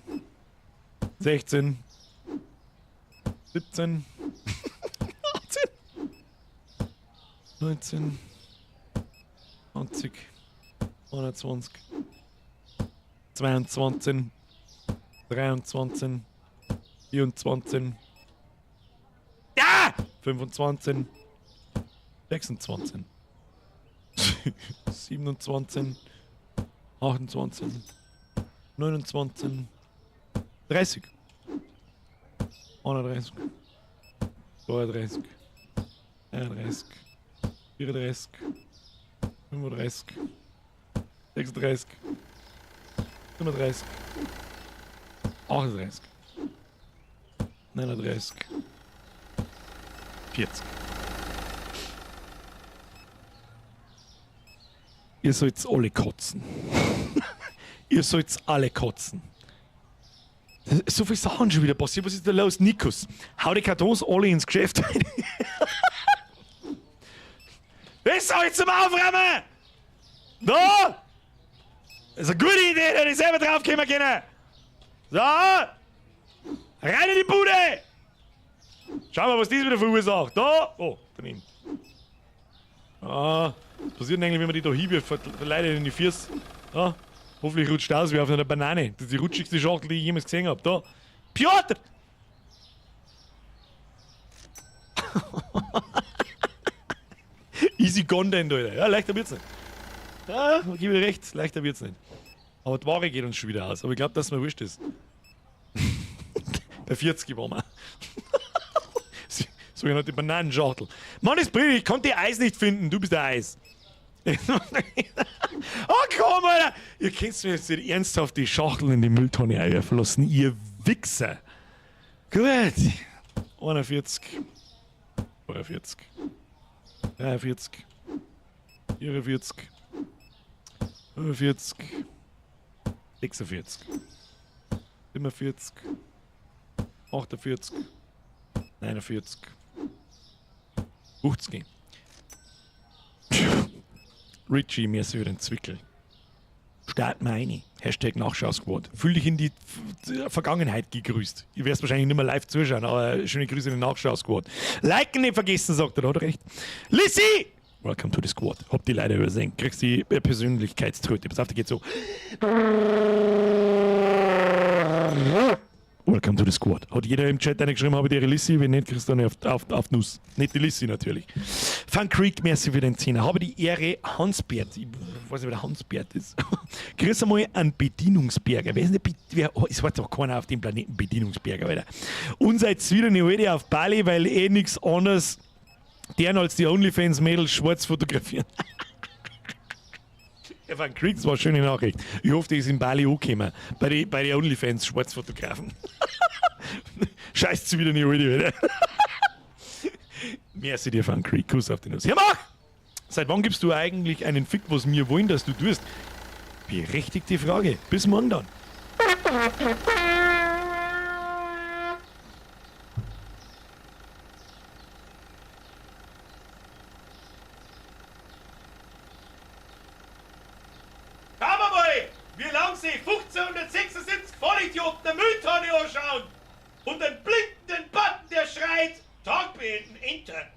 16. 17. 18. 19. 20. 21. 22. 23. 24. Ja! 25. 26. 27. 28. 29. 30. 31. 32. 33. 34. 35. 36. 37. 38. 39. 40. Ihr sollt's alle kotzen. Ihr sollt's alle kotzen. So viele Sachen schon wieder passiert. Was ist da los? Nikos, hau die Kartons alle ins Geschäft rein. Das soll ich zum Aufräumen! Da! Das ist eine gute Idee, da hätte ich selber drauf kommen können. So! Rein in die Bude! Schauen wir mal, was das wieder verursacht. Da! Oh, daneben. Ah, was passiert denn eigentlich, wenn man die da hinwirft? Verleidet in die Füße. Da. Hoffentlich rutscht aus wie auf einer Banane. Das ist die rutschigste Schachtel, die ich jemals gesehen hab. Da. Piotr! Easy Content, Alter. Ja, leichter wird's nicht. Ja, gebe ich recht, leichter wird's nicht. Aber die Ware geht uns schon wieder aus. Aber ich glaub, dass mir wurscht ist. Bei 40 waren wir. Sogenannte Bananenschachtel. Mann, ist brillant, ich konnte Eis nicht finden. Du bist der Eis. Oh, komm, Alter! Ihr könnt mir jetzt nicht ernsthaft die Schachtel in die Mülltonne einwerfen lassen, ihr Wichser. Gut. 41. 42. 43. 44. 45. 46. 47. 48. 49. 50. Richie, mir ist wieder ein Zwickel. Start mal rein. Hashtag Nachschau-Squad. Fühl dich in die Vergangenheit gegrüßt. Ihr werdet wahrscheinlich nicht mehr live zuschauen, aber schöne Grüße in den Nachschau-Squad. Liken nicht vergessen, sagt er, hat er recht. Lissy! Welcome to the Squad. Hab die leider übersehen. Kriegst die Persönlichkeitströte. Pass auf, die geht so. Welcome to the Squad. Hat jeder im Chat eine geschrieben, habe die Lissy, wenn nicht, kriegst du eine auf Nuss. Nicht die Lissy natürlich. Fun Creek, merci für den Zehner. Habe die Ehre, Hansbert. Ich weiß nicht, wer der Hansbert ist. Grüß einmal an Bedienungsberger. Wer ist denn der wer, oh, es war doch keiner auf dem Planeten Bedienungsberger, Alter. Und seid wieder eine Alte auf Bali, weil eh nix anderes deren als die OnlyFans-Mädels schwarz fotografieren. Der Van Creek, das war eine schöne Nachricht. Ich hoffe, die ist in Bali angekommen. Bei den OnlyFans Schwarzfotografen. Scheiß wieder nicht heute wieder. Merci dir, Van Creek. Kuss auf die Nuss. Ja, mach! Seit wann gibst du eigentlich einen Fick, was mir wollen, dass du tust? Berechtigte Frage. Bis morgen dann. Schauen wir mal, wie lang sie 1576 Vollidioten der Mülltonne anschauen und den blinkenden Button, der schreit, Tag beenden, Enter.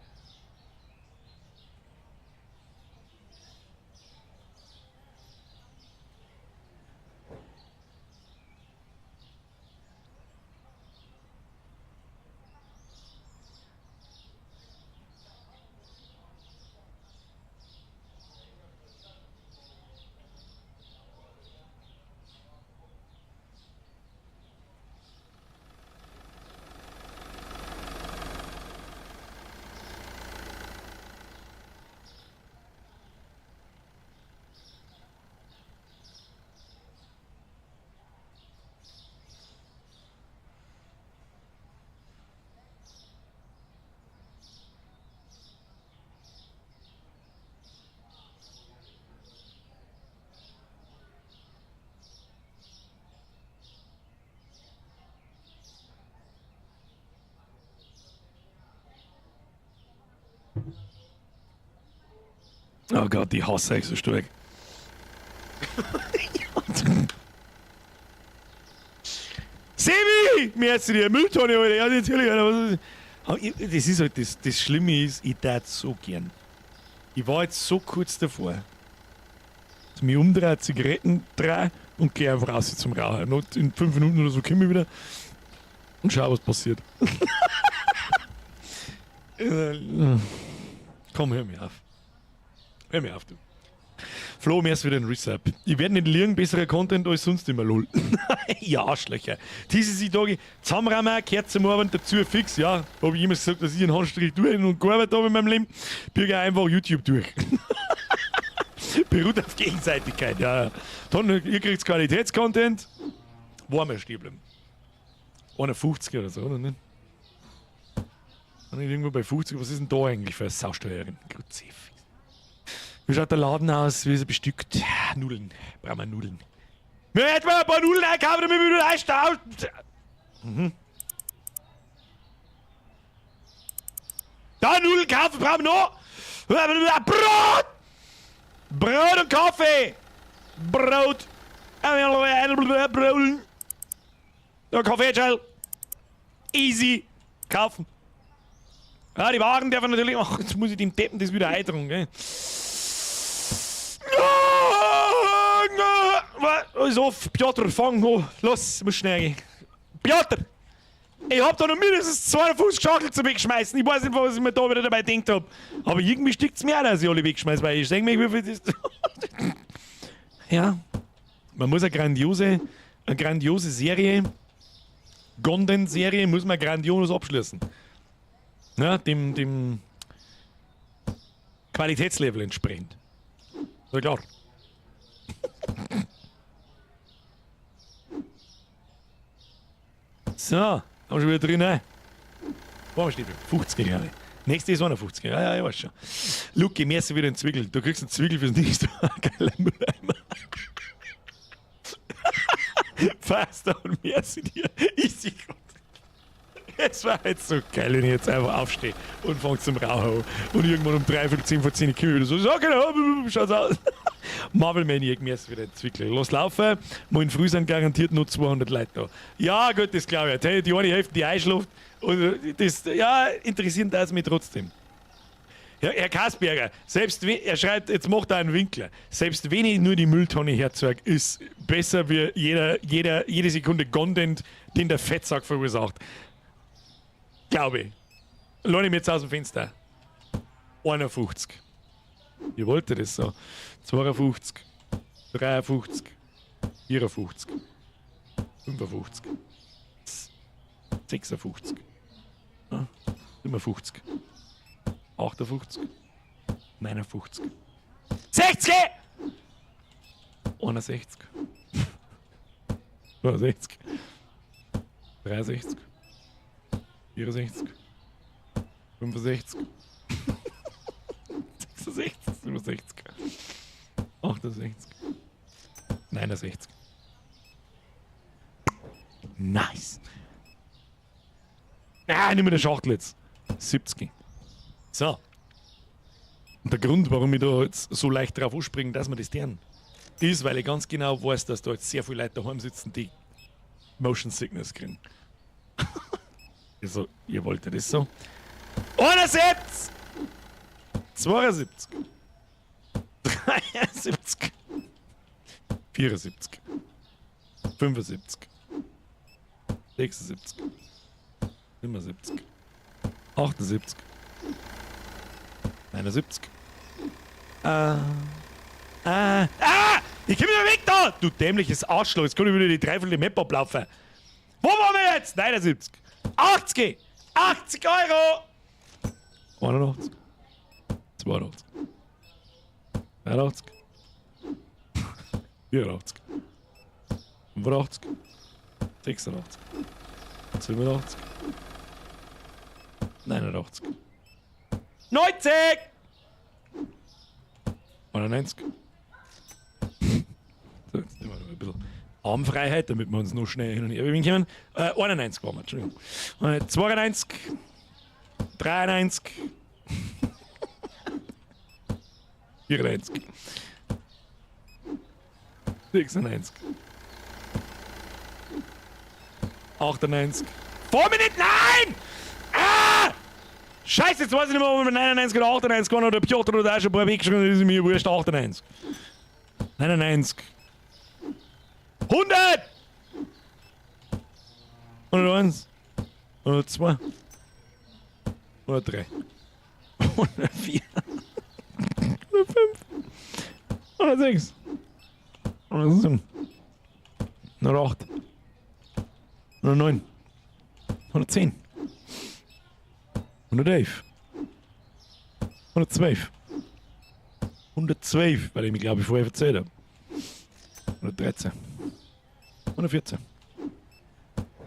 Oh Gott, ich hasse euch so stark. Sebi! Mir jetzt die Mülltonne, Alter. Ja, natürlich, Alter. Was ist- Aber das ist halt das, das Schlimme ist, ich tät so gern. Ich war jetzt so kurz davor, dass ich mich umdrehe, Zigaretten drehe und gehe einfach raus zum Rauchen. Noch in 5 Minuten oder so komme ich wieder und schau, was passiert. Komm, hör mir auf. Hör mir auf, du. Flo, mir ist wieder ein Resub. Ich werde nicht liegen, besserer Content als sonst immer, lol. Ja, Arschlöcher. TCC Doggy, zusammenräumen, gehört zum Abend dazu, fix, ja. Hab ich immer gesagt, dass ich einen Handstrich durch und gearbeitet habe in meinem Leben. Birge einfach YouTube durch. Beruht auf Gegenseitigkeit, ja. Dann, ihr kriegt Qualitätscontent. Warmer stehen bleiben. 51 oder so, oder nicht? Nicht irgendwo bei 50, was ist denn da eigentlich für eine Sausteuerin? Kruzifix. Wie schaut der Laden aus? Wie ist er bestückt? Nudeln. Brauchen wir Nudeln. Wir hätten mal ein paar Nudeln einkaufen, damit wir wieder einstauchen. Da Nudeln kaufen, brauchen wir noch. Brot! Brot und Kaffee! Brot! Brot! Ja, Kaffee, schnell. Easy. Kaufen. Ja, die Waren dürfen natürlich. Ach, jetzt muss ich dem Deppen das wieder eintragen, gell? Alles auf, Piotr, fang an. Los, muss schnell gehen. Piotr! Ich hab da noch mindestens 52 Schachteln zum Wegschmeißen. Ich weiß nicht, was ich mir da wieder dabei gedacht hab. Aber irgendwie stickt's mir auch, dass ich alle wegschmeiße, weil ich denke mir, wie viel das. Ja. Man muss eine grandiose Serie, Gonden-Serie, muss man grandios abschließen. Ja, dem Qualitätslevel entsprechend. Ist ja klar. So, haben wir schon wieder drin, ne? Wo haben wir stehen? 50, glaube ich. Nächste ist 51. Ja, ja, ich weiß schon. Luki, mir ist wieder ein Zwickel. Du kriegst einen Zwickel fürs nächste Mal. Geiler Mülleimer. Passt und merci dir. Easy Gott. Es war jetzt so geil, wenn ich jetzt einfach aufstehe und fange zum Rauchen an. Und irgendwann um 9:45 komme ich wieder so, so genau, schaut's aus. Marvel Maniac, mir ist wieder ein Zwickel. Lass laufen, morgen früh sind garantiert nur 200 Leute da. Ja, gut, das glaube ich. Hey, die eine Hälfte, die einschläft. Und das, ja, interessiert das mich trotzdem. Ja, Herr Kasberger, selbst wenn, er schreibt, jetzt macht er einen Winkler. Selbst wenn ich nur die Mülltonne herzeig, ist besser wie jede Sekunde Content, den der Fettsack verursacht. Glaube ich. Lass ich mir jetzt aus dem Fenster. 51. Ich wollte das so. 52, 53, 54, 55, 56, ja, 57, 58, 59, 60! 61, 62, 63, 64, 65, 66, 67, 68, 69. Nice. Ah, nimm mir die Schachtel jetzt. 70. So. Und der Grund, warum ich da jetzt so leicht drauf anspringe, dass wir das tun, ist, weil ich ganz genau weiß, dass da jetzt sehr viele Leute daheim sitzen, die Motion Sickness kriegen. Also, ihr wollt ja das so. 71! 72! 73! 74! 75! 76! 77! 78! 79! Ich komm wieder weg da! Du dämliches Arschloch, jetzt kann ich wieder die dreiviertel Map ablaufen. Wo waren wir jetzt? 79! 80! 80 Euro! 81! 82! 83! 84! 85! 86! 87! 89! 90! 91! So, jetzt nehmen wir noch ein bisschen Armfreiheit, damit wir uns noch schnell hin und her bewegen können. 91 waren wir, Entschuldigung. 92, 93, 94, 96, 98. Vor mir nicht! Nein! Ah! Scheiße, jetzt weiß ich nicht mehr, ob wir 99 oder 98 waren oder Piotr oder auch schon ein paar weggeschrieben, das ist mir wurscht. 98. 99. 100! 101. 102. 103. 104. 105. 106. 107. 108. 109. 110. 111. 112. 112, weil ich mich, glaube ich, vorher verzählt habe. 113. 114.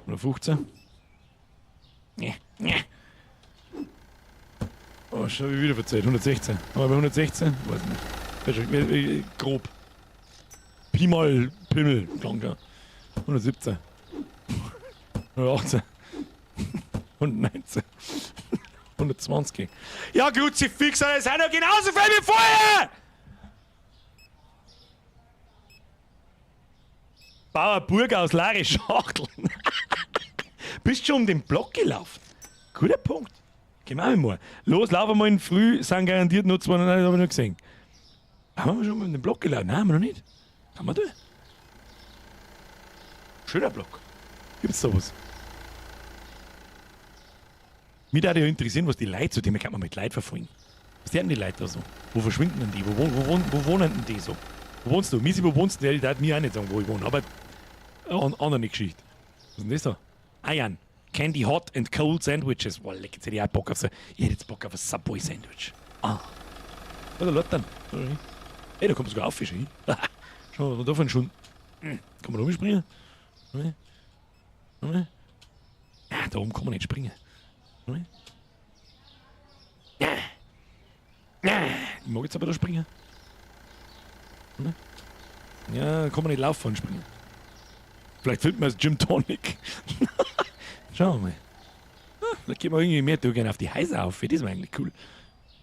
115. Nee, nee. Oh, schon hab ich wieder verzählt. 116. Aber bei 116? Weiß ich nicht. Grob. Pi mal Pimmel, klang ja. 117. 118. 119. 120. Ja, Kruzifix, das sind ja genauso viel wie vorher! Bauer Burg aus leere Schachteln. Bist schon um den Block gelaufen? Guter Punkt. Gehen wir mal. Los, laufen wir mal in früh, sind garantiert nur 200, das habe ich noch gesehen. Haben wir schon mal um den Block gelaufen? Nein, haben wir noch nicht. Kann man da? Schöner Block. Gibt's da was? Mich würde ja interessieren, was die Leute so, die kann man mit Leuten verfolgen. Was werden die Leute da so? Wo verschwinden denn die? Wo wohnen denn die so? Wo wohnst du? Misi, wo wohnst du? Die darf mir auch nicht sagen, wo ich wohne. Aber andere Geschichte. Was ist denn das da? Eiern. Candy Hot and Cold Sandwiches. Boah, leck, jetzt hätte ich auch Bock auf so. Ich hätte jetzt Bock auf ein Subway Sandwich. Ah. Ja, da lädt dann. Ey, da kommt sogar auf, hin. Schau mal, da von schon. Kann man da rumspringen? Ja, da oben kann man nicht springen. Ich mag jetzt aber da springen. Ja, kann man nicht laufen und springen. Vielleicht findet man das Gym Tonic. Schauen wir mal. Ah, vielleicht geht man irgendwie mehr gerne auf die Häuser auf. Das wäre eigentlich cool.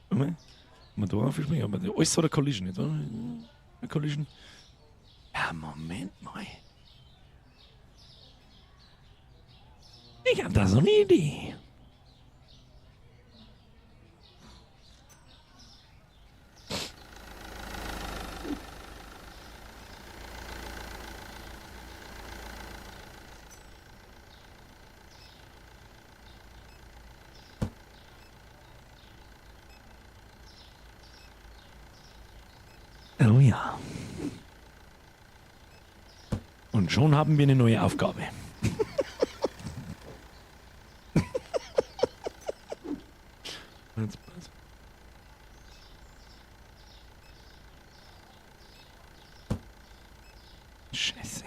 Wenn man da aufspringen, aber alles hat eine Collision jetzt, oder? Eine Collision. Ja, Moment mal. Ich hab da so eine Idee. Oh ja. Und schon haben wir eine neue Aufgabe. Scheiße.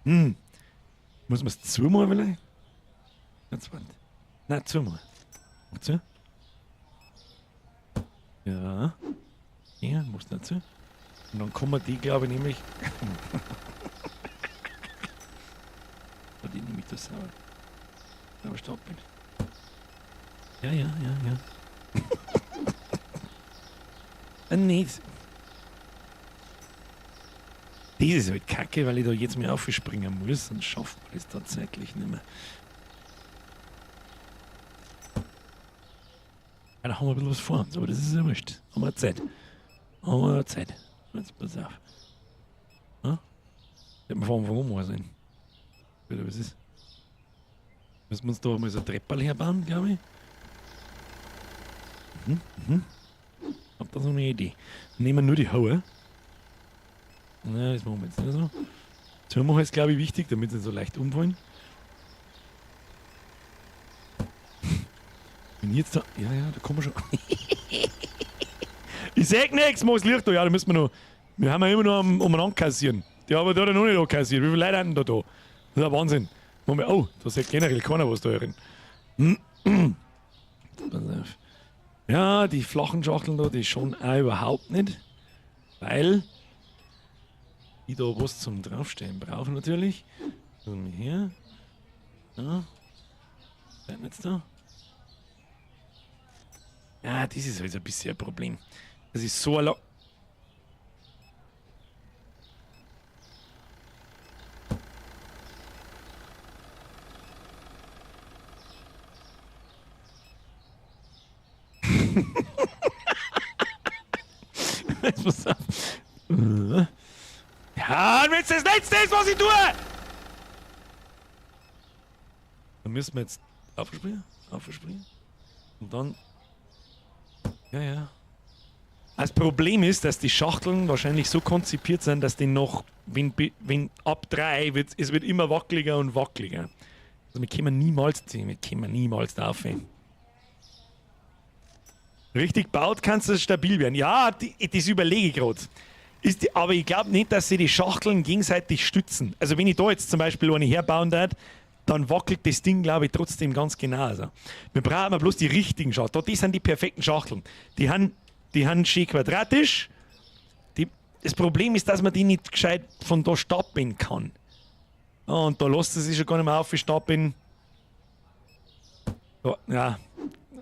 Hm. Muss man es zweimal vielleicht? Jetzt warte. Nein, zweimal. Zu. Ja. Ja, muss dazu. Und dann kommen die, glaube ich, nämlich. Die nehme ich das sauber. Aber stopp. Ja, ja, ja, ja. Nee. Das ist halt kacke, weil ich da jetzt mal aufspringen muss, sonst schafft man das tatsächlich nicht mehr. Ja, da haben wir ein bisschen was vor uns, aber das ist ja wurscht. Haben wir Zeit. Haben wir Zeit. Jetzt pass auf. Ja? Hätten wir von Anfang an mal sein. Oder was ist? Müssen wir uns da mal so ein Treppel herbauen, glaube ich. Mhm, mhm. Hab da so eine Idee. Nehmen wir nur die Haue. Na, das machen wir jetzt nicht so. Türmacher ist, glaube ich, wichtig, damit sie nicht so leicht umfallen. Wenn ich jetzt da. Ja, ja, da kommen wir schon. Ich seh nichts, mach's Licht da. Ja, da müssen wir noch. Wir haben ja immer noch umeinander kassieren. Die haben da noch nicht kassiert. Wie viele Leute sind denn da da? Das ist ja Wahnsinn. Moment, oh, da sieht generell keiner was da drin. Ja, die flachen Schachteln da, die schon auch überhaupt nicht. Weil ich da was zum Draufstellen brauche natürlich. Also hier. Ja. Bleiben jetzt da. Ja, das ist halt ein bisschen ein Problem. Das ist so ein Jetzt pass auf. Ja, und wenn's das Letzte ist, was ich tue! Dann müssen wir jetzt aufspringen, aufspringen. Und dann... Ja, ja. Das Problem ist, dass die Schachteln wahrscheinlich so konzipiert sind, dass die noch, wenn ab 3 wird, es wird immer wackeliger und wackeliger. Also wir kommen niemals drauf. Richtig baut, kannst du stabil werden. Ja, das überlege ich gerade. Aber ich glaube nicht, dass sie die Schachteln gegenseitig stützen. Also wenn ich da jetzt zum Beispiel eine herbauen darf, dann wackelt das Ding, glaube ich, trotzdem ganz genau. Also, wir brauchen bloß die richtigen Schachteln. Die sind die perfekten Schachteln. Die haben schön quadratisch. Das Problem ist, dass man die nicht gescheit von da stapeln kann. Und da lässt es sich schon gar nicht mehr aufstapeln. Ja.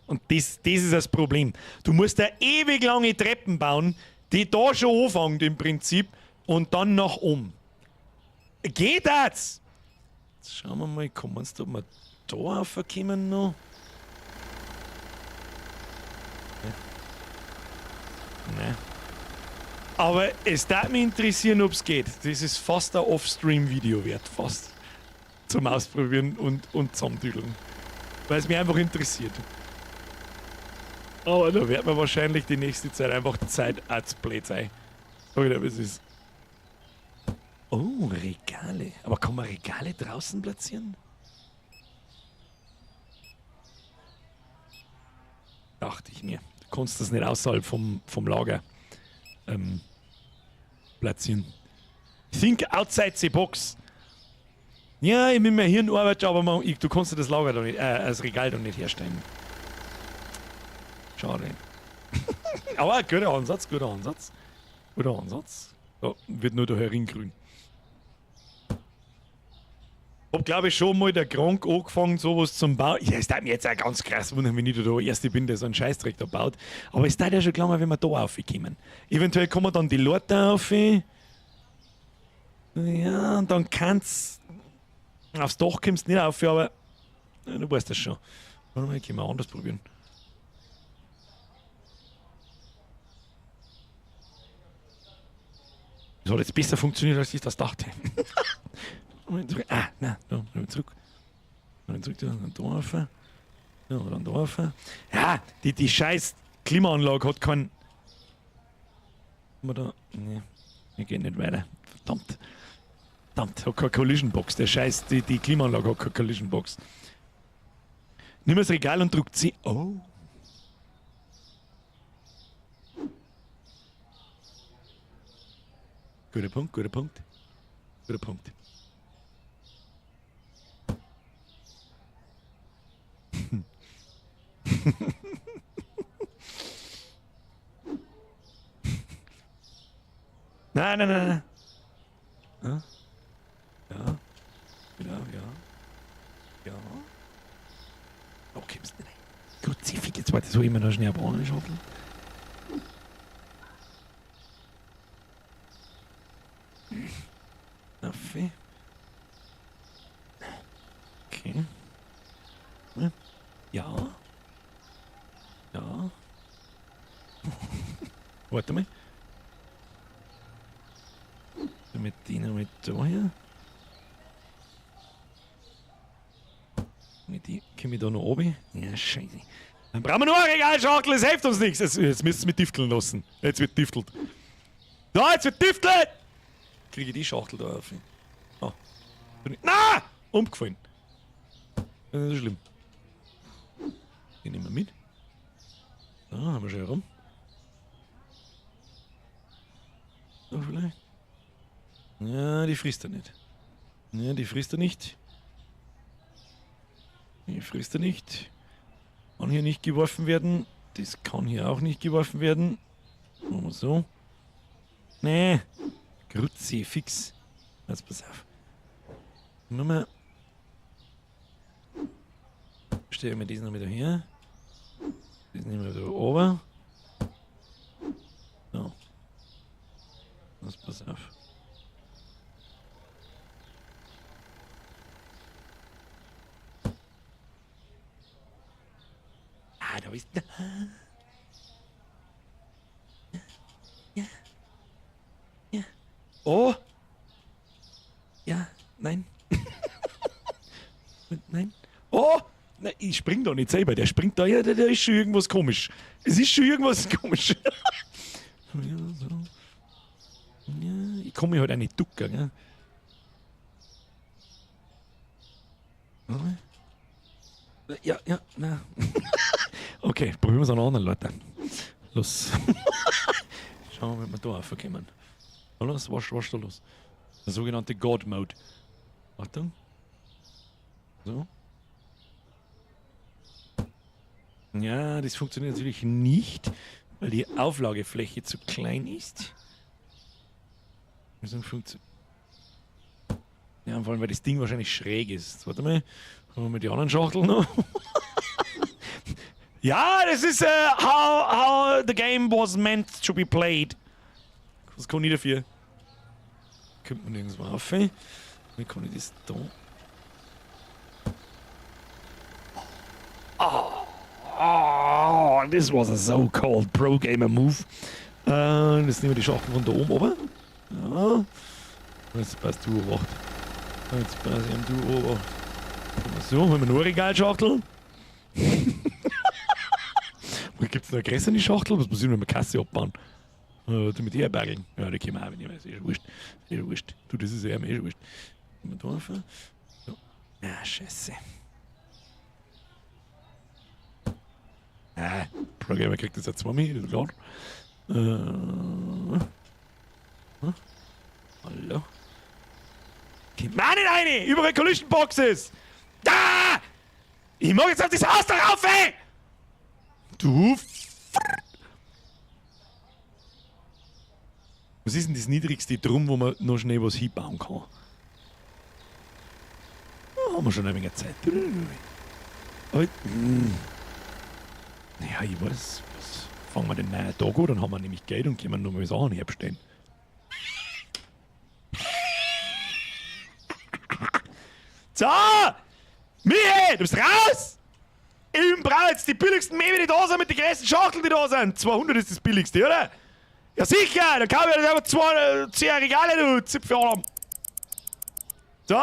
Und das ist das Problem. Du musst da ewig lange Treppen bauen, die da schon anfangen im Prinzip und dann nach oben. Geht das? Jetzt schauen wir mal, kommen wir, ob wir da raufkommen noch? Nee. Aber es darf mich interessieren, ob es geht. Das ist fast ein Off-Stream-Video wert, fast. Zum Ausprobieren und zusammendüdeln. Weil es mich einfach interessiert. Aber da wird man wahrscheinlich die nächste Zeit einfach Zeit als blöd sein. Oder was ist? Oh, Regale. Aber kann man Regale draußen platzieren? Dachte ich mir. Du kannst das nicht außerhalb vom Lager platzieren. Think outside the box. Ja, ich mit meinem Hirn arbeite, aber du kannst das Lager da nicht, das Regal da nicht herstellen. Schade. Aber guter Ansatz, guter Ansatz. Guter Ansatz. So, wird nur der Herin grün. Hab, glaube ich, schon mal der Krank angefangen, sowas zum Bauen. Ja, es tut mir jetzt auch ganz krass wundern, wenn ich da Erste bin, der so einen Scheißdreck da baut. Aber es tut ja schon klar, wenn wir da raufkommen. Eventuell kommen dann die Leute rauf. Ja, und dann kannst aufs Dach kommst du nicht rauf, aber ja, du weißt das schon. Warte mal, können wir anders probieren. Das hat jetzt besser funktioniert, als ich das dachte. Ah, nein, da, zurück. Zurück, dann da rauf. Ja, dann da rauf. Ja, die scheiß Klimaanlage hat keinen. Da, nee, wir gehen nicht weiter. Verdammt. Verdammt, hat keine Collision Box. Der scheiß, die Klimaanlage hat keine Collision Box. Nimm das Regal und druck C. Oh. Guter Punkt, guter Punkt. Guter Punkt. Nein, nein, nein, nein. Ja. Ja. Genau, ja. Ja. Okay, bist nicht. Kruzifix, jetzt warte, so immer noch schnell eine Schachtel. Okay. Ja. Ja. Warte mal. Mit denen mit da her. Mit die komme ich da noch oben. Ja, scheiße. Dann brauchen wir nur eine Regalschachtel, es hilft uns nichts. Jetzt müsst ihr mit Tüfteln lassen. Jetzt wird tüftelt. Da, jetzt wird tüftelt! Kriege ich die Schachtel da auf. Oh. Na! Umgefallen. Das ist nicht so schlimm. Die nehmen wir mit. Da haben wir schon herum. So vielleicht. Ja, die frisst er nicht. Ja, die frisst er nicht. Die frisst er nicht. Kann hier nicht geworfen werden. Das kann hier auch nicht geworfen werden. Machen wir so. Nee. Kruzifix. Jetzt pass auf. Nummer. Stellen wir diesen noch wieder her. Das nehmen wir da oben. So. Das pass auf. Ah, da ist. Ja. Ja. Oh! Ja, nein. Nein. Oh! Nein, ich spring da nicht selber. Der springt da. Ja, da ist schon irgendwas komisch. Es ist schon irgendwas komisch. Ja, so. Ja, ich komme halt auch nicht ducken, gell? Ja, ja, na. Okay, probieren wir es an anderen Leuten. Los. Schauen wir, ob wir da raufkommen. Los, was ist da los? Der sogenannte God Mode. Achtung. So. Ja, das funktioniert natürlich nicht, weil die Auflagefläche zu klein ist. Ja, vor allem, weil das Ding wahrscheinlich schräg ist. Jetzt, warte mal, haben wir mal die anderen Schachteln noch? Ja, das ist how the game was meant to be played. Was kann ich dafür? Kommt man nirgendwo auf? Wie kann ich das da? Oh, oh, this was a so-called Pro-Gamer Move. Jetzt nehmen wir die Schachtel von da oben runter. Ja. Jetzt passt du Obacht. Jetzt passt ich du Obacht. So, haben wir noch eine Regalschachtel. Gibt es noch eine größere Schachtel? Was muss ich noch mit der Kasse abbauen? Die mit herbergeln. Ja, die können wir auch, wenn ich weiß. Ist wurscht. Ist wurscht. Du, das ist ja eh wurscht. Da rauf. So. Ja, scheiße. Ah, Pro-Gamer kriegt das ja zweimal, ist klar. Hm? Hallo? Geht mir nicht rein! Überall Collision Boxes! Da! Ich mag jetzt auf das Haus da rauf, ey! Du Was ist denn das niedrigste Drum, wo man noch schnell was hinbauen kann? Da haben wir schon ein wenig Zeit. Aber, ja, ich weiß. Was fangen wir den neuen Tag an, dann haben wir nämlich Geld und können noch mal Sachen herstellen. So! Michi, du bist raus! Ich brauche jetzt die billigsten Möbel, die da sind, mit den größten Schachteln, die da sind. 200 ist das billigste, oder? Ja sicher, dann kann ich aber 10 Regale, du Zipfel. So!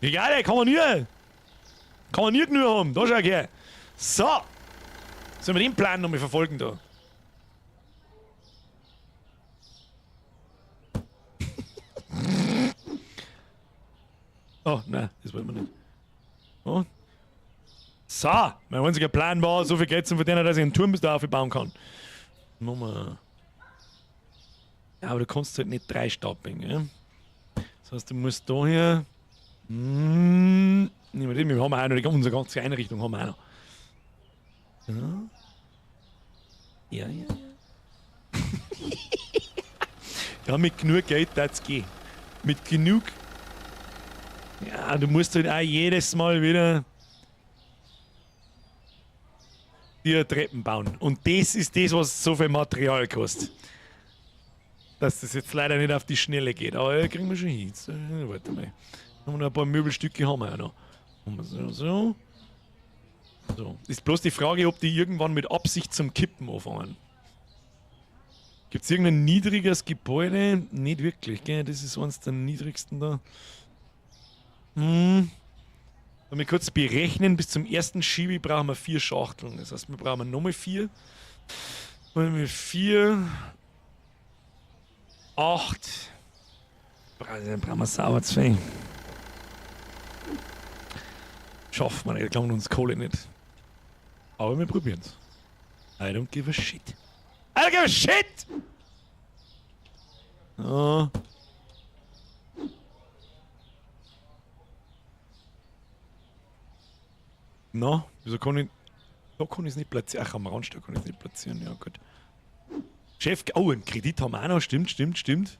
Regale kann man nie. Kann man nie genug haben. Da schau her. So! Sollen wir den Plan nochmal verfolgen da? Oh, nein, das wollen wir nicht. Oh. So, mein einziger Plan war, so viel Geld zu verdienen, dass ich einen Turm bis da aufbauen kann. Machen wir. Ja, aber du kannst halt nicht 3 stapeln, gell? Das heißt, du musst da hier. Nehmen wir den, wir haben auch noch unsere ganze Einrichtung haben wir auch noch. Ja. Ja, ja, ja. Ja, mit genug Geld darf's gehen. Mit genug. Ja, du musst halt auch jedes Mal wieder dir Treppen bauen. Und das ist das, was so viel Material kostet. Dass das jetzt leider nicht auf die Schnelle geht. Aber kriegen wir schon hin. Jetzt, warte mal. Haben wir noch ein paar Möbelstücke haben wir auch noch. Haben wir so, so. So. Ist bloß die Frage, ob die irgendwann mit Absicht zum Kippen anfangen. Gibt's irgendein niedrigeres Gebäude? Nicht wirklich, gell? Das ist eines der niedrigsten da. Wenn wir kurz berechnen, bis zum ersten Schibi brauchen wir 4 Schachteln. Das heißt, wir brauchen nochmal 4. Wollen wir 4, 8. Dann brauchen wir sauber 2. Schaffen wir nicht, klauen uns Kohle nicht. Aber wir probieren's. I don't give a shit. I don't give a shit! Oh. Na, wieso kann ich. Da kann ich es nicht platzieren. Ach, am Randstück kann ich es nicht platzieren. Ja, gut. Chef, oh, einen Kredit haben wir auch noch. Stimmt, stimmt, stimmt.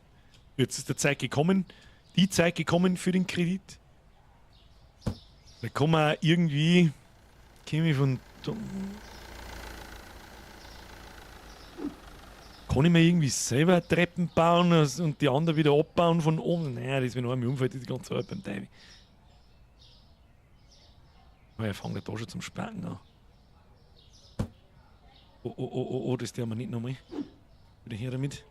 Jetzt ist der Zeit gekommen. Die Zeit gekommen für den Kredit. Da kann man irgendwie. Käme ich von Da. Kann ich mir irgendwie selber Treppen bauen und die anderen wieder abbauen von oben? Naja, das, wenn einmal umfällt, ist die ganze Arbeit beim Teufel. Aber er fängt da schon zum Spacken an. Oh, oh, oh, oh, oh, das tun wir nicht nochmal. Wieder her damit.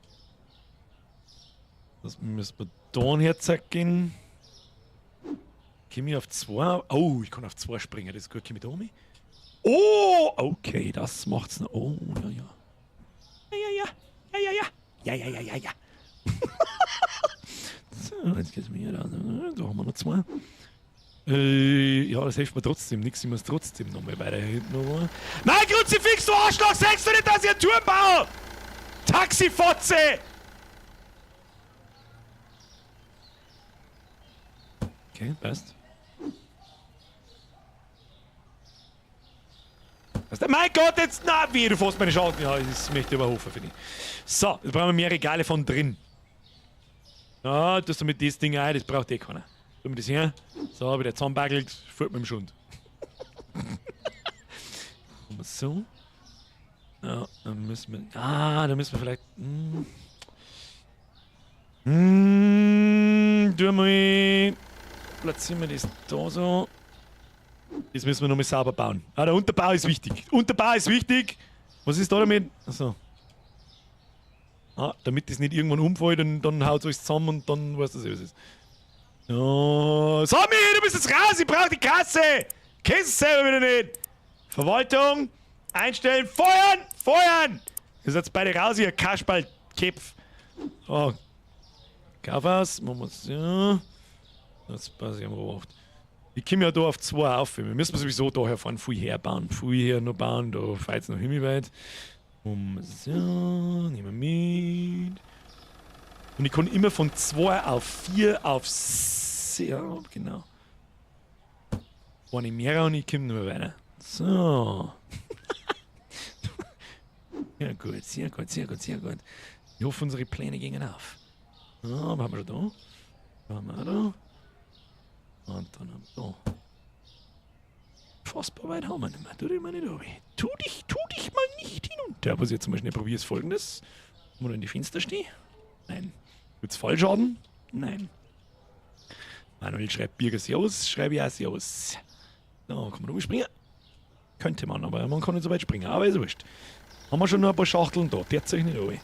Das müssen wir da herzacken. Komme ich auf 2? Oh, ich kann auf 2 springen, das ist gut. Komme ich da um? Oh, okay, das macht's noch. Oh, ja, ja. Ja, ja, ja, ja, ja, ja, ja, ja, ja, ja. So, jetzt geht's mir da. Da haben wir noch 2. Ja, das hilft mir trotzdem nichts. Ich muss trotzdem nochmal weiter hinten noch. Nein, Kruzifix, du Arschloch, sagst du nicht, dass ich einen Turm baue? Taxifotze! Okay, passt. Was denn? Mein Gott, jetzt, na, wie, du fährst meine Chancen. Ja, das möchte ich aber hoffen, finde ich. So, jetzt brauchen wir mehr Regale von drin. Ja, das damit das Ding ein, das braucht eh keiner. Tun wir das her. So, wieder zusammenbaggelt, fällt mir im Schund. So. Ja, dann müssen wir. Ah, da müssen wir vielleicht. Tu mal. Platzieren wir das da so. Das müssen wir nochmal sauber bauen. Ah, der Unterbau ist wichtig. Unterbau ist wichtig. Was ist da damit? Achso. Ah, damit das nicht irgendwann umfällt und dann haut es alles zusammen und dann weißt du, was es ist. Oh, Sami, du bist jetzt raus, ich brauch die Kasse! Kennst du selber wieder nicht! Verwaltung, einstellen, feuern! Feuern! Ihr seid beide raus, ihr Kasperlköpf. Oh. Kaufhaus, machen wir's, ja. Das passe ich am Obacht. Ich komme ja da auf 2 auf. Wir müssen sowieso da herfahren, viel herbauen. Viel her noch bauen, da fährt's noch himmelweit. So, nehmen wir mit. Und ich kann immer von 2 auf 4 auf 6. Ja, genau. Eine mehr und ich komme nicht mehr weiter. So. Ja gut, sehr gut, sehr gut, sehr gut. Ich hoffe, unsere Pläne gingen auf. So, was haben wir schon da? Was haben wir auch da? Und dann haben wir da. Fassbar weit haben wir nicht mehr. Tu dich mal nicht runter. Tu dich mal nicht hinunter. Was ich jetzt mal schnell probiere, ist folgendes. Mal in die Fenster stehen? Nein. Wird's Fallschaden? Nein. Manuel schreibt Birger Servus, schreibe ich auch Servus. Da kann man rumspringen. Könnte man, aber man kann nicht so weit springen. Aber ist wurscht. Haben wir schon noch ein paar Schachteln da. Der zeig ich nicht runter.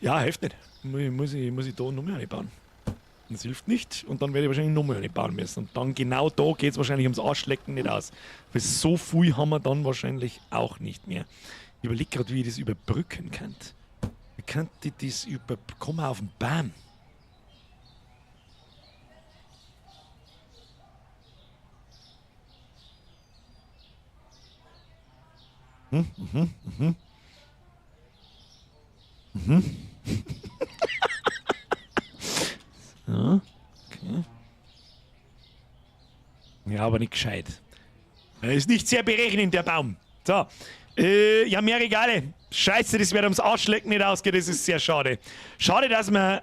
Ja, hilft nicht. Muss ich da noch mehr reinbauen. Das hilft nicht und dann werde ich wahrscheinlich noch mehr reinbauen müssen. Und dann genau da geht's wahrscheinlich ums Arschlecken nicht aus. Weil so viel haben wir dann wahrscheinlich auch nicht mehr. Ich überleg grad, wie ich das überbrücken könnte. Wie könnte ich das überkommen auf den Baum? So, okay. Ja, aber nicht gescheit. Er ist nicht sehr berechnend, der Baum. So. Ja, mehr Regale. Scheiße, das wird ums Arschlecken nicht ausgehen. Das ist sehr schade. Schade, dass man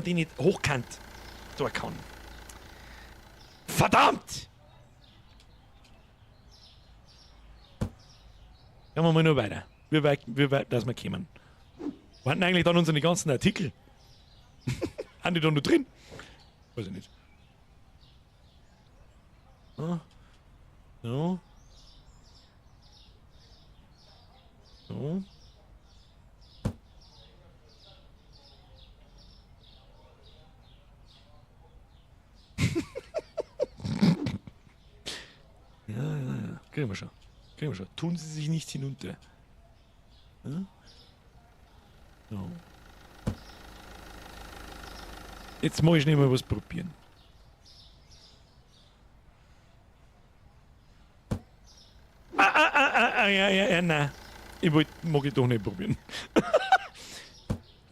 die nicht hochkant tun kann. Verdammt! Gehen wir mal nur weiter. Wie weit, dass wir kommen. Wo waren denn eigentlich dann unsere ganzen Artikel? Haben die da noch drin? Weiß ich nicht. So. So. So. Ja, ja, ja. Kriegen wir schon. Kriegen wir schon. Tun Sie sich nicht hinunter. Ja? So. Jetzt muss ich nicht mal was probieren. Ja, ja, ja, nein. Ich wollt, mag ich doch nicht probieren.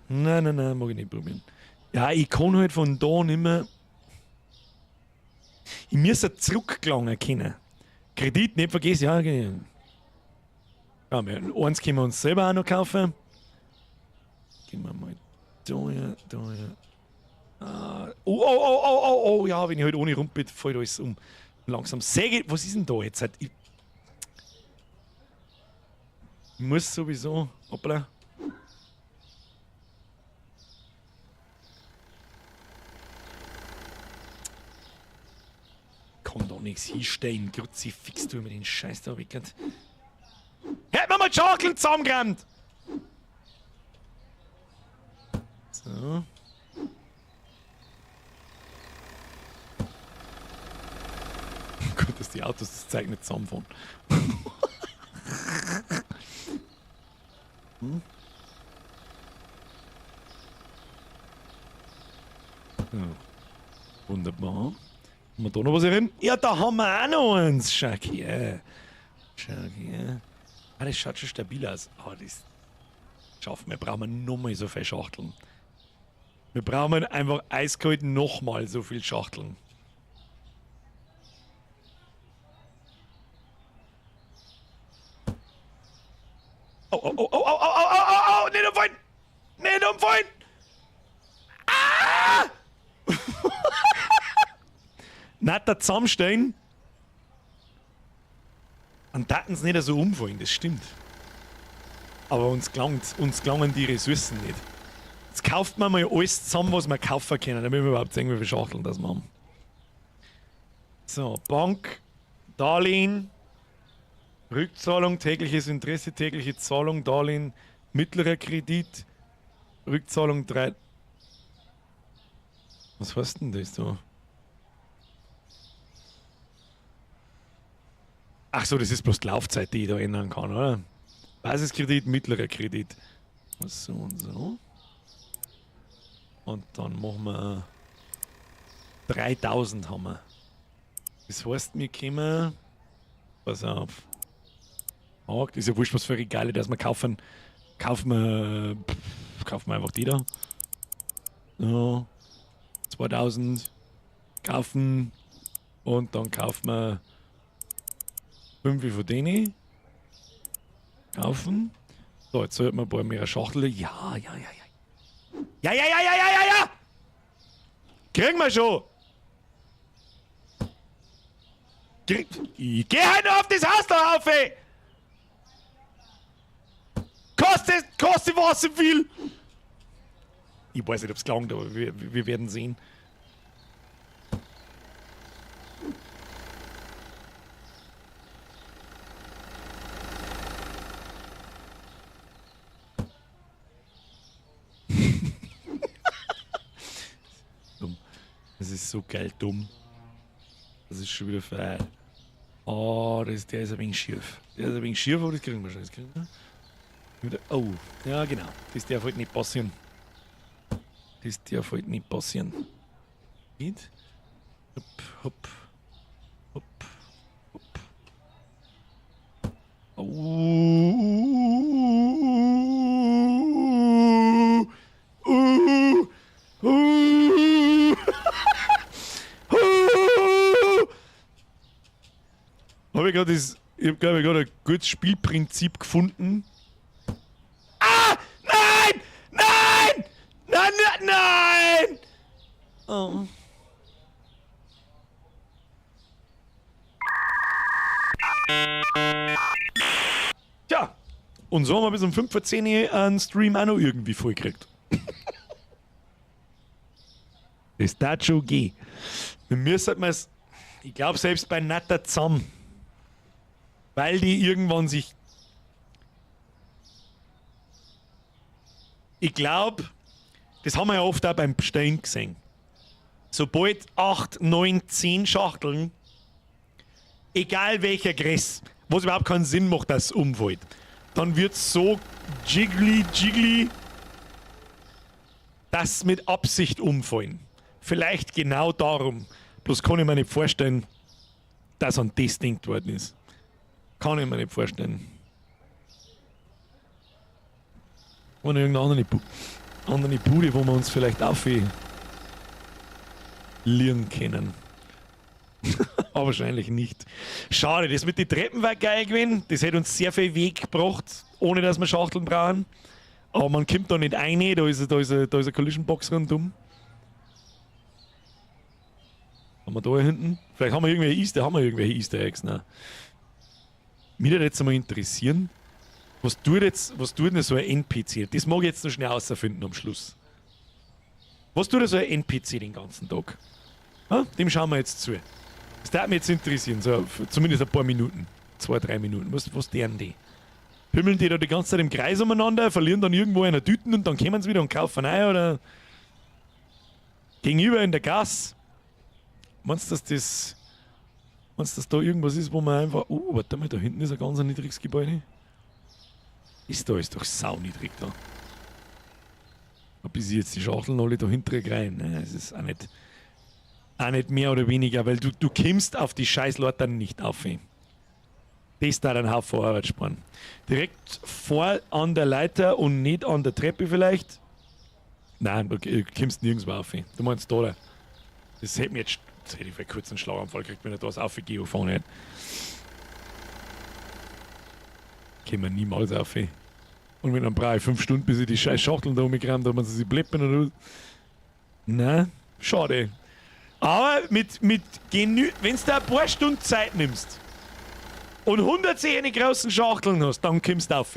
Nein, nein, nein, mag ich nicht probieren. Ja, ich kann halt von da nicht mehr. Ich müsste zurückgelangen können. Kredit nicht vergessen, ja, genau. Ja, wir, eins können wir uns selber auch noch kaufen. Gehen wir mal da her, da her. Ah, oh, oh, oh, oh, oh, oh, ja, wenn ich halt ohne rum bin, fällt alles um. Langsam säge. Was ist denn da jetzt? Ich muss sowieso. Hoppla. Kann da nichts hinstellen. Kruzifix, du mir den Scheiß da weg. Hätten wir mal die Schachteln zusammengerammt! So. Gut, dass die Autos das Zeug nicht zusammenfahren. Hm? Ja. Wunderbar. Haben wir da noch was drin? Ja, da haben wir auch noch eins. Schau hier. Schau hier. Ah, das schaut schon stabil aus. Ah, das schaffen wir. Brauchen wir nochmal so viele Schachteln. Wir brauchen einfach eiskalt nochmal so viele Schachteln. Oh, oh, oh, oh, oh, oh, oh, oh, oh, nicht umfallen! Nicht umfallen! Ah! Nicht da zusammenstehen. Und taten's nicht so umfallen, das stimmt. Aber uns gelangen die Ressourcen nicht. Jetzt kauft man mal alles zusammen, was wir kaufen können, damit wir überhaupt sehen, wie viele Schachteln das wir haben. So, Bank, Darlehen, Rückzahlung, tägliches Interesse, tägliche Zahlung, Darlehen, mittlerer Kredit, Rückzahlung 3. Was heißt denn das da? Ach so, das ist bloß die Laufzeit, die ich da ändern kann, oder? Basiskredit, mittlerer Kredit. So und so. Und dann machen wir 3000 haben wir. Das heißt, wir kommen. Pass auf. Oh, das ist ja wurscht, was für Regale, dass wir kaufen. Kaufen wir einfach die da. So. 2000. Kaufen. Und dann kaufen wir 5 von denen. Kaufen. So, jetzt sollten wir ein paar mehr Schachteln. Ja, ja, ja, ja. Ja, ja, ja, ja, ja, ja, ja! Kriegen wir schon! Ich geh halt noch auf das Haus da auf, ey! Kostet was so viel! Ich weiß nicht, ob's gelangt, aber wir werden sehen. Dumm. Das ist so geil dumm. Das ist schon wieder feil. Oh, der ist ein wenig schief. Der ist ein wenig schief, aber das kriegen wir schon. Das kriegen wir. Wieder, oh, ja genau. Das darf halt nicht passieren. Das darf halt nicht passieren. Geht. Hopp, hopp. Hopp, hopp. Oh. Hab ich gerade das, ich hab, glaub ich, gerade ein gutes Spielprinzip gefunden. Ah! Nein! Nein! Nein, nein, nein! Oh. Tja, und so haben wir bis um 5:45 einen Stream auch noch irgendwie vollgekriegt. Das darf schon gehen. Wir müssen mal's, ich glaub, selbst bei Natter zusammen. Weil die irgendwann sich... Ich glaub, das haben wir ja oft auch beim Bestellen gesehen. Sobald 8, 9, 10 Schachteln, egal welcher Größe, was überhaupt keinen Sinn macht, dass es umfällt, dann wird's so jiggly, jiggly, dass mit Absicht umfallen. Vielleicht genau darum. Bloß kann ich mir nicht vorstellen, dass an das denkt worden ist. Kann ich mir nicht vorstellen. Oder irgendeine andere Bude, wo wir uns vielleicht auflieren können. Aber wahrscheinlich nicht. Schade, das mit den Treppen war geil gewesen. Das hätte uns sehr viel Weg gebracht, ohne dass wir Schachteln brauchen. Aber man kommt da nicht rein, da ist eine Collision Box rundum. Haben wir da hinten? Vielleicht haben wir irgendwelche Easter, haben wir irgendwelche Easter Eggs, ne? Mich würde jetzt mal interessieren, was tut denn so ein NPC? Das mag ich jetzt noch schnell außerfinden am Schluss. Was tut denn so ein NPC den ganzen Tag? Ja, dem schauen wir jetzt zu. Das darf mich jetzt interessieren, so zumindest ein paar Minuten. 2, 3 Minuten. Was deren die? Pimmeln die da die ganze Zeit im Kreis umeinander, verlieren dann irgendwo eine Tüten und dann kommen sie wieder und kaufen ein, oder? Gegenüber in der Gasse. Meinst du, dass da irgendwas ist, wo man einfach. Oh, warte mal, da hinten ist ein ganz niedriges Gebäude. Ist da, ist doch sauniedrig da. Bis ich jetzt die Schachteln alle da hinten rein. Ne, das ist auch nicht mehr oder weniger, weil du kommst auf die Scheißleitern nicht auf. Das da einen Haufen Arbeit sparen. Direkt vor an der Leiter und nicht an der Treppe vielleicht. Nein, du kommst nirgendwo auf. Du meinst da, da. Das hätte mir jetzt. Das hätte ich vielleicht kurz einen Schlaganfall gekriegt, wenn ich da was aufgehe vorne hätte. Kämen wir niemals auf. Und wenn dann brauche ich 5 Stunden, bis ich die scheiß Schachteln da umgekramt habe, und sie sich bleppen oder was. Na, schade. Aber mit genü wenn du da ein paar Stunden Zeit nimmst und 100 solche großen Schachteln hast, dann kommst du auf.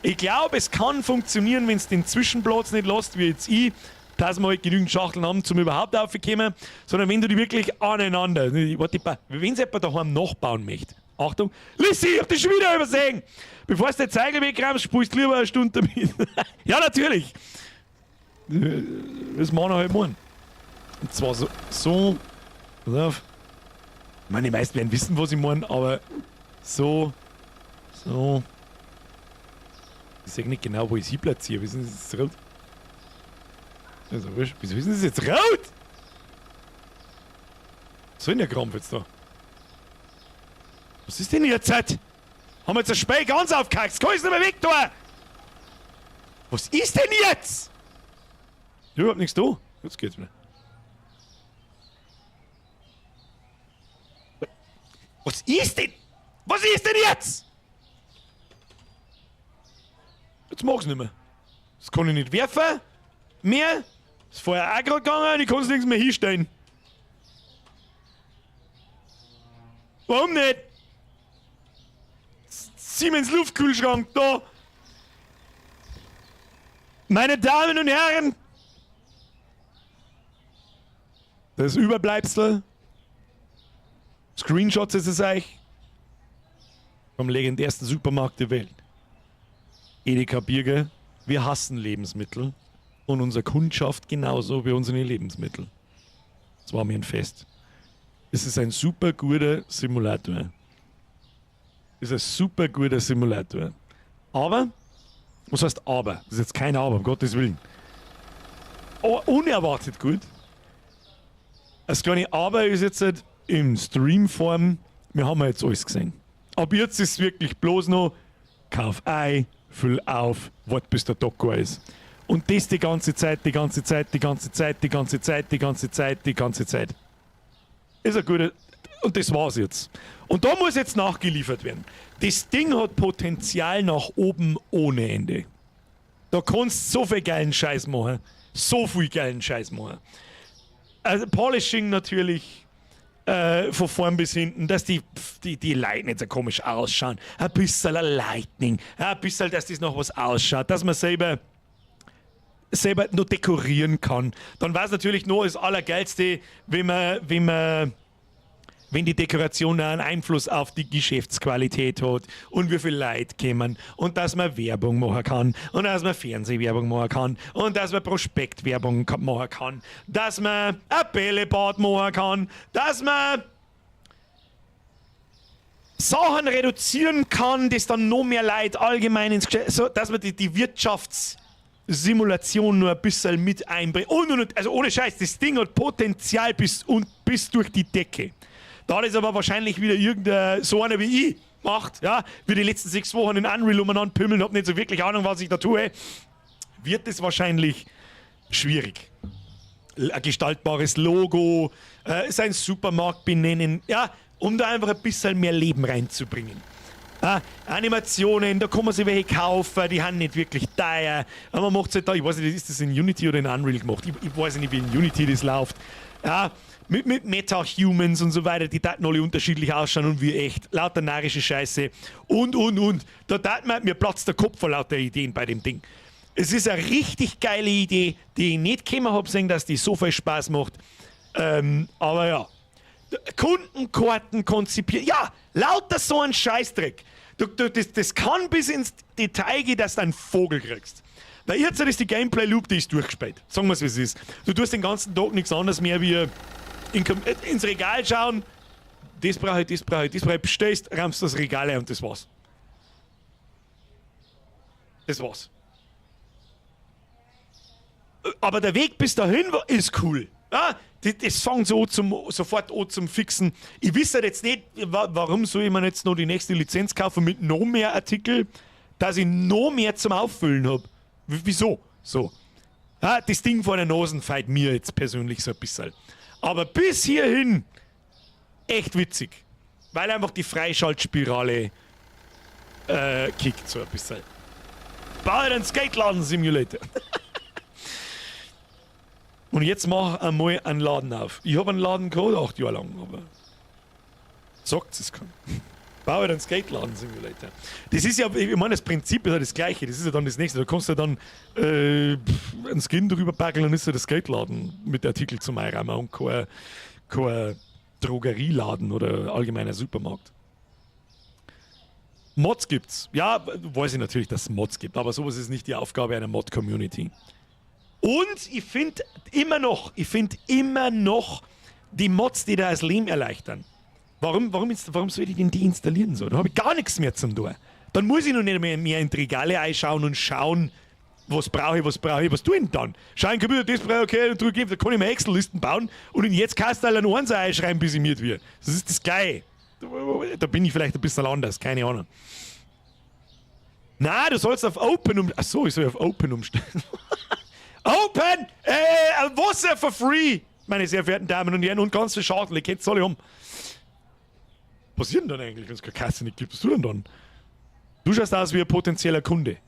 Ich glaube, es kann funktionieren, wenn du den Zwischenplatz nicht lässt, wie jetzt ich, dass wir halt genügend Schachteln haben, zum überhaupt aufzukommen, sondern wenn du die wirklich aneinander, warte, wenn es jemand daheim nachbauen möchte, Achtung, Lissi, ich hab dich schon wieder übersehen! Bevor du den Zeiger wegräumst, spielst du lieber eine Stunde damit. Ja, natürlich! Das machen wir halt morgen. Und zwar so, so, pass auf. Ich meine, die meisten werden wissen, was ich meine, aber so, so. Ich sag nicht genau, wo ich sie platziere. Wieso ist das jetzt rot? Also, wieso ist das jetzt rot? Was soll denn der Krampf jetzt da? Was ist denn jetzt? Haben wir jetzt das Spiel ganz aufgehackt? Kann ich nicht mehr weg da? Was ist denn jetzt? Überhaupt nichts da. Jetzt geht's wieder. Was ist denn? Was ist denn jetzt? Jetzt mag's nicht mehr. Das kann ich nicht werfen. Mehr. Ist vorher auch gerade gegangen und ich kann's nirgends mehr hinstellen. Warum nicht? Siemens Luftkühlschrank da. Meine Damen und Herren, das Überbleibsel. Screenshots ist es euch. Vom legendärsten Supermarkt der Welt. Edeka Birger, wir hassen Lebensmittel und unsere Kundschaft genauso wie unsere Lebensmittel. Das war mir ein Fest. Es ist ein super guter Simulator. Es ist ein super guter Simulator. Aber, was heißt aber? Das ist jetzt kein Aber, um Gottes Willen. Oh, unerwartet gut. Das kleine Aber ist jetzt halt im Streamform, wir haben ja jetzt alles gesehen. Ab jetzt ist es wirklich bloß noch, kauf ei, füll auf, wart, bis der Tag ist. Und das die ganze Zeit, die ganze Zeit, die ganze Zeit, die ganze Zeit, die ganze Zeit, die ganze Zeit. Ist ein guter. Und das war's jetzt. Und da muss jetzt nachgeliefert werden. Das Ding hat Potenzial nach oben ohne Ende. Da kannst du so viel geilen Scheiß machen. So viel geilen Scheiß machen. Also Polishing natürlich von vorn bis hinten, dass die Leute nicht so komisch ausschauen. Ein bisschen ein Lighting, ein bisschen, dass das noch was ausschaut, dass man selber noch dekorieren kann. Dann war es natürlich nur das Allergeilste, wenn die Dekoration einen Einfluss auf die Geschäftsqualität hat und wie viel Leute kommen und dass man Werbung machen kann und dass man Fernsehwerbung machen kann und dass man Prospektwerbung machen kann, dass man ein Bällebad machen kann, dass man Sachen reduzieren kann, dass dann noch mehr Leute allgemein ins Geschäft, so, dass man die Wirtschaftssimulation nur ein bisschen mit einbringt. Und, also ohne Scheiß, das Ding hat Potenzial bis durch die Decke. Da ist aber wahrscheinlich wieder irgendein so einer wie ich macht, ja, wie die letzten 6 Wochen in Unreal umeinander pümmeln, hab nicht so wirklich Ahnung, was ich da tue, wird es wahrscheinlich schwierig. Ein gestaltbares Logo, sein Supermarkt benennen, ja, um da einfach ein bisschen mehr Leben reinzubringen. Ah, Animationen, da kann man sich welche kaufen, die haben nicht wirklich teuer. Aber man macht halt da, ich weiß nicht, ist das in Unity oder in Unreal gemacht? Ich weiß nicht, wie in Unity das läuft. Ja, mit Meta-Humans und so weiter, die daten alle unterschiedlich ausschauen und wie echt. Lauter narische Scheiße. Und, und, und. Da tat mir platzt der Kopf vor lauter Ideen bei dem Ding. Es ist eine richtig geile Idee, die ich nicht kommen hab sehen, dass die so viel Spaß macht. Aber ja. Kundenkarten konzipieren. Ja, lauter so ein Scheißdreck. Das kann bis ins Detail gehen, dass du einen Vogel kriegst. Weil jetzt ist die Gameplay-Loop, die ist durchgespielt. Sagen wir es, wie es ist. Du tust den ganzen Tag nichts anderes mehr wie ins Regal schauen. Das brauche ich, das brauche ich, das brauche ich. Bestellst, rammst das Regal ein und das war's. Das war's. Aber der Weg bis dahin ist cool. Ja, das fängt so sofort an zum Fixen. Ich weiß halt jetzt nicht, warum soll ich mir jetzt noch die nächste Lizenz kaufen mit noch mehr Artikel, dass ich noch mehr zum Auffüllen hab. Wieso? So. Ja, das Ding vor der Nase feit mir jetzt persönlich so ein bisschen. Aber bis hierhin echt witzig. Weil einfach die Freischaltspirale kickt so ein bisschen. Bau einen Skateladen-Simulator. Und jetzt mach einmal einen Laden auf. Ich habe einen Laden gehabt, 8 Jahre lang, aber sagt es kann. Bau einen Skateladen-Simulator. Das ist ja, ich meine, das Prinzip ist ja das gleiche. Das ist ja dann das nächste. Da kannst du ja dann einen Skin drüber packen, dann ist ja der Skateladen mit Artikel zum Einräumen und kein Drogerieladen oder allgemeiner Supermarkt. Mods gibt's. Ja, weiß ich natürlich, dass es Mods gibt, aber sowas ist nicht die Aufgabe einer Mod-Community. Und ich finde immer noch die Mods, die da das Leben erleichtern. Warum soll ich denn die installieren so? Da habe ich gar nichts mehr zum tun. Dann muss ich noch nicht mehr in die Regale einschauen und schauen, was brauche ich, was tue ich denn dann? Schau in den Computer, das brauche ich, okay, und drücke, da kann ich mir Excel-Listen bauen und in jetzt kannst du einen Einser einschreiben, bis ich mir wird. Das ist das Geil. Da bin ich vielleicht ein bisschen anders, keine Ahnung. Na, du sollst auf Open um. Achso, ich soll auf Open umstellen. Open! Wasser for free! Meine sehr verehrten Damen und Herren, und ganz viel Schachtel, ihr kennt alle um. Was passiert denn dann eigentlich, wenn es keine Kasse nicht gibt? Was tut denn dann? Du schaust aus wie ein potenzieller Kunde.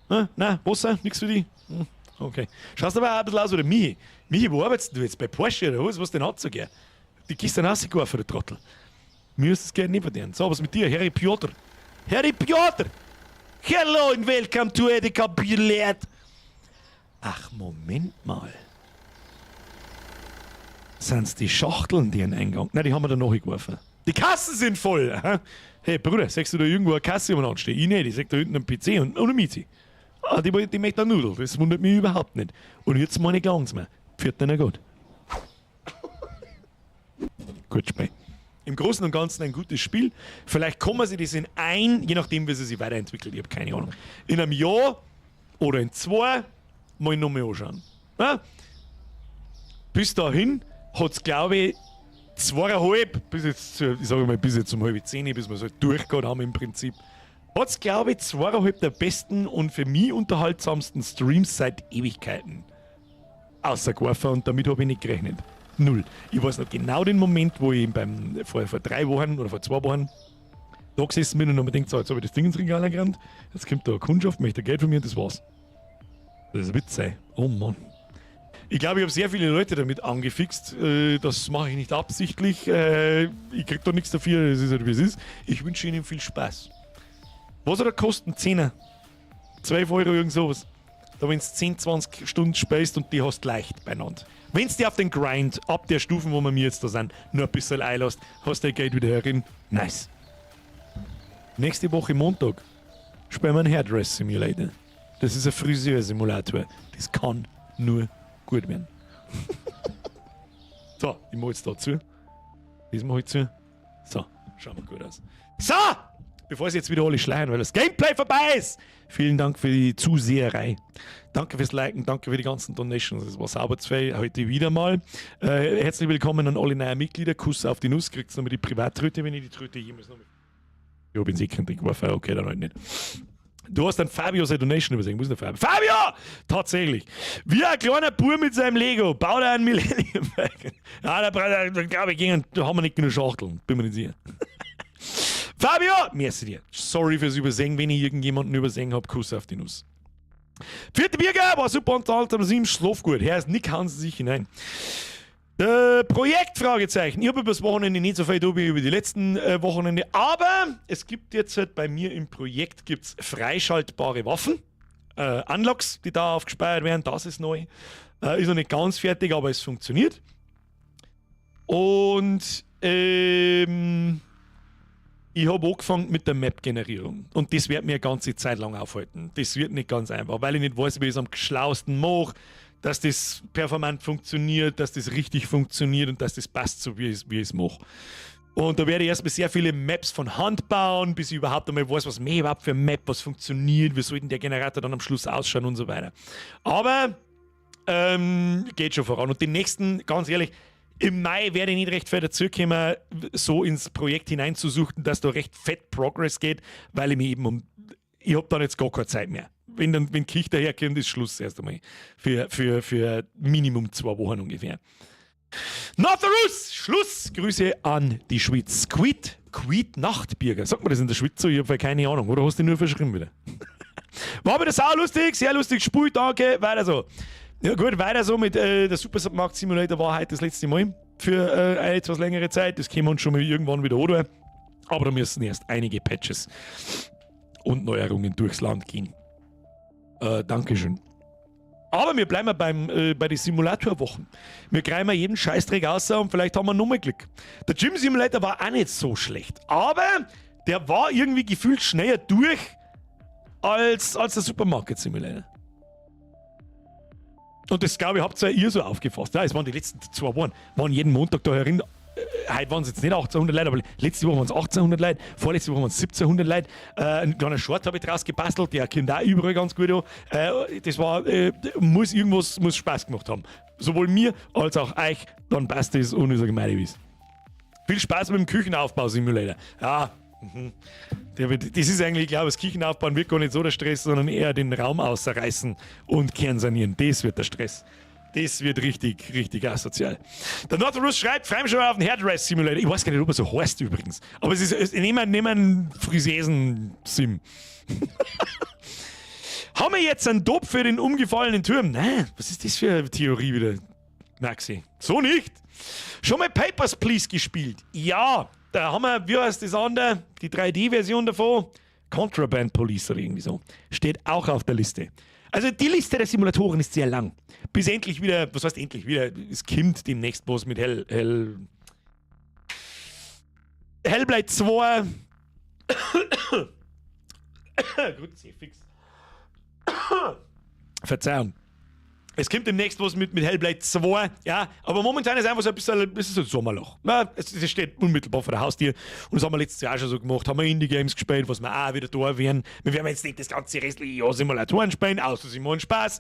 Na, na, Wasser, nix für dich? Okay. Schaust aber auch ein bisschen aus wie der Michi. Michi, wo arbeitest du jetzt? Bei Porsche oder was? Was denn hat so gern? Die gestern rausgeworfen, der Trottel. Mir ist das Geld nicht verdient. So, was mit dir, Harry Piotr? Harry Piotr! Hello and welcome to Edeka Billard. Ach, Moment mal. Sind's die Schachteln, die einen Eingang? Nein, die haben wir da nachgeworfen. Die Kassen sind voll. Hey Bruder, siehst du da irgendwo eine Kasse umeinander stehen? Ich nicht, ich seh da hinten einen PC und eine Miezi. Ah, die möchte eine Nudel, das wundert mich überhaupt nicht. Und jetzt meine ich mehr. Pfiat na gut. Gut Spiel. Im Großen und Ganzen ein gutes Spiel. Vielleicht kommen sie das in ein, je nachdem, wie sie sich weiterentwickelt, ich habe keine Ahnung. In einem Jahr oder in zwei mal nochmal anschauen. Ja? Bis dahin hat es, glaube ich, 2:30, bis jetzt, ich sage mal, bis jetzt um 9:30, bis wir so durchgehauen haben im Prinzip, hat es, glaube ich, 2,5 der besten und für mich unterhaltsamsten Streams seit Ewigkeiten außergeworfen und damit habe ich nicht gerechnet. Null. Ich weiß noch genau den Moment, wo ich vor 3 Wochen oder vor 2 Wochen da gesessen bin und habe mir gedacht, so, jetzt habe ich das Ding ins Regal gerannt, jetzt kommt da eine Kundschaft, möchte Geld von mir und das war's. Das ist ein Witz, ey. Oh Mann. Ich glaube, ich habe sehr viele Leute damit angefixt. Das mache ich nicht absichtlich. Ich kriege da nichts dafür. Es ist halt, wie es ist. Ich wünsche Ihnen viel Spaß. Was hat er kosten? Zehner. 12 Euro, irgend sowas. Da, wenn du 10, 20 Stunden spielst und die hast leicht beieinander. Wenn du dich auf den Grind ab der Stufen, wo wir mir jetzt da sind, nur ein bisschen einlässt, hast du dein Geld wieder herin. Nice. Nächste Woche Montag spielen wir einen Hairdress Simulator. Das ist ein Friseur-Simulator. Das kann nur gut werden. So, ich mach jetzt da zu. Das mach ich zu. So, schauen wir gut aus. So! Bevor sie jetzt wieder alle schreien, weil das Gameplay vorbei ist. Vielen Dank für die Zuseherei. Danke fürs Liken, danke für die ganzen Donations. Es war sauber zwei heute wieder mal. Herzlich willkommen an alle neuen Mitglieder. Kuss auf die Nuss. Kriegt nochmal die Privattröte, wenn ich die Tröte jemals noch. Ich habe ihn sicher geworfen. Okay, dann halt nicht. Du hast dann Fabio seine Donation übersehen. Wo ist denn der Fabio? Fabio! Tatsächlich. Wie ein kleiner Bub mit seinem Lego. Baut er einen Millennium Falcon. Ja, da glaube ich, da haben wir nicht genug Schachteln. Bin mir nicht sicher. Fabio! Merci dir. Sorry fürs Übersehen, wenn ich irgendjemanden übersehen habe. Kuss auf die Nuss. Vierte Bierger war super unterhaltsam, sieben, schlaf gut. Herr ist Nick hauen Sie sich hinein. Projekt Fragezeichen. Ich habe übers Wochenende nicht so viel da wie über die letzten Wochenende, aber es gibt jetzt halt bei mir im Projekt gibt's freischaltbare Waffen. Unlocks, die da aufgespeichert werden, das ist neu. Ist noch nicht ganz fertig, aber es funktioniert. Und ich habe angefangen mit der Map-Generierung. Und das wird mir eine ganze Zeit lang aufhalten. Das wird nicht ganz einfach, weil ich nicht weiß, wie ich es am schlausten mache, dass das performant funktioniert, dass das richtig funktioniert und dass das passt, so wie ich es mache. Und da werde ich erstmal sehr viele Maps von Hand bauen, bis ich überhaupt einmal weiß, was mir überhaupt für eine Map, was funktioniert, wie soll denn der Generator dann am Schluss ausschauen und so weiter. Aber geht schon voran. Und den nächsten, ganz ehrlich, im Mai werde ich nicht recht viel dazukommen, so ins Projekt hineinzusuchten, dass da recht fett Progress geht, weil ich mich eben um. Ich habe dann jetzt gar keine Zeit mehr. Wenn Kirch daherkommt, ist Schluss erst einmal. Für Minimum 2 Wochen ungefähr. Northerus, Schluss! Grüße an die Schweiz. Quid, Quid Nachtbürger. Sagt man das in der Schweiz so? Ich habe keine Ahnung. Oder hast du nur verschrieben wieder? War wieder sau lustig, sehr lustig gespielt, danke. Weiter so. Ja gut, weiter so mit der Supermarkt Simulator war heute das letzte Mal für eine etwas längere Zeit. Das können wir uns schon mal irgendwann wieder an. Aber da müssen erst einige Patches und Neuerungen durchs Land gehen. Dankeschön. Aber wir bleiben bei den Simulatorwochen. Wir greifen jeden Scheißdreck aus und vielleicht haben wir nochmal Glück. Der Gym Simulator war auch nicht so schlecht. Aber der war irgendwie gefühlt schneller durch als der Supermarket Simulator. Und das, glaube ich, habt ihr so aufgefasst. Ja, es waren die letzten 2 Wochen, waren jeden Montag da herin. Heute waren es jetzt nicht 1800 Leute, aber letzte Woche waren es 1800 Leute, vorletzte Woche waren es 1700 Leute. Ein kleiner Short habe ich draus gebastelt, der kommt auch überall ganz gut an. Das muss irgendwas, muss Spaß gemacht haben. Sowohl mir als auch euch, dann passt das und ich sage meine Wies. Viel Spaß mit dem Küchenaufbau-Simulator. Ja. Das ist eigentlich, ich glaube, das Küchenaufbauen wird gar nicht so der Stress, sondern eher den Raum ausreißen und kernsanieren. Das wird der Stress. Das wird richtig, richtig asozial. Der Nordrus schreibt, freu mich schon auf den Hairdress Simulator. Ich weiß gar nicht, ob er so heißt übrigens. Aber es ist, nehmen wir einen Friseusen-Sim. Haben wir jetzt einen Top für den umgefallenen Turm? Nein, was ist das für eine Theorie wieder, Maxi? So nicht. Schon mal Papers, Please gespielt? Ja, da haben wir, wie heißt das andere? Die 3D-Version davon? Contraband Police oder irgendwie so. Steht auch auf der Liste. Also die Liste der Simulatoren ist sehr lang. Bis endlich wieder, was heißt endlich wieder, es kommt demnächst was mit Hellblade 2. Kruzifix. Verzeihung. Es kommt demnächst was mit Hellblade 2, ja, aber momentan ist einfach so ein bisschen so ein Sommerloch. Na, es steht unmittelbar vor der Haustür und das haben wir letztes Jahr schon so gemacht, haben wir Indie-Games gespielt, was wir auch wieder da werden. Wir werden jetzt nicht das ganze restliche Jahr Simulatoren spielen, außer sie machen Spaß.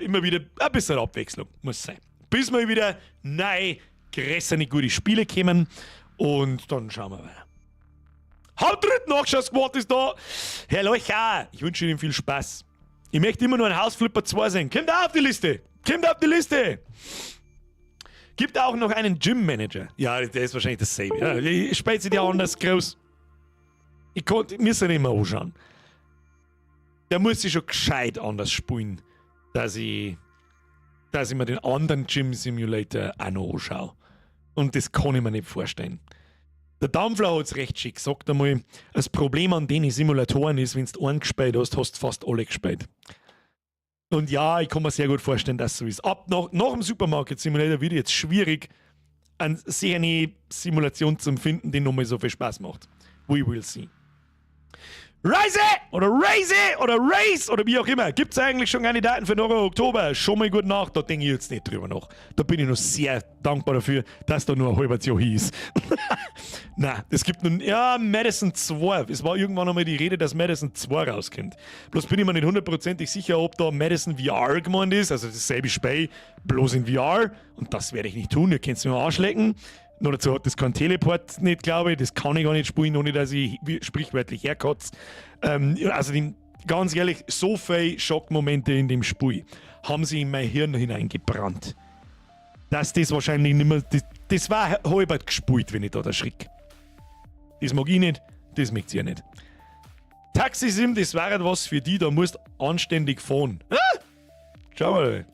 Immer wieder ein bisschen Abwechslung, muss sein. Bis wir wieder neue, größere, gute Spiele kommen und dann schauen wir weiter. Haut dritten Nachschau-Squad ist da. Herr Leucher, ich wünsche Ihnen viel Spaß. Ich möchte immer nur ein House Flipper 2 sehen. Kommt auf die Liste. Kommt auf die Liste. Gibt auch noch einen Gym Manager. Ja, der ist wahrscheinlich dasselbe. Ja, ich spielt sich ja anders groß. Ich konnte mir nicht mehr anschauen. Der muss sich schon gescheit anders spielen, dass ich mir den anderen Gym Simulator auch noch anschaue. Und das kann ich mir nicht vorstellen. Der Dampfler hat es recht schick gesagt einmal. Das Problem an den Simulatoren ist, wenn du einen gespielt hast, hast du fast alle gespielt. Und ja, ich kann mir sehr gut vorstellen, dass es so ist. Ab nach dem Supermarket Simulator wird jetzt schwierig, eine sehr eine Simulation zu finden, die nochmal so viel Spaß macht. We will see. Reise oder Raise oder Race oder wie auch immer. Gibt es eigentlich schon Kandidaten für noch Oktober? Schon mal gut nach, da denke ich jetzt nicht drüber nach. Da bin ich noch sehr dankbar dafür, dass da nur ein halbes Jahr hieß. Na, es gibt nun, ja, Madison 2. Es war irgendwann einmal die Rede, dass Madison 2 rauskommt. Bloß bin ich mir nicht hundertprozentig sicher, ob da Madison VR gemeint ist, also dasselbe Spiel, bloß in VR. Und das werde ich nicht tun, ihr könnt es mir arschlecken. Noch dazu hat das kein Teleport nicht, glaube ich. Das kann ich gar nicht spielen, ohne dass ich sprichwörtlich herkotze. Also, ganz ehrlich, so viele Schockmomente in dem Spiel haben sie in mein Hirn hineingebrannt, dass das wahrscheinlich nicht mehr. Das war halbert gespielt, wenn ich da erschrick. Das mag ich nicht, das mögt ihr nicht. Taxi Sim, das wäre was für die, da musst anständig fahren. Ah? Schau mal.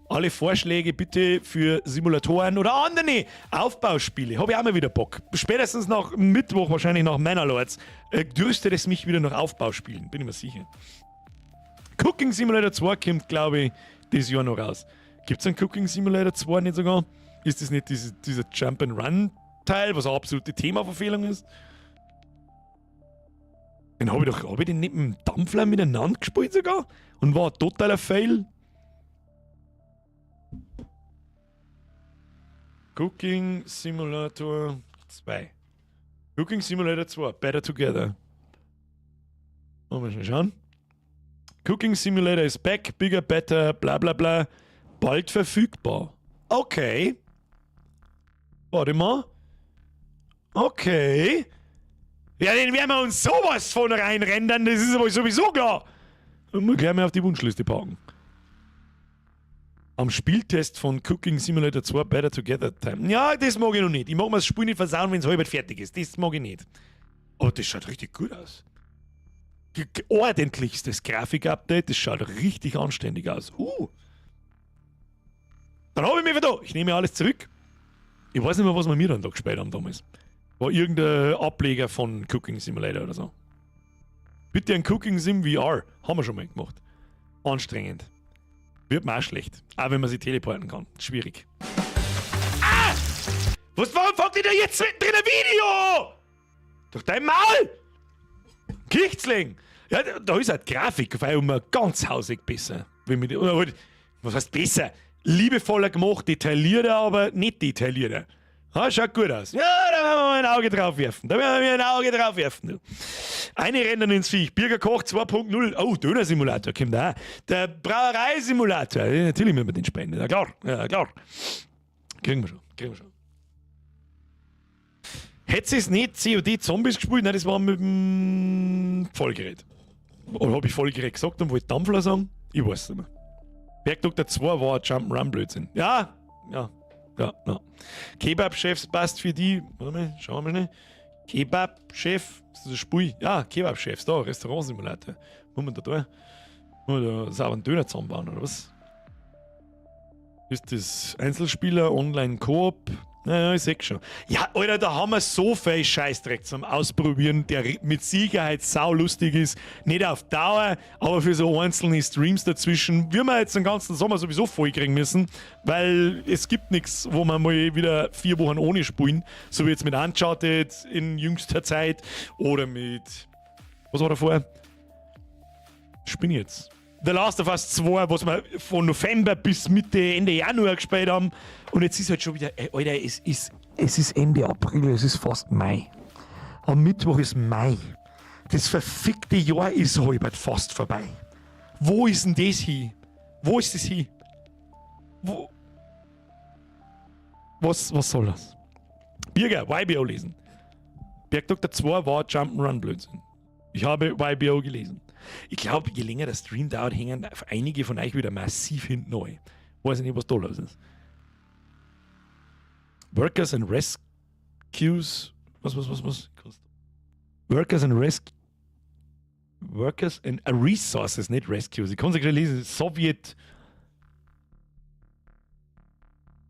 Alle Vorschläge bitte für Simulatoren oder andere Aufbauspiele. Habe ich auch mal wieder Bock. Spätestens nach Mittwoch, wahrscheinlich nach Manor Lords, dürstet es mich wieder nach Aufbauspielen. Bin ich mir sicher. Cooking Simulator 2 kommt, glaube ich, dieses Jahr noch raus. Gibt es einen Cooking Simulator 2 nicht sogar? Ist das nicht dieser Jump and Run Teil, was eine absolute Themaverfehlung ist? Den habe ich doch, habe ich den nicht mit dem Dampfler miteinander gespielt sogar? Und war ein totaler Fail? Cooking Simulator 2. Cooking Simulator 2, Better Together. Wollen wir schnell schauen. Cooking Simulator is back, bigger, better, bla bla bla. Bald verfügbar. Okay. Warte mal. Okay. Ja, den werden wir uns sowas von reinrendern, das ist aber sowieso klar. Und wir gleich mal auf die Wunschliste packen. Am Spieltest von Cooking Simulator 2 Better Together Time. Ja, das mag ich noch nicht. Ich mag mir das Spiel nicht versauen, wenn es halb fertig ist. Das mag ich nicht. Aber das schaut richtig gut aus. Ordentlichstes Grafik-Update. Das schaut richtig anständig aus. Dann habe ich mich wieder da. Ich nehme alles zurück. Ich weiß nicht mehr, was wir mir dann da gespielt haben damals. War irgendein Ableger von Cooking Simulator oder so. Bitte ein Cooking Sim VR. Haben wir schon mal gemacht. Anstrengend. Wird mir auch schlecht. Auch wenn man sich teleporten kann. Schwierig. Ah! Was, warum fängt ihr da jetzt mittendrin ein Video? Durch dein Maul! Kichzling! Ja, da ist halt Grafik auf einmal ganz hausig besser. Wenn man die, oder halt, was heißt besser? Liebevoller gemacht, detaillierter, aber nicht detaillierter. Ja, schaut gut aus. Ja, da werden wir mal ein Auge drauf werfen. Da werden wir ein Auge drauf werfen. Du. Eine rennen ins Viech. Birger Koch 2.0. Oh, Döner-Simulator kommt da. Der Brauerei-Simulator. Ja, natürlich müssen wir den spenden. Ja, klar. Ja, klar. Kriegen wir schon. Kriegen wir schon. Hätte es nicht COD Zombies gespielt? Nein, das war mit dem Vollgerät. Oder habe ich Vollgerät gesagt und wollte Dampfler sagen? Ich weiß es nicht mehr. Bergdoktor 2 war Jump'n'Run Blödsinn. Ja. Kebab-Chefs passt für die. Warte mal, schauen wir mal schnell. Kebab-Chef, ist das ein Spiel? Ja, Kebab-Chefs, da, Restaurant-Simulator. Muss man da tun? Muss man da sauber einen Döner zusammenbauen, oder was? Ist das Einzelspieler, Online-Koop? Naja, ich seh schon. Ja, Alter, da haben wir so viel Scheißdreck zum Ausprobieren, der mit Sicherheit saulustig ist. Nicht auf Dauer, aber für so einzelne Streams dazwischen, wir wir jetzt den ganzen Sommer sowieso voll kriegen müssen, weil es gibt nichts, wo wir mal wieder 4 Wochen ohne spielen. So wie jetzt mit Uncharted in jüngster Zeit oder mit. Was war davor? Spinn jetzt. The Last of Us 2, was wir von November bis Mitte, Ende Januar gespielt haben. Und jetzt ist halt schon wieder, ey, Alter, es ist Ende April, es ist fast Mai. Am Mittwoch ist Mai. Das verfickte Jahr ist halbert fast vorbei. Wo ist denn das hin? Wo ist das hin? Wo? Was soll das? Birger, YBO lesen. Bergdoktor 2 war Jump'n'Run Blödsinn. Ich habe YBO gelesen. Ich glaube, je länger der Stream dauert, hängen einige von euch wieder massiv hinten an. Weiß ich nicht, was da los ist. Workers and Rescues. Was, was, was, was? Workers and Rescue. Workers and Resources, nicht Rescues. Ich kann es ja lesen. Soviet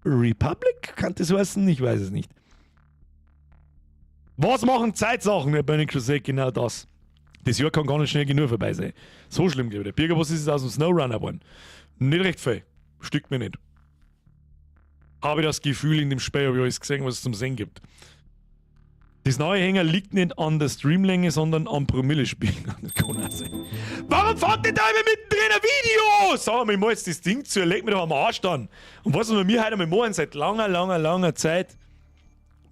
Republic? Kann das heißen? Ich weiß es nicht. Was machen Zeitsachen, Herr Burning Crusade? Genau das. Das Jahr kann gar nicht schnell genug vorbei sein. So schlimm, glaube ich. Der Birger, was ist es aus dem SnowRunner geworden? Nicht recht viel. Stückt mir nicht. Habe ich das Gefühl, in dem Spiel habe ich alles gesehen, was es zum Sehen gibt. Das neue Hänger liegt nicht an der Streamlänge, sondern am Promille-Spiel. Das kann auch sein. Warum fängt denn da immer mittendrin ein Video? Sag mal, ich mach jetzt das Ding zu, leg mir doch am Arsch dann. Und was wir heute einmal machen, seit langer, langer, langer Zeit,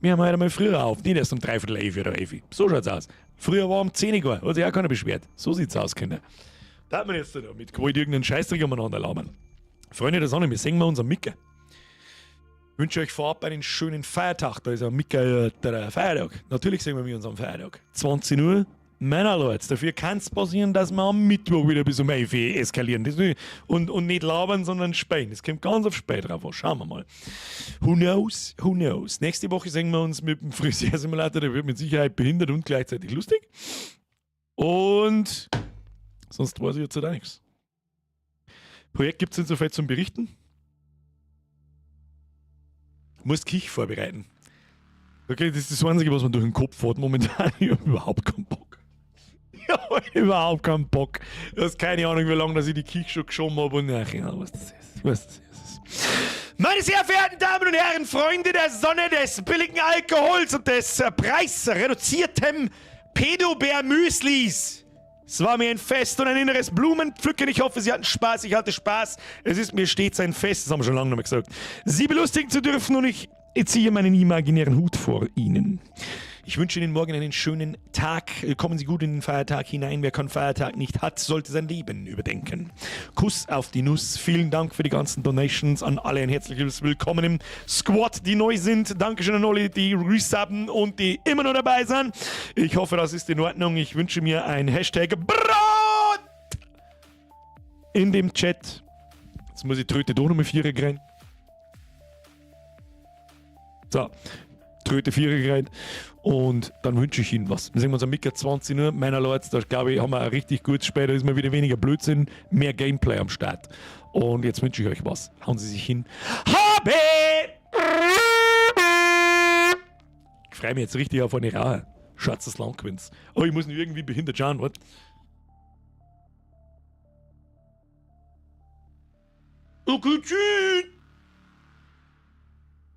wir haben heute einmal früher auf, nicht erst um 10:45 oder 11. So schaut's aus. Früher war um 10 Uhr, hat sich auch keiner beschwert. So sieht's aus, Kinder. Da hat man jetzt da mit Gewalt irgendeinen Scheißdreck umeinander labern. Freunde der Sonne, wir sehen wir uns am Micker. Ich wünsche euch vorab einen schönen Feiertag. Da ist am Micker der Feiertag. Natürlich sehen wir uns am Feiertag. 20 Uhr, Manor Lords. Dafür kann es passieren, dass wir am Mittwoch wieder bis um 11 Uhr eskalieren. Das und nicht labern, sondern spielen. Das kommt ganz auf spät drauf an. Schauen wir mal. Who knows? Who knows? Nächste Woche sehen wir uns mit dem Friseur-Simulator. Der wird mit Sicherheit behindert und gleichzeitig lustig. Und sonst weiß ich jetzt auch nichts. Projekt gibt es insofern zum Berichten. Muss Kich vorbereiten. Okay, das ist das Einzige, was mir durch den Kopf fährt momentan. Ich hab überhaupt keinen Bock. Ich hab überhaupt keinen Bock. Du hast keine Ahnung, wie lange dass ich die Kich schon geschoben habe und ach ja, was das ist. Was das ist. Meine sehr verehrten Damen und Herren, Freunde der Sonne, des billigen Alkohols und des preisreduzierten Pedobär-Müslis. Es war mir ein Fest und ein inneres Blumenpflücken. Ich hoffe, Sie hatten Spaß. Ich hatte Spaß. Es ist mir stets ein Fest, das haben wir schon lange nicht mehr gesagt, Sie belustigen zu dürfen und ich ziehe meinen imaginären Hut vor Ihnen. Ich wünsche Ihnen morgen einen schönen Tag. Kommen Sie gut in den Feiertag hinein. Wer keinen Feiertag nicht hat, sollte sein Leben überdenken. Kuss auf die Nuss. Vielen Dank für die ganzen Donations an alle. Ein herzliches Willkommen im Squad, die neu sind. Dankeschön an alle, die resubben und die immer noch dabei sind. Ich hoffe, das ist in Ordnung. Ich wünsche mir ein Hashtag Brot in dem Chat. Jetzt muss ich Tröte doch noch mal Vierer kriegen. So, Tröte Vierer gekriegt. Und dann wünsche ich Ihnen was. Wir sehen uns am Mittag 20 Uhr. Meiner Leute, da glaube ich, haben wir ein richtig gutes Später ist mal wieder weniger Blödsinn, mehr Gameplay am Start. Und jetzt wünsche ich euch was. Hauen Sie sich hin. Habe! Ich freue mich jetzt richtig auf eine Rauhe. Schatz des Landquints. Oh, ich muss nicht irgendwie behindert schauen, was? Okay, tschüss!